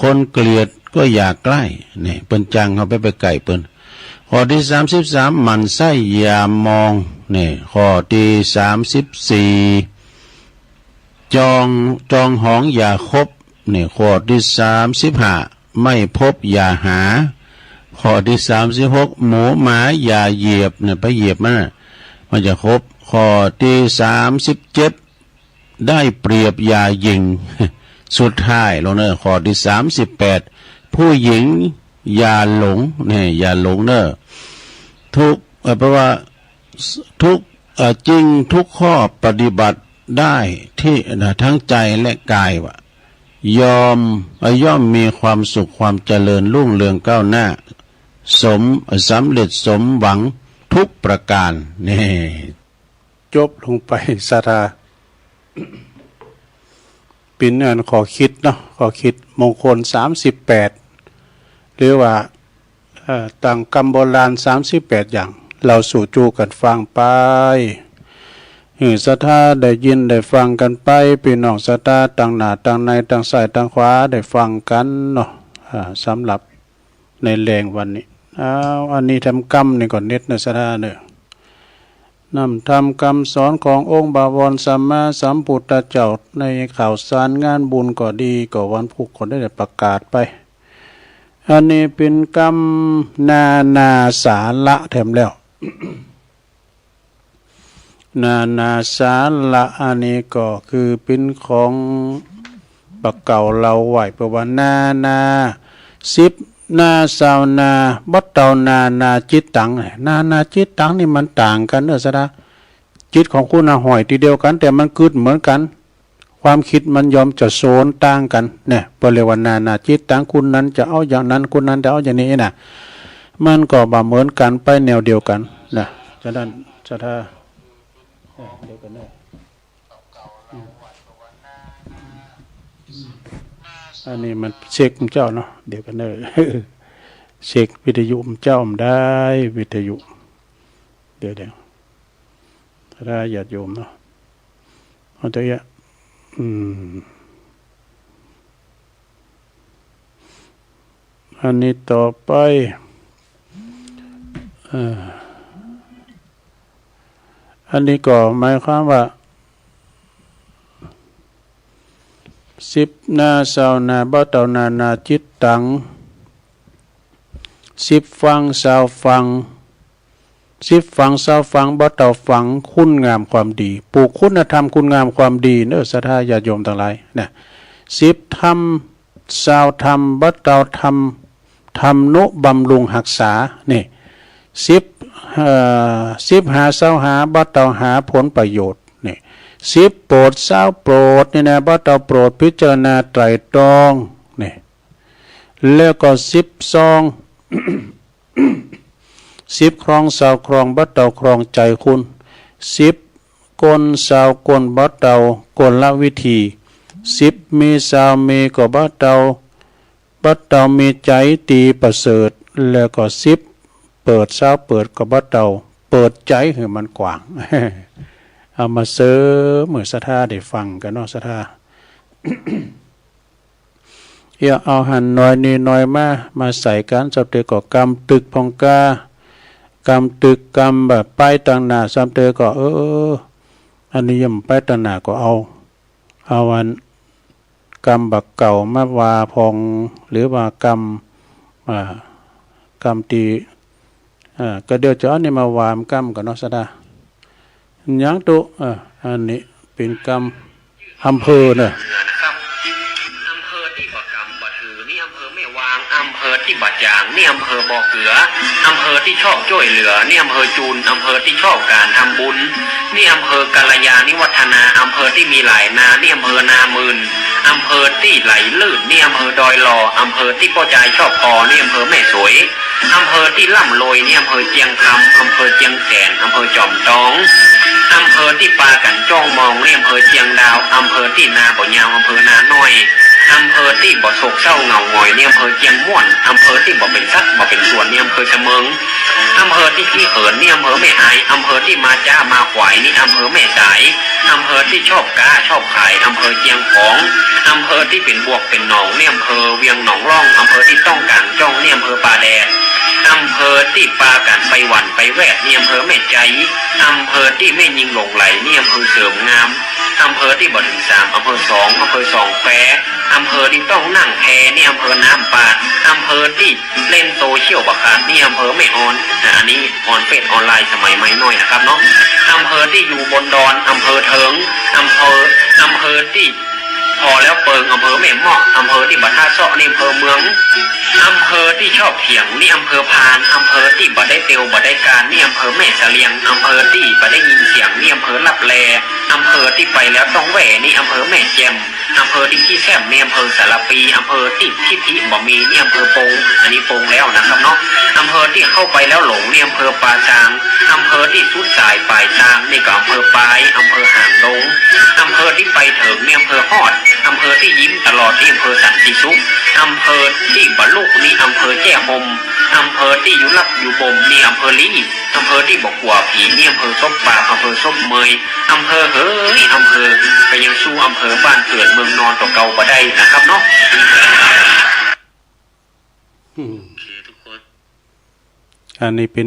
คนเกลียดก็อย่าใกล้ นี่ เปิ้นจังเฮาไป ไปใก้เปิ้น ข้อตี้สามสิบสาม หมั่นไส้อย่ามอง นี่ ข้อตี้สามสิบสี่ จอง จองหองอย่าคบ นี่ ข้อตี้สามสิบห้า ไม่พบอย่าหา ข้อตี้สามสิบหก หมูหมาอย่าเหยียบ เนี่ย ไปเหยียบมันน่ะ มันจะคบ ข้อตี้สามสิบเจ็ด ได้เปรียบอย่าหยิ่ง สุดท้ายลงเนอะ ข้อตี้สามสิบแปด ผู้หญิงอย่าหลง เนี่ย อย่าหลงเนอะ ทุก เอ่อ แปลว่า ทุก เอ่อ จริงทุกข้อปฏิบัติได้ที่ นะ ทั้งใจและกายว่า ยอม เอ่อ ย่อมมีความสุขความเจริญรุ่งเรืองก้าวหน้า สม สำเร็จสมหวังทุกประการ นี่ จบลงไป ศรัทธา เป๋นอันข้อคิดเนาะ ข้อคิดมงคลสามสิบแปด หรือว่า เอ่อ ตังกำโบราณสามสิบแปดอย่าง เล่าสู่จู้กั๋นฟังไป หื้อศรัทธาได้ยินได้ฟังกั๋นไป ปี้น้องศรัทธาตังหน้าตังในตังซ้ายตังขวาได้ฟังกั๋นเนาะ อ่า สำหรับในแลงวันนี้ อ้าว อันนี้ทำกำนี่ก่อนเน็ตเนอะศรัทธาเนอะ นำธรรมกำสอนขององค์บวรสัมมาสัมพุทธเจ้า ในข่าวสารงานบุญก็ดี ก็วันพุธก็ได้ประกาศไป อันนี้เป๋นกำนานาสาระแถมแล้ว นานาสาระ อันนี้ก็คือเป๋นของ บ่าเก่าเล่าไว้ เปิ้นว่านานา สิบนา ซาวนา บ่เต่านานาจิตตัง นานาจิตตังนี่มันต่างกั๋นเนอะศรัทธา จิตของคนน่ะห้อยตี้เดียวกั๋น แต่มันกึ๊ดเหมือนกั๋น ความคิดมันย่อมจะโซนต่างกั๋น เนี่ย เปิ้นเรียกว่านานาจิตตัง คนนั้นจะเอาอย่างนั้น คนนั้นจะเอาอย่างนี้นะ มันก็บ่เหมือนกั๋นไปแนวเดียวกั๋นนะ ฉะนั้นศรัทธา เดียวกั๋นเนอะ อันนี้มันเช็คมันเจ้าเนาะ เดี๋ยวกันเนอะ เช็ควิทยุมันเจ้ามันได้วิทยุ เดี๋ยวเดี๋ยว ถ้าญาติโยมเนาะ เอาตัวเนี้ย อืม อันนี้ต่อไป เอ่อ อันนี้ก็หมายความว่า สิบนาซาวนา บ่เต้านานาจิตตัง สิบฟังซาวฟัง สิบฟังซาวฟัง บ่เต้าฟังคุณงามความดี ปลูกคุณธรรมคุณงามความดีเนอะ ศรัทธาญาติโยมทั้งหลายนะ สิบธรรม ซาวธรรม บ่เต้าธรรม ธรรมนุบำรุงฮักษา นี่ สิบ เอ่อ สิบหาซาวหา บ่เต้าหาผลประโยชน์ นี่ สิบโปรดซาวโปรด นี่นะ บ่เต้าโปรดพิจารณาไตร่ตรอง นี่ แล้วก็สิบซอง สิบครองซาวครอง บ่เต้าครองใจคุณ สิบกลซาวกล บ่เต้ากลวิธี สิบมีซาวมีก็บ่เต้า บ่เต้ามีใจดีประเสริฐ แล้วก็สิบเปิดซาวเปิดก็บ่เต้าเปิดใจหื้อมันกว้าง เอามาเสริมหื้อศรัทธาได้ฟังกันเนาะ ศรัทธา เอียเอาหันหน่อยนี้หน่อยมา มาใส่กัน สำเร็จก็กำตึกพองกา กำตึกกำแบบไปตังหน้า สำเร็จก็ เออ อันนี้ยังไปตังหน้าก็เอา เอาอันกำบักเก่ามาว่าพอง หรือว่ากำ อ่า กำตี อ่า ก็เดี๋ยวจะเอาอันนี้มาว่ามันกำกันเนาะ ศรัทธา ยังตุ เอ่อ อันนี้เป็นกำอำเภอเนอะ เหนือนะครับ อำเภอตี้บ่กำบ่ถือนี่อำเภอแม่วาง อำเภอตี้บ่จ่างนี่อำเภอบ่อเกลือ อำเภอตี้ชอบจ้วยเหลือนี่อำเภอจูน อำเภอตี้ชอบการทำบุญนี่อำเภอกัลยาณิวัฒนา อำเภอตี้มีหลายนานี่อำเภอนาหมื่น อำเภอตี้ไหลลื่นนี่อำเภอดอยหล่อ อำเภอตี้ป้อจายชอบพอนี่อำเภอแม่สวย อำเภอตี้ร่ำรวยนี่อำเภอเจียงคำ อำเภอเจียงแสน อำเภอจอมตอง อำเภอตี้ปากั๋นจ้องมองนี่อำเภอเจียงดาว อำเภอตี้นาบ่ยาว อำเภอนาน้อย อำเภอตี้บ่โศกเศร้าเหงาหงอยนี่อำเภอเจียงม่วน อำเภอตี้บ่เป็นสัตว์บ่เป็นส่วนนี่อำเภอเสมิง อำเภอตี้ขี้เขินนี่อำเภอแม่อาย อำเภอตี้มาจ๊ามาขวายนี่อำเภอแม่สาย อำเภอตี้ชอบก๊าชอบขาย อำเภอเจียงของ อำเภอตี้เป็นบวกเป็นหนองนี่อำเภอเวียงหนองล่อง อำเภอตี้ต้องกางจ้องนี่อำเภอป่าแดด อำเภอตี้ปากั๋นไปหวั่นไปแวดนี่อำเภอแม่ใจ อำเภอตี้แม่ยิงหลงใหลนี่อำเภอเสริมงาม อำเภอตี้บ่ถึงสาม อำเภอสอง อำเภอสองแคว อำเภอตี้ต้องนั่งแพนี่อำเภอน้ำปาด อำเภอตี้เล่นโตเขี้ยวบ่ขาดนี่อำเภอแม่ออน อ่ะ อันนี้ออนเฟซออนไลน์สมัยใหม่หน่อยนะครับเนาะ อำเภอตี้อยู่บนดอน อำเภอเถิง อำเภอ อำเภอตี้พอแล้วเปิง อำเภอแม่เมาะ อำเภอตี้บ่ท่าเซาะนี่อำเภอเมือง อำเภอตี้ชอบเถียงนี่อำเภอพาน อำเภอตี้บ่ได้เตียวบ่ได้การนี่อำเภอแม่เสลียง อำเภอตี้บ่ได้ยินเสียงนี่อำเภอลับแล อำเภอตี้ไปแล้วต้องแหว่นี่อำเภอแม่แจ่ม อำเภอตี้ขี้แซมนี่อำเภอสารปี อำเภอตี้ทิฐิบ่มีนี่อำเภอปง อันนี้ปงแล้วนะครับเนาะ อำเภอตี้เข้าไปแล้วหลงนี่อำเภอป่าซาง อำเภอตี้สุดสายปลายทางนี่ก็อำเภอปาย อำเภอหางดง อำเภอตี้ไปเถิงนี่อำเภอฮอด อำเภอตี้ยิ้มตลอดนี่อำเภอสันติสุข อำเภอตี้บรรลุนี่อำเภอแจ้ห่ม อำเภอตี้อยู่หลับอยู่บ่มนี่อำเภอลี้ อำเภอตี้บ่กั๋วผีนี่อำเภอซบปาบ อำเภอซบเมย อำเภอเฮย อำเภอ ก็ยังสู้อำเภอบ้านเกิดเมืองนอนตัวเก่าบ่ได้นะครับเนาะ อืม โอเคทุกคน อันนี้เป็น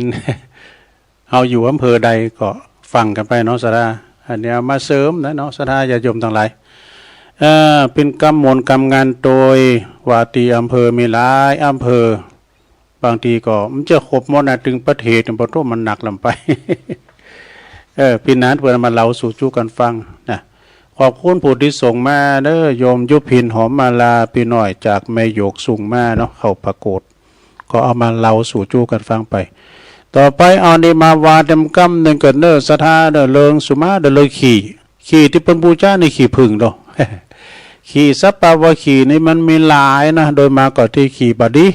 เฮาอยู่อำเภอใดก็ฟังกันไปเนาะ ศรัทธา อันนี้เอามาเสริมนะเนาะ ศรัทธาญาติโยมทั้งหลาย เอ่อ เป็นกำมนต์กำงานโดยว่าตี้อำเภอมีหลายอำเภอ บางทีก็มันจะครบหมดนะ ตึงประเทศนี่ บ่โธ่ มันหนักลำไป เออ ปี๋นั้นเปิ้นเอามาเล่าสู่จู้กั๋นฟังนะ ขอบคุณผู้ตี้ส่งมาเด้อ โยมยุพิน หอมมาลา ปี๋น้อยจากแม่หยวกส่งมาเนาะ เข้าปรากฏ ก็เอามาเล่าสู่จู้กั๋นฟังไป ต่อไปเอานี่มาว่าเต็มกำหนึ่งกั๋นเด้อ ศรัทธาเด้อ เรื่องสุมาเด้อ เรื่องขี้ ขี้ตี้เปิ้นปู๋จานี่ขี้ผึ้งเนาะ ขี้สัปปะวาขี้นี่มันมีหลายนะ โดยมากก็ตี้ขี้บ่ดี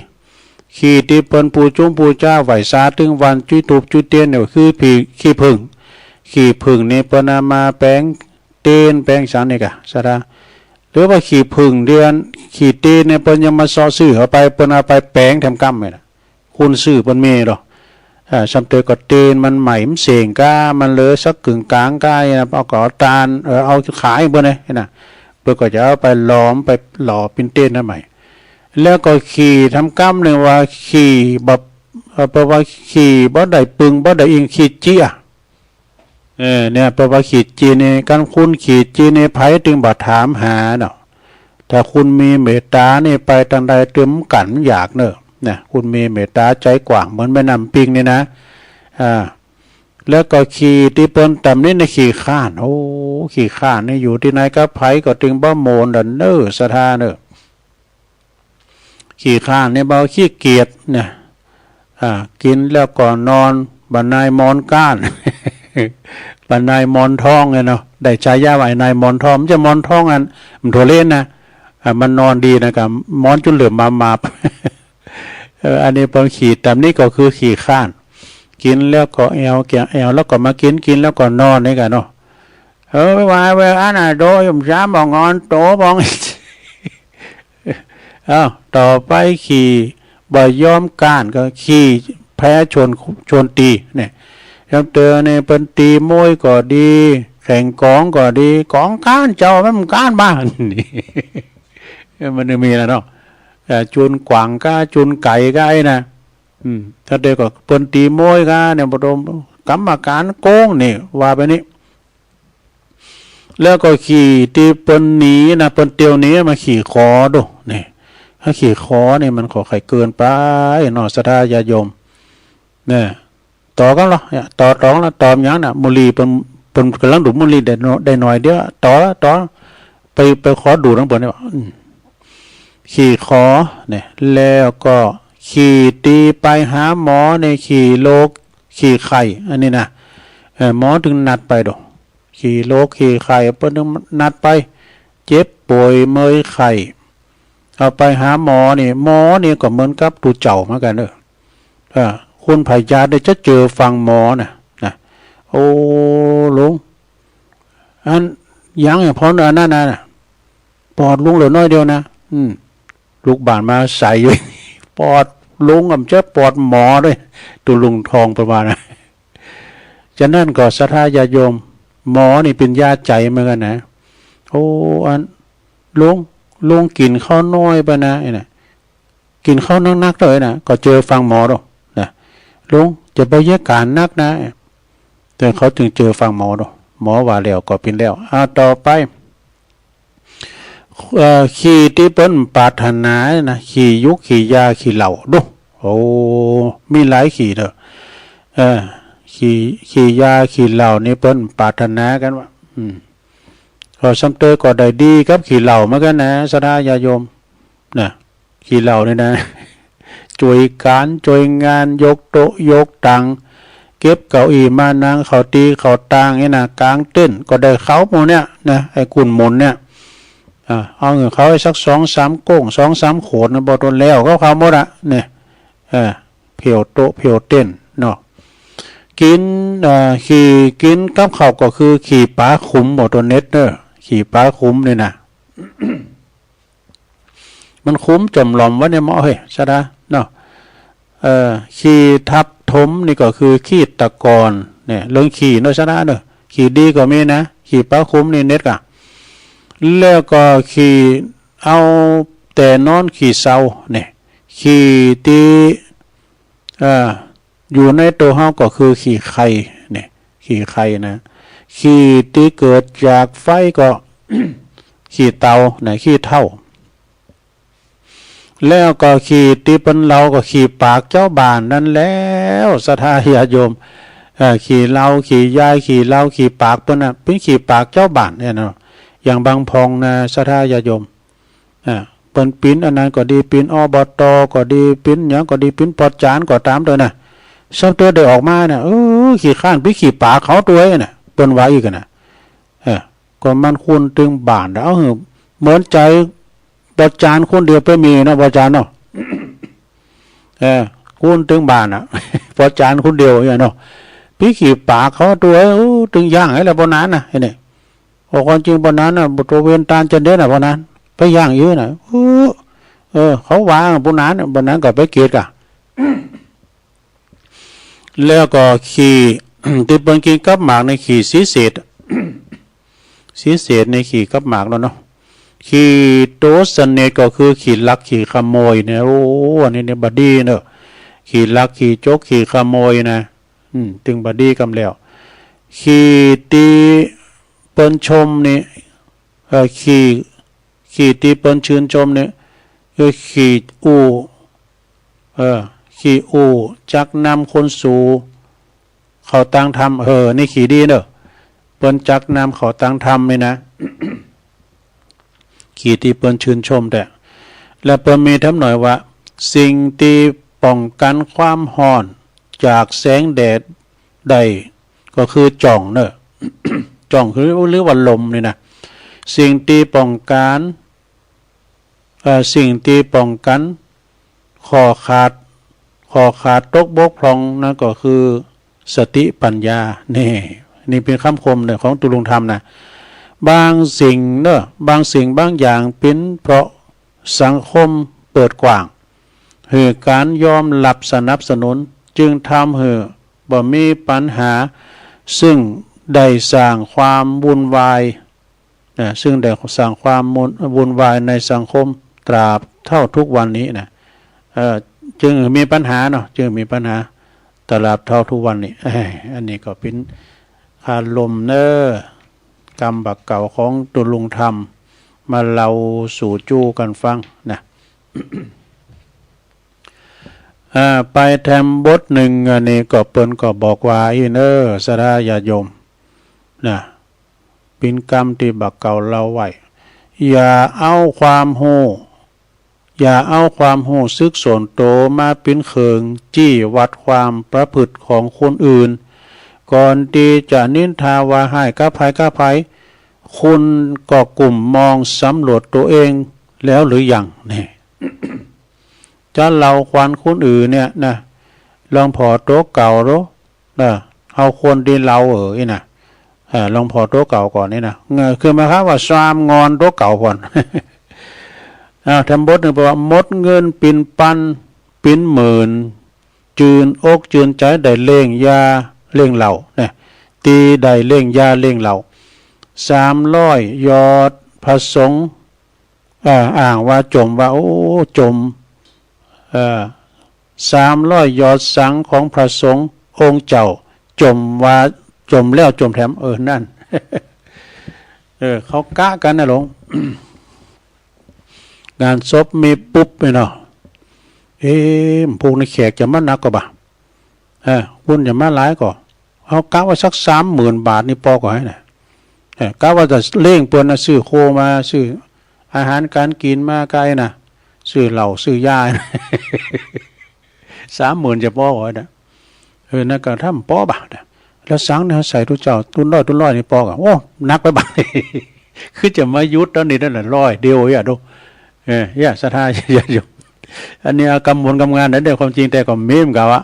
ขี้ตี้เปิ้นปู๋จุ้มปู๋จาไหว้สาตึงวันจุดธูปจุดเตียนเนี่ยคือขี้ ขี้ผึ้ง ขี้ผึ้งนี่เปิ้นเอามาแป๋งเตียนแป๋งสังนี่กะ ศรัทธา หรือว่าขี้ผึ้งเดือน ขี้ตีนเนี่ย เปิ้นยังมาเซาะซื้อเอาไป เปิ้นเอาไปแป๋งแถมกำเนี่ยนะ คุณซื้อเปิ้นมีดอก เอ่อ ซ้ำเติมก็ตีนมันใหม่ มันเสงก้า มันเหลือสักกึ่งกลางก้าเนี่ยนะ เอาก็เอาตาน เอ่อ เอาขายเปิ้นเนี่ยนะ เปิ้นก็จะเอาไปหลอม ไปหล่อปิ้นตีนนั้นใหม่ แล้วก็ขี้แถมกำหนึ่งว่าขี้แบบ เอ่อ แปลว่าขี้บ่ได้ปึง บ่ได้อิง ขี้เจี๊ย เออ เนี่ย แปลว่าขี้เจี๊ยนี่ คันคุณขี้เจี๊ยนี่ ไผตึงบ่ถามหาเนาะ ถ้าคุณมีเมตตานี่ ไปตางใดตึงกั๋นอยากเนอะ นะ คุณมีเมตตาใจกว้างเหมือนแม่น้ำปิงนี่นะ อ่า แล้วก็ขี้ตี้เปิ้นตำหนิในขี้คร้าน โอ้ ขี้คร้านนี่อยู่ตี้ไหนกับไผก็ตึงบ่โมนดอกเนอะ ศรัทธาเนอะ ขี้คร้านนี่บ่าขี้เกียจนะ อ่า กินแล้วก็นอน บ่านายหมอนก้าน บ่านายหมอนทองเนี่ยเนาะ ได้ฉายาว่าไอ้นายหมอนทอง มันจะหมอนทองอัน มันโถเลนนะ อ่า มันนอนดีนะ ก็หมอนจนเหลือมมาบๆ เออ อันนี้เปิ้นขี้ตำหนิก็คือขี้คร้าน กินแล้วก็แอ่ว แอ่วแล้วก็มากิน กินแล้วก็นอนนี่กันเนาะ เออ ไปว่าไปอันน่ะ โดยมสามบ่งอนโตบ่ง อ้าว ต่อไปขี้บ่ยอมก้านก็ขี้แพ้ชวน ชวนตีเนี่ย ยามเตือนเนี่ย เปิ้นตีมวยก็ดี แข่งกองก็ดี กองก้านเจ้ามันก้านบ้านนี่ เออ มันมีแล้วเนาะ เอ่อ จูนกวางก้า จูนไก่ก้าไอ้นะ อืม ถ้าเดียวก็เปิ้นตีมวยก้าเนี่ย บ่ต้อง กรรมการโกงนี่ ว่าไปนี่ แล้วก็ขี้ตี้เปิ้นหนีนะ เปิ้นเตียวหนีมาขี้ขอดู นี่ ถ้าขี้ขอนี่มันก็ใค่เกินไปเนาะ ศรัทธาญาติโยม เนี่ย ต่อกันเหรอ เนี่ย ต่อตองแล้ว ต่อหยังน่ะ มุลีเปิ้น เปิ้นกำลังดูดมุลีได้น้อย ได้หน่อยเดียว ต่อแล้ว ต่อ ไป ไปขอดูดข้างบนนี่หว่า อืม ขี้ขอ เนี่ย แล้วก็ขี้ตี้ไปหาหมอเนี่ย ขี้โรค ขี้ไข้ อันนี้นะ เออ หมอตึงนัดไปดู ขี้โรคขี้ไข้ เปิ้นตึงนัดไป เจ็บป่วยเมื่อยไข้ เอาไปหาหมอนี่ หมอนี่ก็เหมือนกับตุ๊เจ้าเหมือนกันเด้อ เออ คนพยาธิได้จะเจอฟังหมอน่ะ นะ โอ้ ลุง อัน ยังไง พออันนั้นน่ะ ปอดลุงเหลือน้อยเดียวนะ อืม ลูกบ้านมาใส่อยู่ ปอดลุงอะ มันจะปอดหมอด้วย ตุ๊ลุงทองประมาณนั้น ฉะนั้นก็ศรัทธาญาติโยม หมอนี่เป็นยาใจเหมือนกันนะ โอ้ อัน ลุง ลุงกินข้าวน้อยไปนะ ไอ้น่ะ กินข้าวนักๆ เลยนะ ก็เจอฟังหมอดอก นะ ลุง จะบ่เยียะก๋านนักนะ แต่เขาจึงเจอฟังหมอดอก หมอว่าแล้วก็เป็นแล้ว อ่า ต่อไป เอ่อ ขี้ตี้เปิ้นปรารถนานะ ขี้ยุก ขี้ยา ขี้เหล้า ดู โอ้ มีหลายขี้เด้อ เออ ขี้ ขี้ยา ขี้เหล้านี่เปิ้นปรารถนากันว่า อืม ก็ซ้ำเติมก็ได้ดีกับขี้เหล้าเหมือนกันนะ ศรัทธาญาติโยม นะ ขี้เหล้านี่นะ ช่วยก๋าน ช่วยงาน ยกโต๊ะ ยกตั๋ง เก็บเก้าอี้ม้านั่ง เข้าตี้เข้าตางนี่นะ กางเต็นท์ ก็ได้เขาหมู่เนี่ยนะ ไอ้กุนหมุนเนี่ย อ่า เอาเงินเขาให้สักสองสามโก้ง สองสามขวดนะ บ่โดนแล้วก็เขาหมดอะ เนี่ย เออ เผียวโต๊ะ เผียวเต็นท์เนาะ กิ๋น เอ่อ ขี้กิ๋นกับข้าวก็คือขี้ป๋าขุม บ่โดนเน็ตเนอะ ขี้ป๋าขุมนี่นะ มันขุมจ่อมหล่อมไว้ในหม้อเฮ้ย ศรัทธาเนาะ เอ่อ ขี้ทับถมนี่ก็คือขี้ตะกอน เนี่ย เรื่องขี้เนาะ ศรัทธาเนาะ ขี้ดีก็มีนะ ขี้ป๋าขุมนี่เน็ตกะ แล้วก็ขี้เอาแต่นอนขี้เศร้า เนี่ย ขี้ตี้ เอ่อ อยู่ในตัวเฮาก็คือขี้ไข่ เนี่ย ขี้ไข่นะ ขี้ตี้เกิดจากไฟก็ ขี้เถ้านะ ขี้เถ้า แล้วก็ขี้ตี้เปิ้นเหลาก็ขี้ปากเจ้าบ้านนั่นแล้ว ศรัทธาญาติโยม เอ่อ ขี้เหล้า ขี้ยา ขี้เหล้า ขี้ปากเปิ้นน่ะ เปิ้นขี้ปากเจ้าบ้านเนี่ยเนาะ อย่างบางพองนะ ศรัทธาญาติโยม อ่า เปิ้นปิ้นอันนั้นก็ดี ปิ้น อบต. ก็ดี ปิ้นหยังก็ดี ปิ้นปอดจานก็ตามเถอะนะ ซ้ำเตื้อได้ออกมาน่ะ เออ ขี้คร้านปิ้นขี้ปากเขาตัวยน่ะ เปิ้นว่าอีกอะน่ะ เออ ก็มันคนตึงบ้าน เอาเหอะ เหมือนใจปอดจานคนเดียวไปมีเนาะ ปอดจานเนาะ เออ คนตึงบ้านอะ ปอดจานคนเดียวเนี่ยเนาะ ปิ้นขี้ปากเขาตัวย โอ้ ตึงย่างให้แล้วปอนั้นน่ะ ไอ้นี่ โอ้ ความจริงปานนั้นน่ะ บ่ตัวเวรตานจะเด่นน่ะ ปานนั้น ไปย่างยื้อน่ะ เออ เออ เขาวางปานนั้นน่ะ ปานนั้นก็ไปเกตกะ แล้วก็ขี้ ที่เปิ้นกินกับหมากในขี้สีเสด สีเสดในขี้กับหมากแล้วเนาะ ขี้โตสนิทก็คือขี้ลักขี้ขโมยเนี่ย โอ้ อันนี้เนี่ยบ่ดีเนอะ ขี้ลักขี้จกขี้ขโมยนะ อืม ตึงบ่ดีกำแล้ว ขี้ตีเปิ้นชมนี่ เอ่อ ขี้ ขี้ตีเปิ้นชื่นชมนี่ คือขี้อู้ เออ ขี้อู้จักนำคนสู เข้าตังธรรม เออ นี่ขี้ดีเนอะ เปิ้นจักนำเข้าตังธรรมนี่นะ ขี้ที่เปิ้นชื่นชมแท้ และเปิ้นมีทำนองว่า สิ่งที่ป้องกันความร้อนจากแสงแดดได้ ก็คือจ่องเนอะ จ่องคือ หรือว่าลมนี่นะ สิ่งที่ป้องกัน เอ่อ สิ่งที่ป้องกัน ข้อขาด ข้อขาดตกบกพร่องนั่นก็คือสติปัญญา นี่ นี่เป็นคำคมเนี่ยของตุลุงธรรมนะ บางสิ่งเนอะ บางสิ่งบางอย่างเป็นเพราะสังคมเปิดกว้าง หื้อการยอมรับสนับสนุน จึงทำหื้อบ่มีปัญหา ซึ่งได้สร้างความวุ่นวาย นะ ซึ่งได้สร้างความมุ่น- วุ่นวายในสังคมตราบเท่าทุกวันนี้นะ เอ่อ จึงมีปัญหาเนาะ จึงมีปัญหาตราบเท่าทุกวันนี้ เอ้ย อันนี้ก็เป็นคารมเนอะ กำบักเก่าของตุลุงธรรม มาเล่าสู่จู้กันฟังนะ อ่า ไปแถมบทหนึ่ง อันนี้ก็เปิ้นก็บอกว่าอี้เนอะ ศรัทธาญาติโยม นะ เป็นกำที่บักเก่าเล่าไว้ อย่าเอาความฮู้ อย่าเอาความฮู้สึกส่วนโตมาเป็นเครื่องจี้วัดความประพฤติของคนอื่น ก่อนที่จะนินทาว่าฮ้ายกับใผกับใผ คุณก็ก้มมองสำรวจตัวเองแล้วหรือยัง นี่ จะเล่าขวัญคนอื่นเนี่ยนะ ลองผ่อตัวเก่าดู นะ เอาคนที่เล่าเอออี้นะ เอ่อ ลองผ่อตัวเก่าก่อนนี่นะ เง- คือหมายความว่าซามงอนตัวเก่าก่อน อ่า แถมบทหนึ่งแปลว่า หมดเงินปิ่นปันปิ่นหมื่น จื่นอกจื่นใจได้เลี้ยงยาเลี้ยงเหล้า นะ ที่ได้เลี้ยงยาเลี้ยงเหล้า สามร้อยยอดพระสงฆ์ เอ่อ อ้างว่าจมว่า โอ้ จม เอ่อ สามร้อยยอดสังของพระสงฆ์องค์เจ้า จมว่า จมแล้วจมแถม เออ นั่น เออ เขากะกันนะหลวง งานศพมีปุ๊บเนี่ยเนาะ เอ๊ะ พวกนี้แขกจะมานักก็บ่า เออ คนจะมาหลายก็ เอากะว่าสักสามหมื่นบาทนี่ปอก่อให้นะ เออ กะว่าจะเลี้ยงเปิ้นนะ ซื้อโคมา ซื้ออาหารการกินมาไกลนะ ซื้อเหล้า ซื้อยา สามหมื่นจะปอก่อให้นะ เออ นั่นก็ทำปอบ่านะ แล้วสังเนี่ยใส่ตุ๊เจ้า ตุ๊น้อย ตุ๊น้อยนี่ปอก่อ โอ้ หนักไปบ่า คือจะมาหยุดตอนนี้นั่นแหละ ร้อยเดียวอย่าดู เออ อย่าศรัทธา อย่าหยุด อันนี้เอากำหมุนกำงานนะ เดี๋ยวความจริงแต่ก็มีเหมือนกันวะ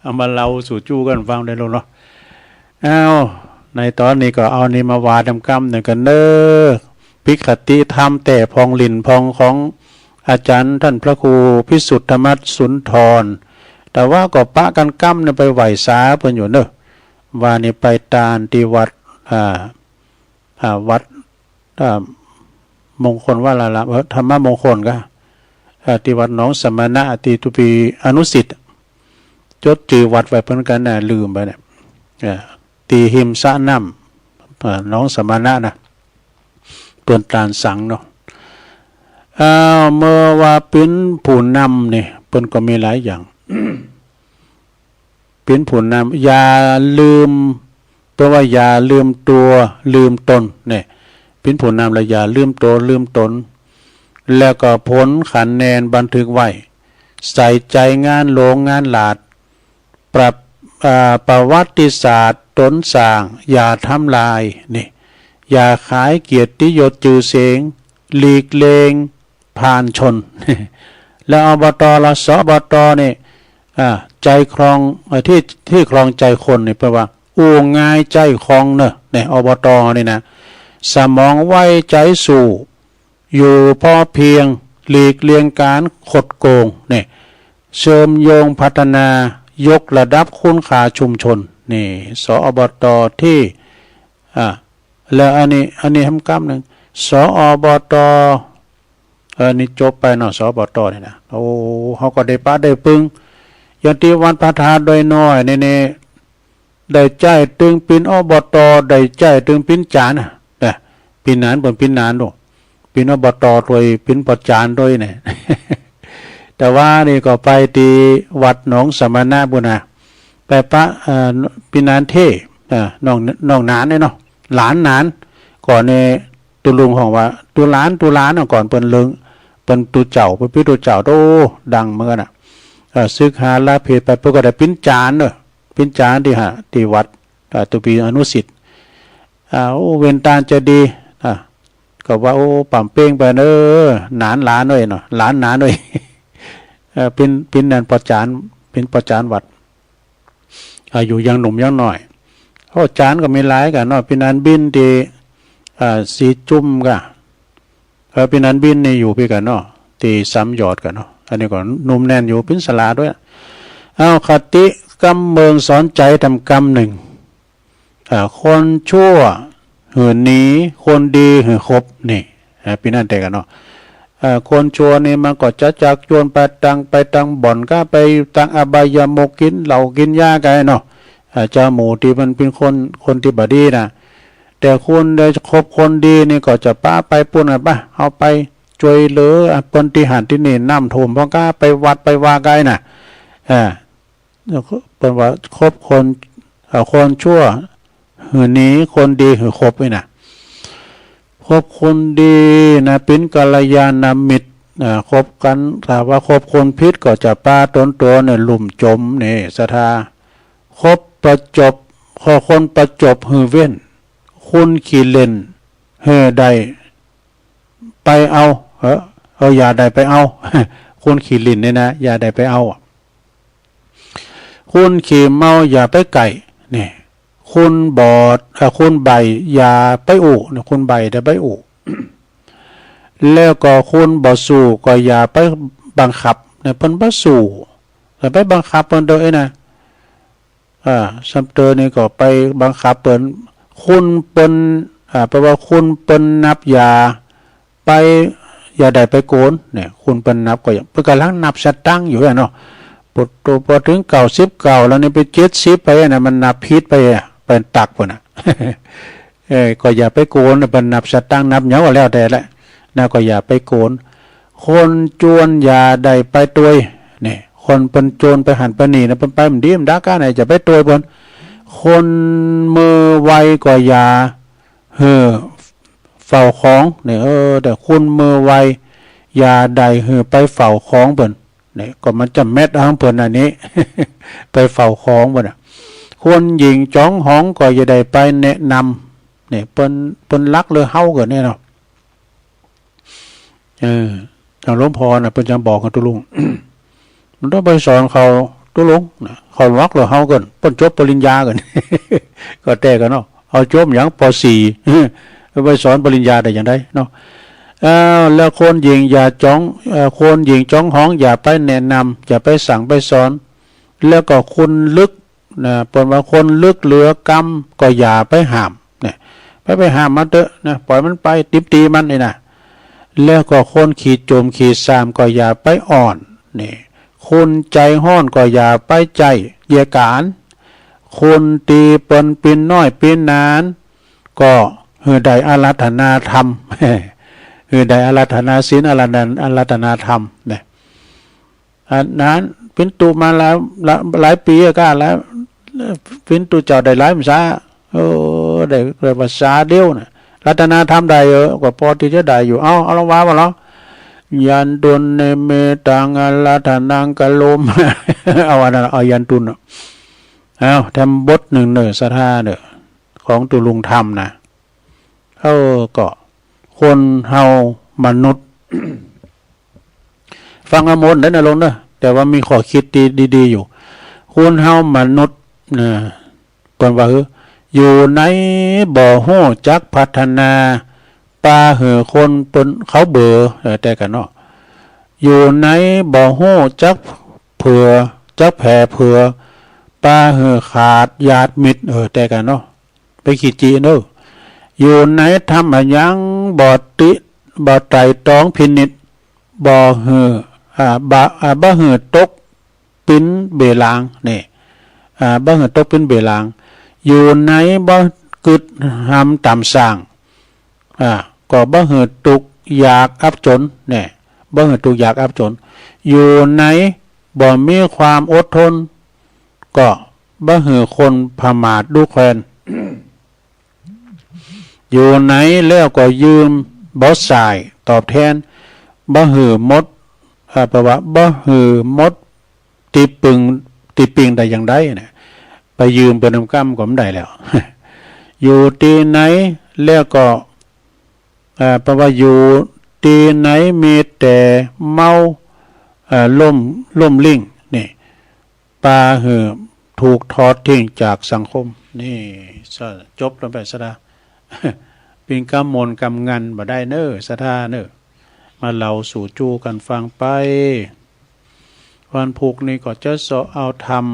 เอามาเล่าสู่จู้กันฟังได้ลูกเนาะ อ้าว ในตอนนี้ก็เอานี่มาว่าดำกำหนึ่งกันเนอะ ปิกคติธรรมแต่พองหลินพองของอาจารย์ท่านพระครูพิสุทธธรรมสุนทร แต่ว่าก็ปะกันกำเนี่ยไปไหว้สาเปิ้นอยู่เนอะ ว่านี่ไปตานที่วัด อ่า อ่า วัด อ่า มงคลวราราม เออ ธรรมมงคลก็ อ่า ที่วัดหนองสมณะ ที่ตุปีอนุสิทธิ์ จดจื่อวัดไว้เปิ้นกันนะ ลืมไปเนี่ย อ่า ที่หิมสระน้ำ อ่า หนองสมณะนะ เปิ้นตานสังเนาะ อ้าว เมื่อว่าเป็นผู้นำนี่ เปิ้นก็มีหลายอย่าง เป็นผู้นำ อย่าลืม แปลว่าอย่าลืมตัว ลืมตน เนี่ย เป็นผู้นำแล้วอย่าลืมตัว ลืมตน แล้วก็ผลคะแนนบันทึกไว้ ใส่ใจงานหลวงงานหลาด ปรับ อ่า ประวัติศาสตร์ตนสร้าง อย่าทำลาย นี่ อย่าขายเกียรติยศชื่อเสียง หลีกเลี่ยง ผ่านชน แล้ว อบต และ สบต นี่ อ่า ใจครอง เอ่อ ที่ ที่ครองใจคนนี่แปลว่า อู้ง่ายใจ๋คล่องเนอะ เนี่ย อบต นี่นะ สมองไว ใจ๋สู้ อยู่พอเพียง หลีกเลี่ยงการคดโกง เนี่ย เชื่อมโยงพัฒนา ยกระดับคุณค่าชุมชน นี่ ส อบต ที่ อ่า แล้วอันนี้ อันนี้แหมกำนึ่ง ส อบต เออ นี่จบไปเนาะ ส อบต นี่นะ โอ้ เฮาก็ได้ปะได้ปึ้ง อย่างตี้วัดพระธาตุดอยน้อยนี่ นี่ ได้ใจ๊ตึงเป๋น อบต ได้ใจ๊ตึงเป๋นจานนะ นะ เป๋นนาน เป๋น เป๋นนานโด เป๋น อบต ตวย เป๋นปอจานตวยเนี่ย แต่ว่านี่ก็ไปตี้วัดหนองสมณะปู้นนะ ไปปะ เอ่อ เป๋นนานเท่ เอ่อ น้อง น้องหนานเนี่ยเนาะ หลานหนาน ก่อนเนี่ย ตุ๊ลุงฮ้องว่า ตุ๊หลาน ตุ๊หลานเนาะ ก่อนเปิ้นเลิง เปิ้นตุ๊เจ้า เปิ้นเป๋นตุ๊เจ้า โอ้ ดังเหมือนกั๋นนะ เอ่อ ศึกษาลาเพสไป เปิ้นก็ได้เป๋นจานเนาะ เป๋นจานตี้หา ตี้วัด อ่า ตุ๊ปีอนุสิทธิ์ อ่า โอ้ เว้นตานจะดี อ่า ก็ว่า โอ้ ป่ำเป้งไปเนอะ หนานหลานเอ้ยเนาะ หลานหนานเอ้ย เอ่อ เป๋น เป๋นนั่นปอจาน เป๋นปอจานวัด อ่า อยู่ยังหนุ่มยังน้อย โอ้ จานก็มีหลายกั๋นเนาะ เป๋นอันบินตี้ อ่า สีจุ่มก่ะ เออ เป๋นอันบินนี่อยู่ปี้กั๋นเนาะ ตี้สามยอดกั๋นเนาะ อันนี้ก็หนุ่มแน่นอยู่ เป๋นสลาด้วย เอา คติกำเมิงสอนใจ๋ทำกำนึ่ง อ่า คนชั่วหื้อหนี คนดีหื้อคบ นี่ อ่า เป๋นอันเดียวกั๋นเนาะ อ่า คนชั่วนี่มันก็จะจักจวนไปตัง ไปตังบ่อนก้า ไปตังอบายมุข กิ๋นเหล้ากิ๋นยาก้าเนาะ อ่า เจ้าหมู่ตี้มันเป๋นคน คนตี้บ่ดีนะ แต่คนได้คบคนดีนี่ก็จะปะไปปู้นน่ะ ปะ เอาไปจ้วยเหลือเปิ้นตี้หั้นตี้นี่ น้ำท่วมพ่องก้า ไปวัดไปวาก้านะ อ่า เปิ้นว่าคบคน เอ่อ คนชั่วหื้อหนี คนดีหื้อคบนี่นะ คบคนดีนะ เป๋นกัลยาณมิตร อ่า คบกั๋น ถ้าว่าคบคนผิดก็จะปะตนตั๋วเนี่ยลุ่มจ๋ม นี่ ศรัทธา คบประจบ คบคนประจบหื้อเว้น คนขี้เล่นหื้อได้ไปเอา เออ เออ อย่าได้ไปเอา คนขี้เล่นนี่นะ อย่าได้ไปเอาอะ คนขี้เมาอย่าไปใก้ นี่ คนบอด เอ่อ คนใบ้อย่าไปอู้ นี่ คนใบ้อย่าไปอู้ แล้วก็คนบ่สู้ก็อย่าไปบังคับ นี่ เปิ้นบ่สู้ อย่าไปบังคับเปิ้นเต๊อะนะ อ่า ซ้ำเติมนี่ก็ไปบังคับเปิ้น คนเปิ้น อ่า แปลว่าคนเปิ้นนับอย่าไป อย่าได้ไปโกน เนี่ย คนเปิ้นนับก็อย่า เปิ้นก่ำลังนับสตางค์อยู่อะเนาะ พอ พอเถิงเก้าสิบเก้าแล้วนี่ไปเจ็ดสิบไปอะนะ มันนับผิดไปอะ เปิ้นตักเปิ้นน่ะ เออ ก็อย่าไปโกน เปิ้นนับสตางค์นับหยังก็แล้วแต่แหละ นะ ก็อย่าไปโกน คนจวนอย่าได้ไปตวย เนี่ย คนเปิ้นจนไปหั้นไปนี่นะ เปิ้นไปบ่ดี มันดักก้าไหน จะไปตวยเปิ้น คนมือไวก็อย่าหื้อเฝ้าของ เนี่ย เออ แต่คนมือไวอย่าได้หื้อไปเฝ้าของเปิ้น เนี่ย ก็มันจะแมทเอาของเปิ้นอันนี้ ไปเฝ้าของเปิ้นน่ะ คนหญิงจ๋องหองก็อย่าได้ไปแนะนำ เนี่ย เปิ้น เปิ้นลักเลือเฮาเกิดเนี่ยเนาะ เออ เอาหลวงพ่อน่ะ เปิ้นจะบอกกับตุ๊ลุง มันต้องไปสอนเขาตุ๊ลุงนะ เขาลักเลือเฮาเกิน เปิ้นจบปริญญาเกิน ก็แต่กันเนาะ เอาจบหยัง ป.สี่ ไปสอนปริญญาได้อย่างใดเนาะ เอ่อ แล้วคนหญิงอย่าจ๋อง เอ่อ คนหญิงจ๋องหองอย่าไปแนะนำ อย่าไปสั่งไปสอน แล้วก็คนลึก นะ เปิ้นว่าคนลึกเหลือกำก็อย่าไปห้าม เนี่ย ไป ไปห้ามมันเต๊อะนะ ปล่อยมันไป ติบตีมันนี่นะ แล้วก็คนขี้โจมขี้ซ่ามก็อย่าไปอ้อน นี่ คนใจ๋ฮ้อนก็อย่าไปใจ๊เยียะก๋าน คนตี้เปิ้นเป๋นน้อยเป๋นนาน ก็หื้อได้อาราธนาธรรม หื้อได้อาราธนาศีล อาราธนา อาราธนาธรรม เนี่ย อันนั้นเป๋นตุ๊มาหลาย หลาย หลายปีอะก้าแล้ว เป๋นตุ๊เจ้าได้หลายพรรษา เออ ได้ ได้พรรษาเดียวน่ะ อาราธนาธรรมได้ เออ ก็ปอตี้จะได้อยู่ เอ้า เอาลองว่ามาลอง ยันตุนเนเมตังอาราธนังกะโลม เอาอันนั้น เอายันตุนน่ะ เอ้า แถมบทหนึ่งเน่อ ศรัทธาเน่อ ของตุ๊ลุงธรรมนะ เออ ก็คนเฮามนุษย์ ฟังเอาหมดเด้อนะลุงเด้อ แต่ว่ามีข้อคิดดีๆ อยู่ คนเฮามนุษย์นะ ปิ้นว่าหื้อ อยู่ในบ่ฮู้จักพัฒนา ปาหื้อคนเปิ้นเขาเบลอ เออ แต่กันเนาะ อยู่ในบ่ฮู้จักเผื่อ จักแผ่เผื่อ ปาหื้อขาดญาติมิตร เออ แต่กันเนาะ ไปขี้จิเนอะ อยู่ในธรรมะยังบ่ติ บ่ไตร่ตรองพินิจ บ่หื้อ อ่า บ่ อ่า บ่หื้อตก ปิ้นเบหลาง นี่ อ่า บ่หื้อตกปิ้นเบหลาง อยู่ในบ่กึ๊ดหำต๋ามสร้าง อ่า ก็บ่หื้อตุ๊กข์ยากอับจ๋น นี่ บ่หื้อตุ๊กข์ยากอับจ๋น อยู่ในบ่มีความอดทน ก็บ่หื้อคนประมาทดูแควน อยู่ในแล้วก็ยืมบ่ส่ายตอบแทน บ่หื้อหมด อ่า แปลว่าบ่หื้อหมดตี้ปึง ตี้ปิงแต่อย่างใดเนี่ย ไปยืมเปิ้นนำก้ำก็บ่ได้แล้ว อยู่ตี้ในแล้วก็ อ่า แปลว่าอยู่ตี้ในมีแต่เมา อ่า ล้ม ล้มลิ่ง นี่ ปาหื้อถูกทอดทิ้งจากสังคม นี่ สะ จบลงไปซะละ ปิ้นกำมนต์กำงันบ่ได้เนอะ ศรัทธาเนอะ มาเล่าสู่จู้กั๋นฟังไป วันพุธนี้ก็จะเซาะเอาธรรม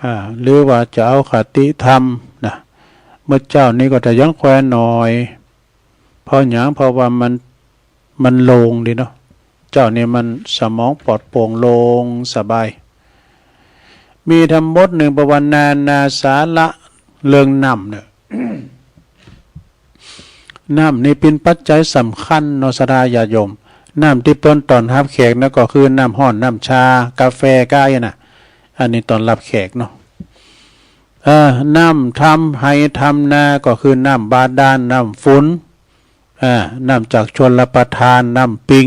อ่า หรือว่าจะเอาคติธรรมนะ เมื่อเจ๊านี้ก็จะยังแควนหน่อย เพราะหยัง เพราะว่ามัน มันโล่งดีเนาะ เจ๊านี้มันสมองปลอดโปร่งโล่งสบาย มีธรรมบทหนึ่ง เปิ้นว่านานาสาระเรื่องน้ำเนี่ย น้ำนี่เป๋นปัจจัยสำคัญเนาะ ศรัทธาญาติโยม น้ำตี้เปิ้นต้อนฮับแขกนะ ก็คือน้ำฮ้อน น้ำชา กาแฟ ก้าอี้นะ อันนี้ต้อนฮับแขกเนาะ เอ่อ น้ำทำไฮ่ทำนา ก็คือน้ำบาดาล น้ำฝน อ่า น้ำจากชลประทาน น้ำปิง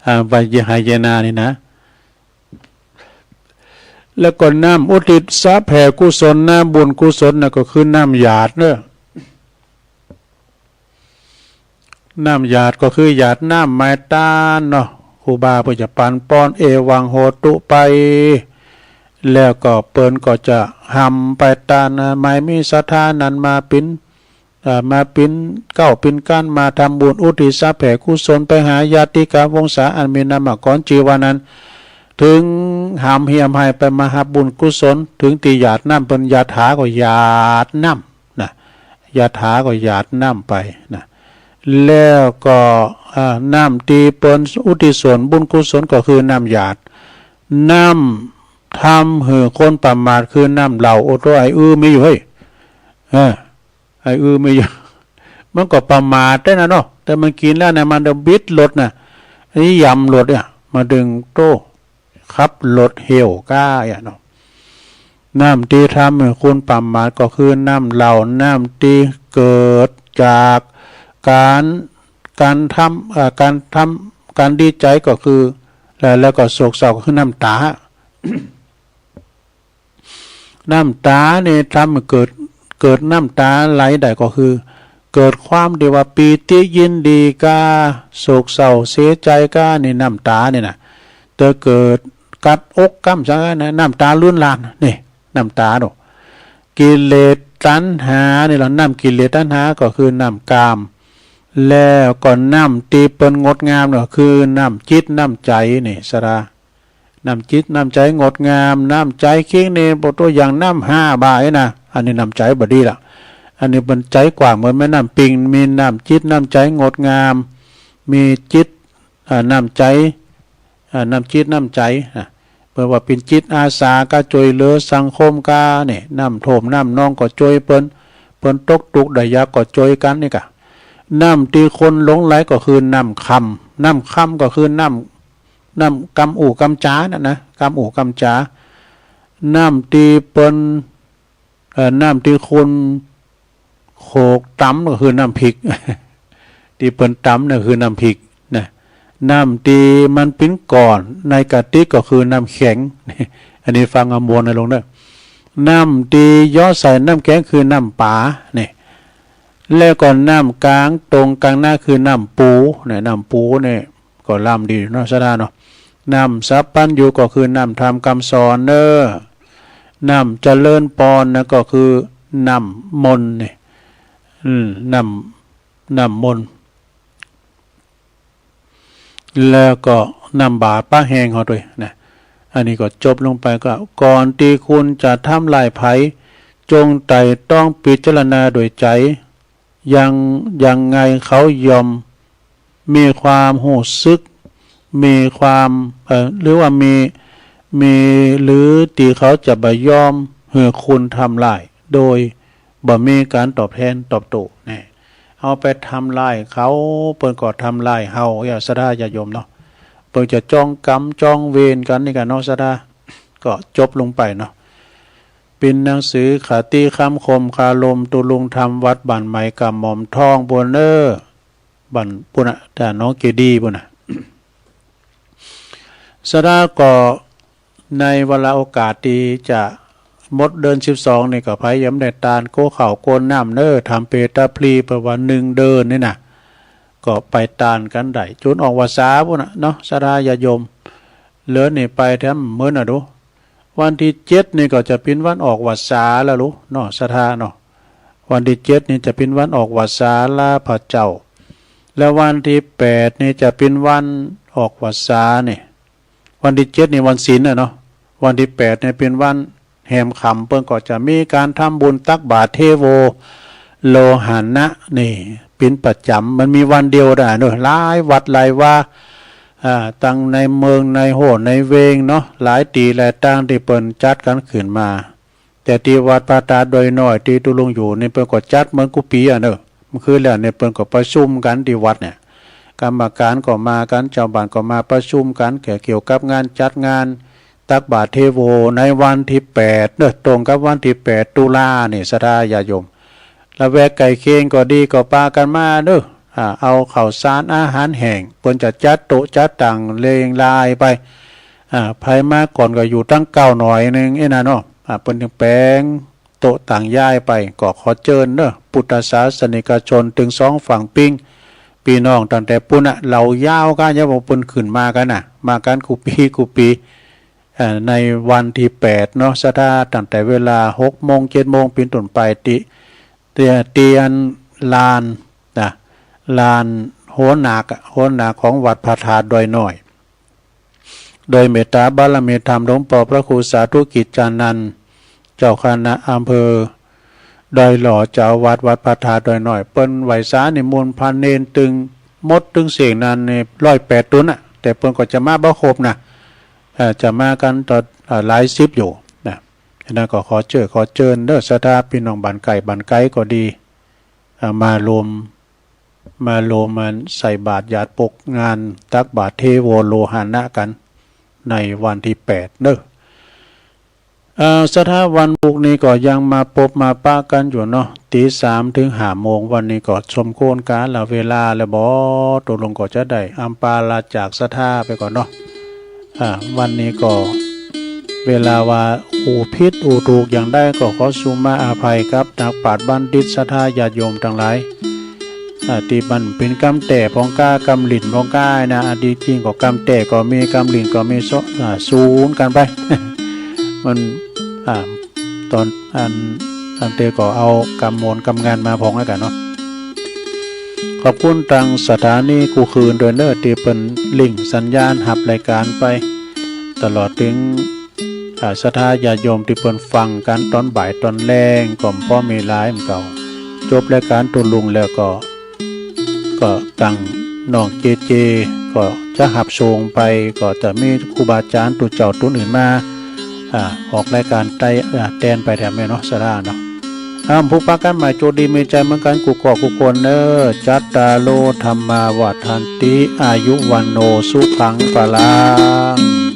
อ่า ไปไฮ่นานี่นะ แล้วก็น้ำอุทิศสะแผ่กุศล น้ำบุญกุศลนะ ก็คือน้ำหยาดเนอะ น้ำหยาดก็คือหยาดน้ำไม้ตานเนาะ ครูบาเปิ้นจะปันป้อน เอวังโหตุไป แล้วก็เปิ้นก็จะหำไปตานนะ ไม้มีศรัทธานั้นมาเป๋น เอ่อ มาเป๋นเก๊าเป๋นกั๋น มาทำบุญอุทิศสะแผ่กุศลไปหาญาติกาวงศาอันมีนามมาก่อนจื้อว่านั้น ถึงหำเหียมไฮ่ไปมาฮับบุญกุศล ถึงตี้หยาดน้ำเปิ้น ยะถาก็หยาดน้ำนะ ยะถาก็หยาดน้ำไปนะ แล้วก็ อ่า น้ำตี้เปิ้นอุทิศส่วนบุญกุศลก็คือน้ำหยาด น้ำทำหื้อคนประมาทคือน้ำเหล้า โอ้โต ไอ้อื้อมีอยู่เฮ้ย เออ ไอ้อื้อมีอยู่ มันก็ประมาทได้นะเนาะ แต่มันกิ๋นแล้วนะ มันจะบิดรถนะ อันนี้ยำรถเนี่ย มาดึงโต้ ขับรถเหี่ยวก้าอย่างเนาะ น้ำตี้ทำหื้อคนประมาทก็คือน้ำเหล้า น้ำตี้เกิดจากการ การทำ เอ่อ การทำ การดีใจก็คือ แล้ว แล้วก็โศกเศร้าก็คือน้ำต๋า น้ำต๋านี่ทำหื้อเกิด เกิดน้ำต๋าไหลได้ก็คือ เกิดความตี้ว่าปีติยินดีก้า โศกเศร้าเสียใจก้า นี่น้ำต๋านี่นะ แต่เกิดกัดอกก้ำสังนะ น้ำต๋าลื่นลาน นี่ น้ำต๋าเนาะ กิเลสตัณหานี่ละ น้ำกิเลสตัณหาก็คือน้ำกาม แล้วก็น้ำตี้เปิ้นงดงามเนาะ คือน้ำจิตน้ำใจ๋นี่ ศรัทธา น้ำจิตน้ำใจ๋งดงาม น้ำใจ๋คิงนี่ ยกตัวอย่างน้ำห้าบาทนะ อันนี้น้ำใจ๋บ่ดีละ อันนี้เปิ้นใจ๋กว้างเหมือนแม่น้ำปิง มีน้ำจิตน้ำใจ๋งดงาม มีจิต อ่า น้ำใจ๋ อ่า น้ำจิตน้ำใจ๋นะ เปิ้นว่าเป๋นจิตอาสาก้า จ้วยเหลือสังคมก้า นี่ น้ำท่วมน้ำนองก็จ้วยเปิ้น เปิ้นตกตุ๊กข์ได้ยากก็จ้วยกั๋นนี่ก้า น้ำตี้คนหลงใหลก็คือน้ำคำ น้ำคำก็คือน้ำ น้ำกำอู้กำจ๋านั่นนะ กำอู้กำจ๋า น้ำตี้เปิ้น เอ่อ น้ำตี้คนโขกต๋ำก็คือน้ำพริก ตี้เปิ้นต๋ำน่ะคือน้ำพริกนะ น้ำตี้มันเป๋นก้อนในกะติกก็คือน้ำแข็ง อันนี้ฟังเอาม่วนนะโยมเนอะ น้ำตี้เหยาะใส่น้ำแข็งคือน้ำป๋า นี่ แล้วก็น้ำกลางตรงกลางหน้าคือน้ำปู๋ เนี่ย น้ำปู๋เนี่ยก็ล้ำดีเนาะ ศรัทธาเนาะ น้ำสัพพัญญูก็คือน้ำธรรมคำสอนเนอะ น้ำเจริญปอนนะ ก็คือน้ำมนต์นี่ อืม น้ำ น้ำมนต์ แล้วก็น้ำบาปะแห้งเฮาด้วยนะ อันนี้ก็จบลงไปก็ ก่อนที่คุณจะทำร้ายใคร จงไตร่ตรองพิจารณาด้วยใจ ยัง ยังไงเขาย่อมมีความรู้สึก มีความ เอ่อ หรือว่ามี มี หรือที่เขาจะบ่ยอมหื้อคุณทำร้าย โดยบ่มีการตอบแทนตอบโต้แน่ เฮาไปทำร้ายเขา เปิ้นก็ทำร้ายเฮา อย่าศรัทธาญาติโยมเนาะ เปิ้นจะจองกรรมจองเวรกันนี่กันเนาะ ศรัทธา ก็จบลงไปเนาะ เป็นหนังสือคติคำคมคารมตุลุงธรรมวัดบ้านใหม่กำหม่อมทองปู้นเน้อ บ้านปู้นน่ะ แต่หนองเกดีปู้นน่ะ ศรัทธาก็ในวาระโอกาสที่จะหมดเดือนสิบสองนี่ก็พยายามได้ตานโก้ข้าวโก้น้ำเน้อ ทำเปตาพลี เปิ้นว่าหนึ่งเดือนนี่นะ ก็ไปตานกันได้ จนออกพรรษาปู้นน่ะเนาะ ศรัทธาญาติโยม เหลือนี่ไปแถมมื้อน่ะดู วันที่เจ็ดนี่ก็จะเป็นวันออกพรรษาแล้วลูกเนาะ ศรัทธาเนาะ วันที่เจ็ดนี่จะเป็นวันออกพรรษาลาพระเจ้า และวันที่แปดนี่จะเป็นวันออกพรรษานี่ วันที่เจ็ดนี่วันศีลน่ะเนาะ วันที่แปดนี่เป็นวันแฮมค่ำ เปิ้นก็จะมีการทำบุญตักบาตรเทโวโลหานะนี่เป็นประจำ มันมีวันเดียวได้เนาะ หลายวัดหลายวา อ่า ตังในเมืองในโฮ่ในเวงเนาะ หลายตี้หลายตางตี้เปิ้นจัดกันขึ้นมา แต่ตี้วัดพระธาตุดอยน้อยตี้ตุลุงอยู่นี่เปิ้นก็จัดเหมือนกู้ปี๋อะเนาะ เมื่อคืนแล้วนี่เปิ้นก็ประชุมกันตี้วัดเนี่ย กรรมการก็มากัน ชาวบ้านก็มาประชุมกัน เกี่ยวกับงานจัดงานตักบาตรเทโวในวันที่แปดเนาะ ตรงกับวันที่แปดตุลานี่ ศรัทธาญาติโยม ละแวกใกล้เคียงก็ดีก็ปากันมาเน้อ อ่า เอาข้าวสารอาหารแห้ง เปิ้นจะจัดโต๊ะจัดตังเรียงรายไป อ่า ไผมาก่อนก็อยู่ตังเก๊าหน่อยหนึ่งเอ้ยนะเนาะ อ่า เปิ้นจึงแป๋งโต๊ะตังย้ายไป ก็ขอเจิญเน้อ พุทธศาสนิกชนตึงสองฝั่งปิ้ง ปี้น้องตั้งแต่ปู้นน่ะ เหล่ายาวก้า อย่าว่าเปิ้นขึ้นมากันน่ะ มากันกู้ปี๋กู้ปี๋ เอ่อ ในวันที่แปดเนาะ ศรัทธา ตั้งแต่เวลาหกโมงเจ็ดโมงเป็นต้นไป ตี้ ตี้ ตี้อันลานนะ ลานโหนหน้า โหนหน้าของวัดพระธาตุดอยน้อย โดยเมตตาบารมีธรรมหลวงป้อพระครูสาธุกิจจานันท์ เจ้าคณะอำเภอดอยหล่อ เจ้าอาวาสวัดพระธาตุดอยน้อย เปิ้นไหว้สานิมนต์พระเณรตึงหมดตึงเสียงนั้นนี่ร้อยแปดตุ๊นน่ะ แต่เปิ้นก็จะมาบ่ครบนะ เอ่อ จะมากันต่อ เอ่อ หลายสิบอยู่นะ ฉะนั้นก็ขอเจิญ ขอเจิญเน้อ ศรัทธาพี่น้องบ้านใกล้บ้านไกลก็ดี เอ่อ มาร่วม มาร่วมมันใส่บาตรหยาดปกงานตักบาตรเทโวโลหานะกันในวันที่แปดเน้อ เอ่อ ศรัทธา วันพุธนี้ก็ยังมาปบมาปะกันอยู่เนาะ ตีสามถึงห้าโมง วันนี้ก็สมควรกาลเวลาแล้วบ่ ตกลงก็จะได้อำปาลาจากศรัทธาไปก่อนเนาะ อ่า วันนี้ก็เวลาว่าอู้ผิดอู้ถูกอย่างใดก็ขอสุมาอภัยกับนักปราชญ์บัณฑิตศรัทธาญาติโยมทั้งหลาย อ่า ตี้มันเป๋นกำแต้พ่องก้า กำหลิ้นพ่องก้านะ อันตี้จริงก็กำแต้ก็มี กำหลิ้นก็มี โซ- อ่า สูนกันไป มัน อ่า ตอนอัน อันเตก็เอากำโมนกำงานมาพ่องแล้วกันเนาะ ขอบคุณตังสถานีกู้คืนด้วยเน้อ ตี้เปิ้นลิงก์สัญญาณฮับรายการไป ตลอดถึง อ่า ศรัทธาญาติโยมตี้เปิ้นฟังกันตอนบ่ายตอนแลงก็พอมีหลายเหมือนเก่า จบรายการตุลุงแล้วก็ ก็ตังน้องเจเจก็จะฮับส่งไป ก็จะมีครูบาอาจารย์ตุ๊เจ้าตุ๊อื่นมา อ่า ออกรายการไต่ อ่า แตนไปแถมแม่เนาะ ศรัทธาเนาะ อ้ำ พบปะกันใหม่ โจคดีมีชัยเหมือนกันกู้ก้อกู้คนเน้อ จัตตาโร ธัมมา วัฑฒันติ อายุ วัณโณ สุขัง พลัง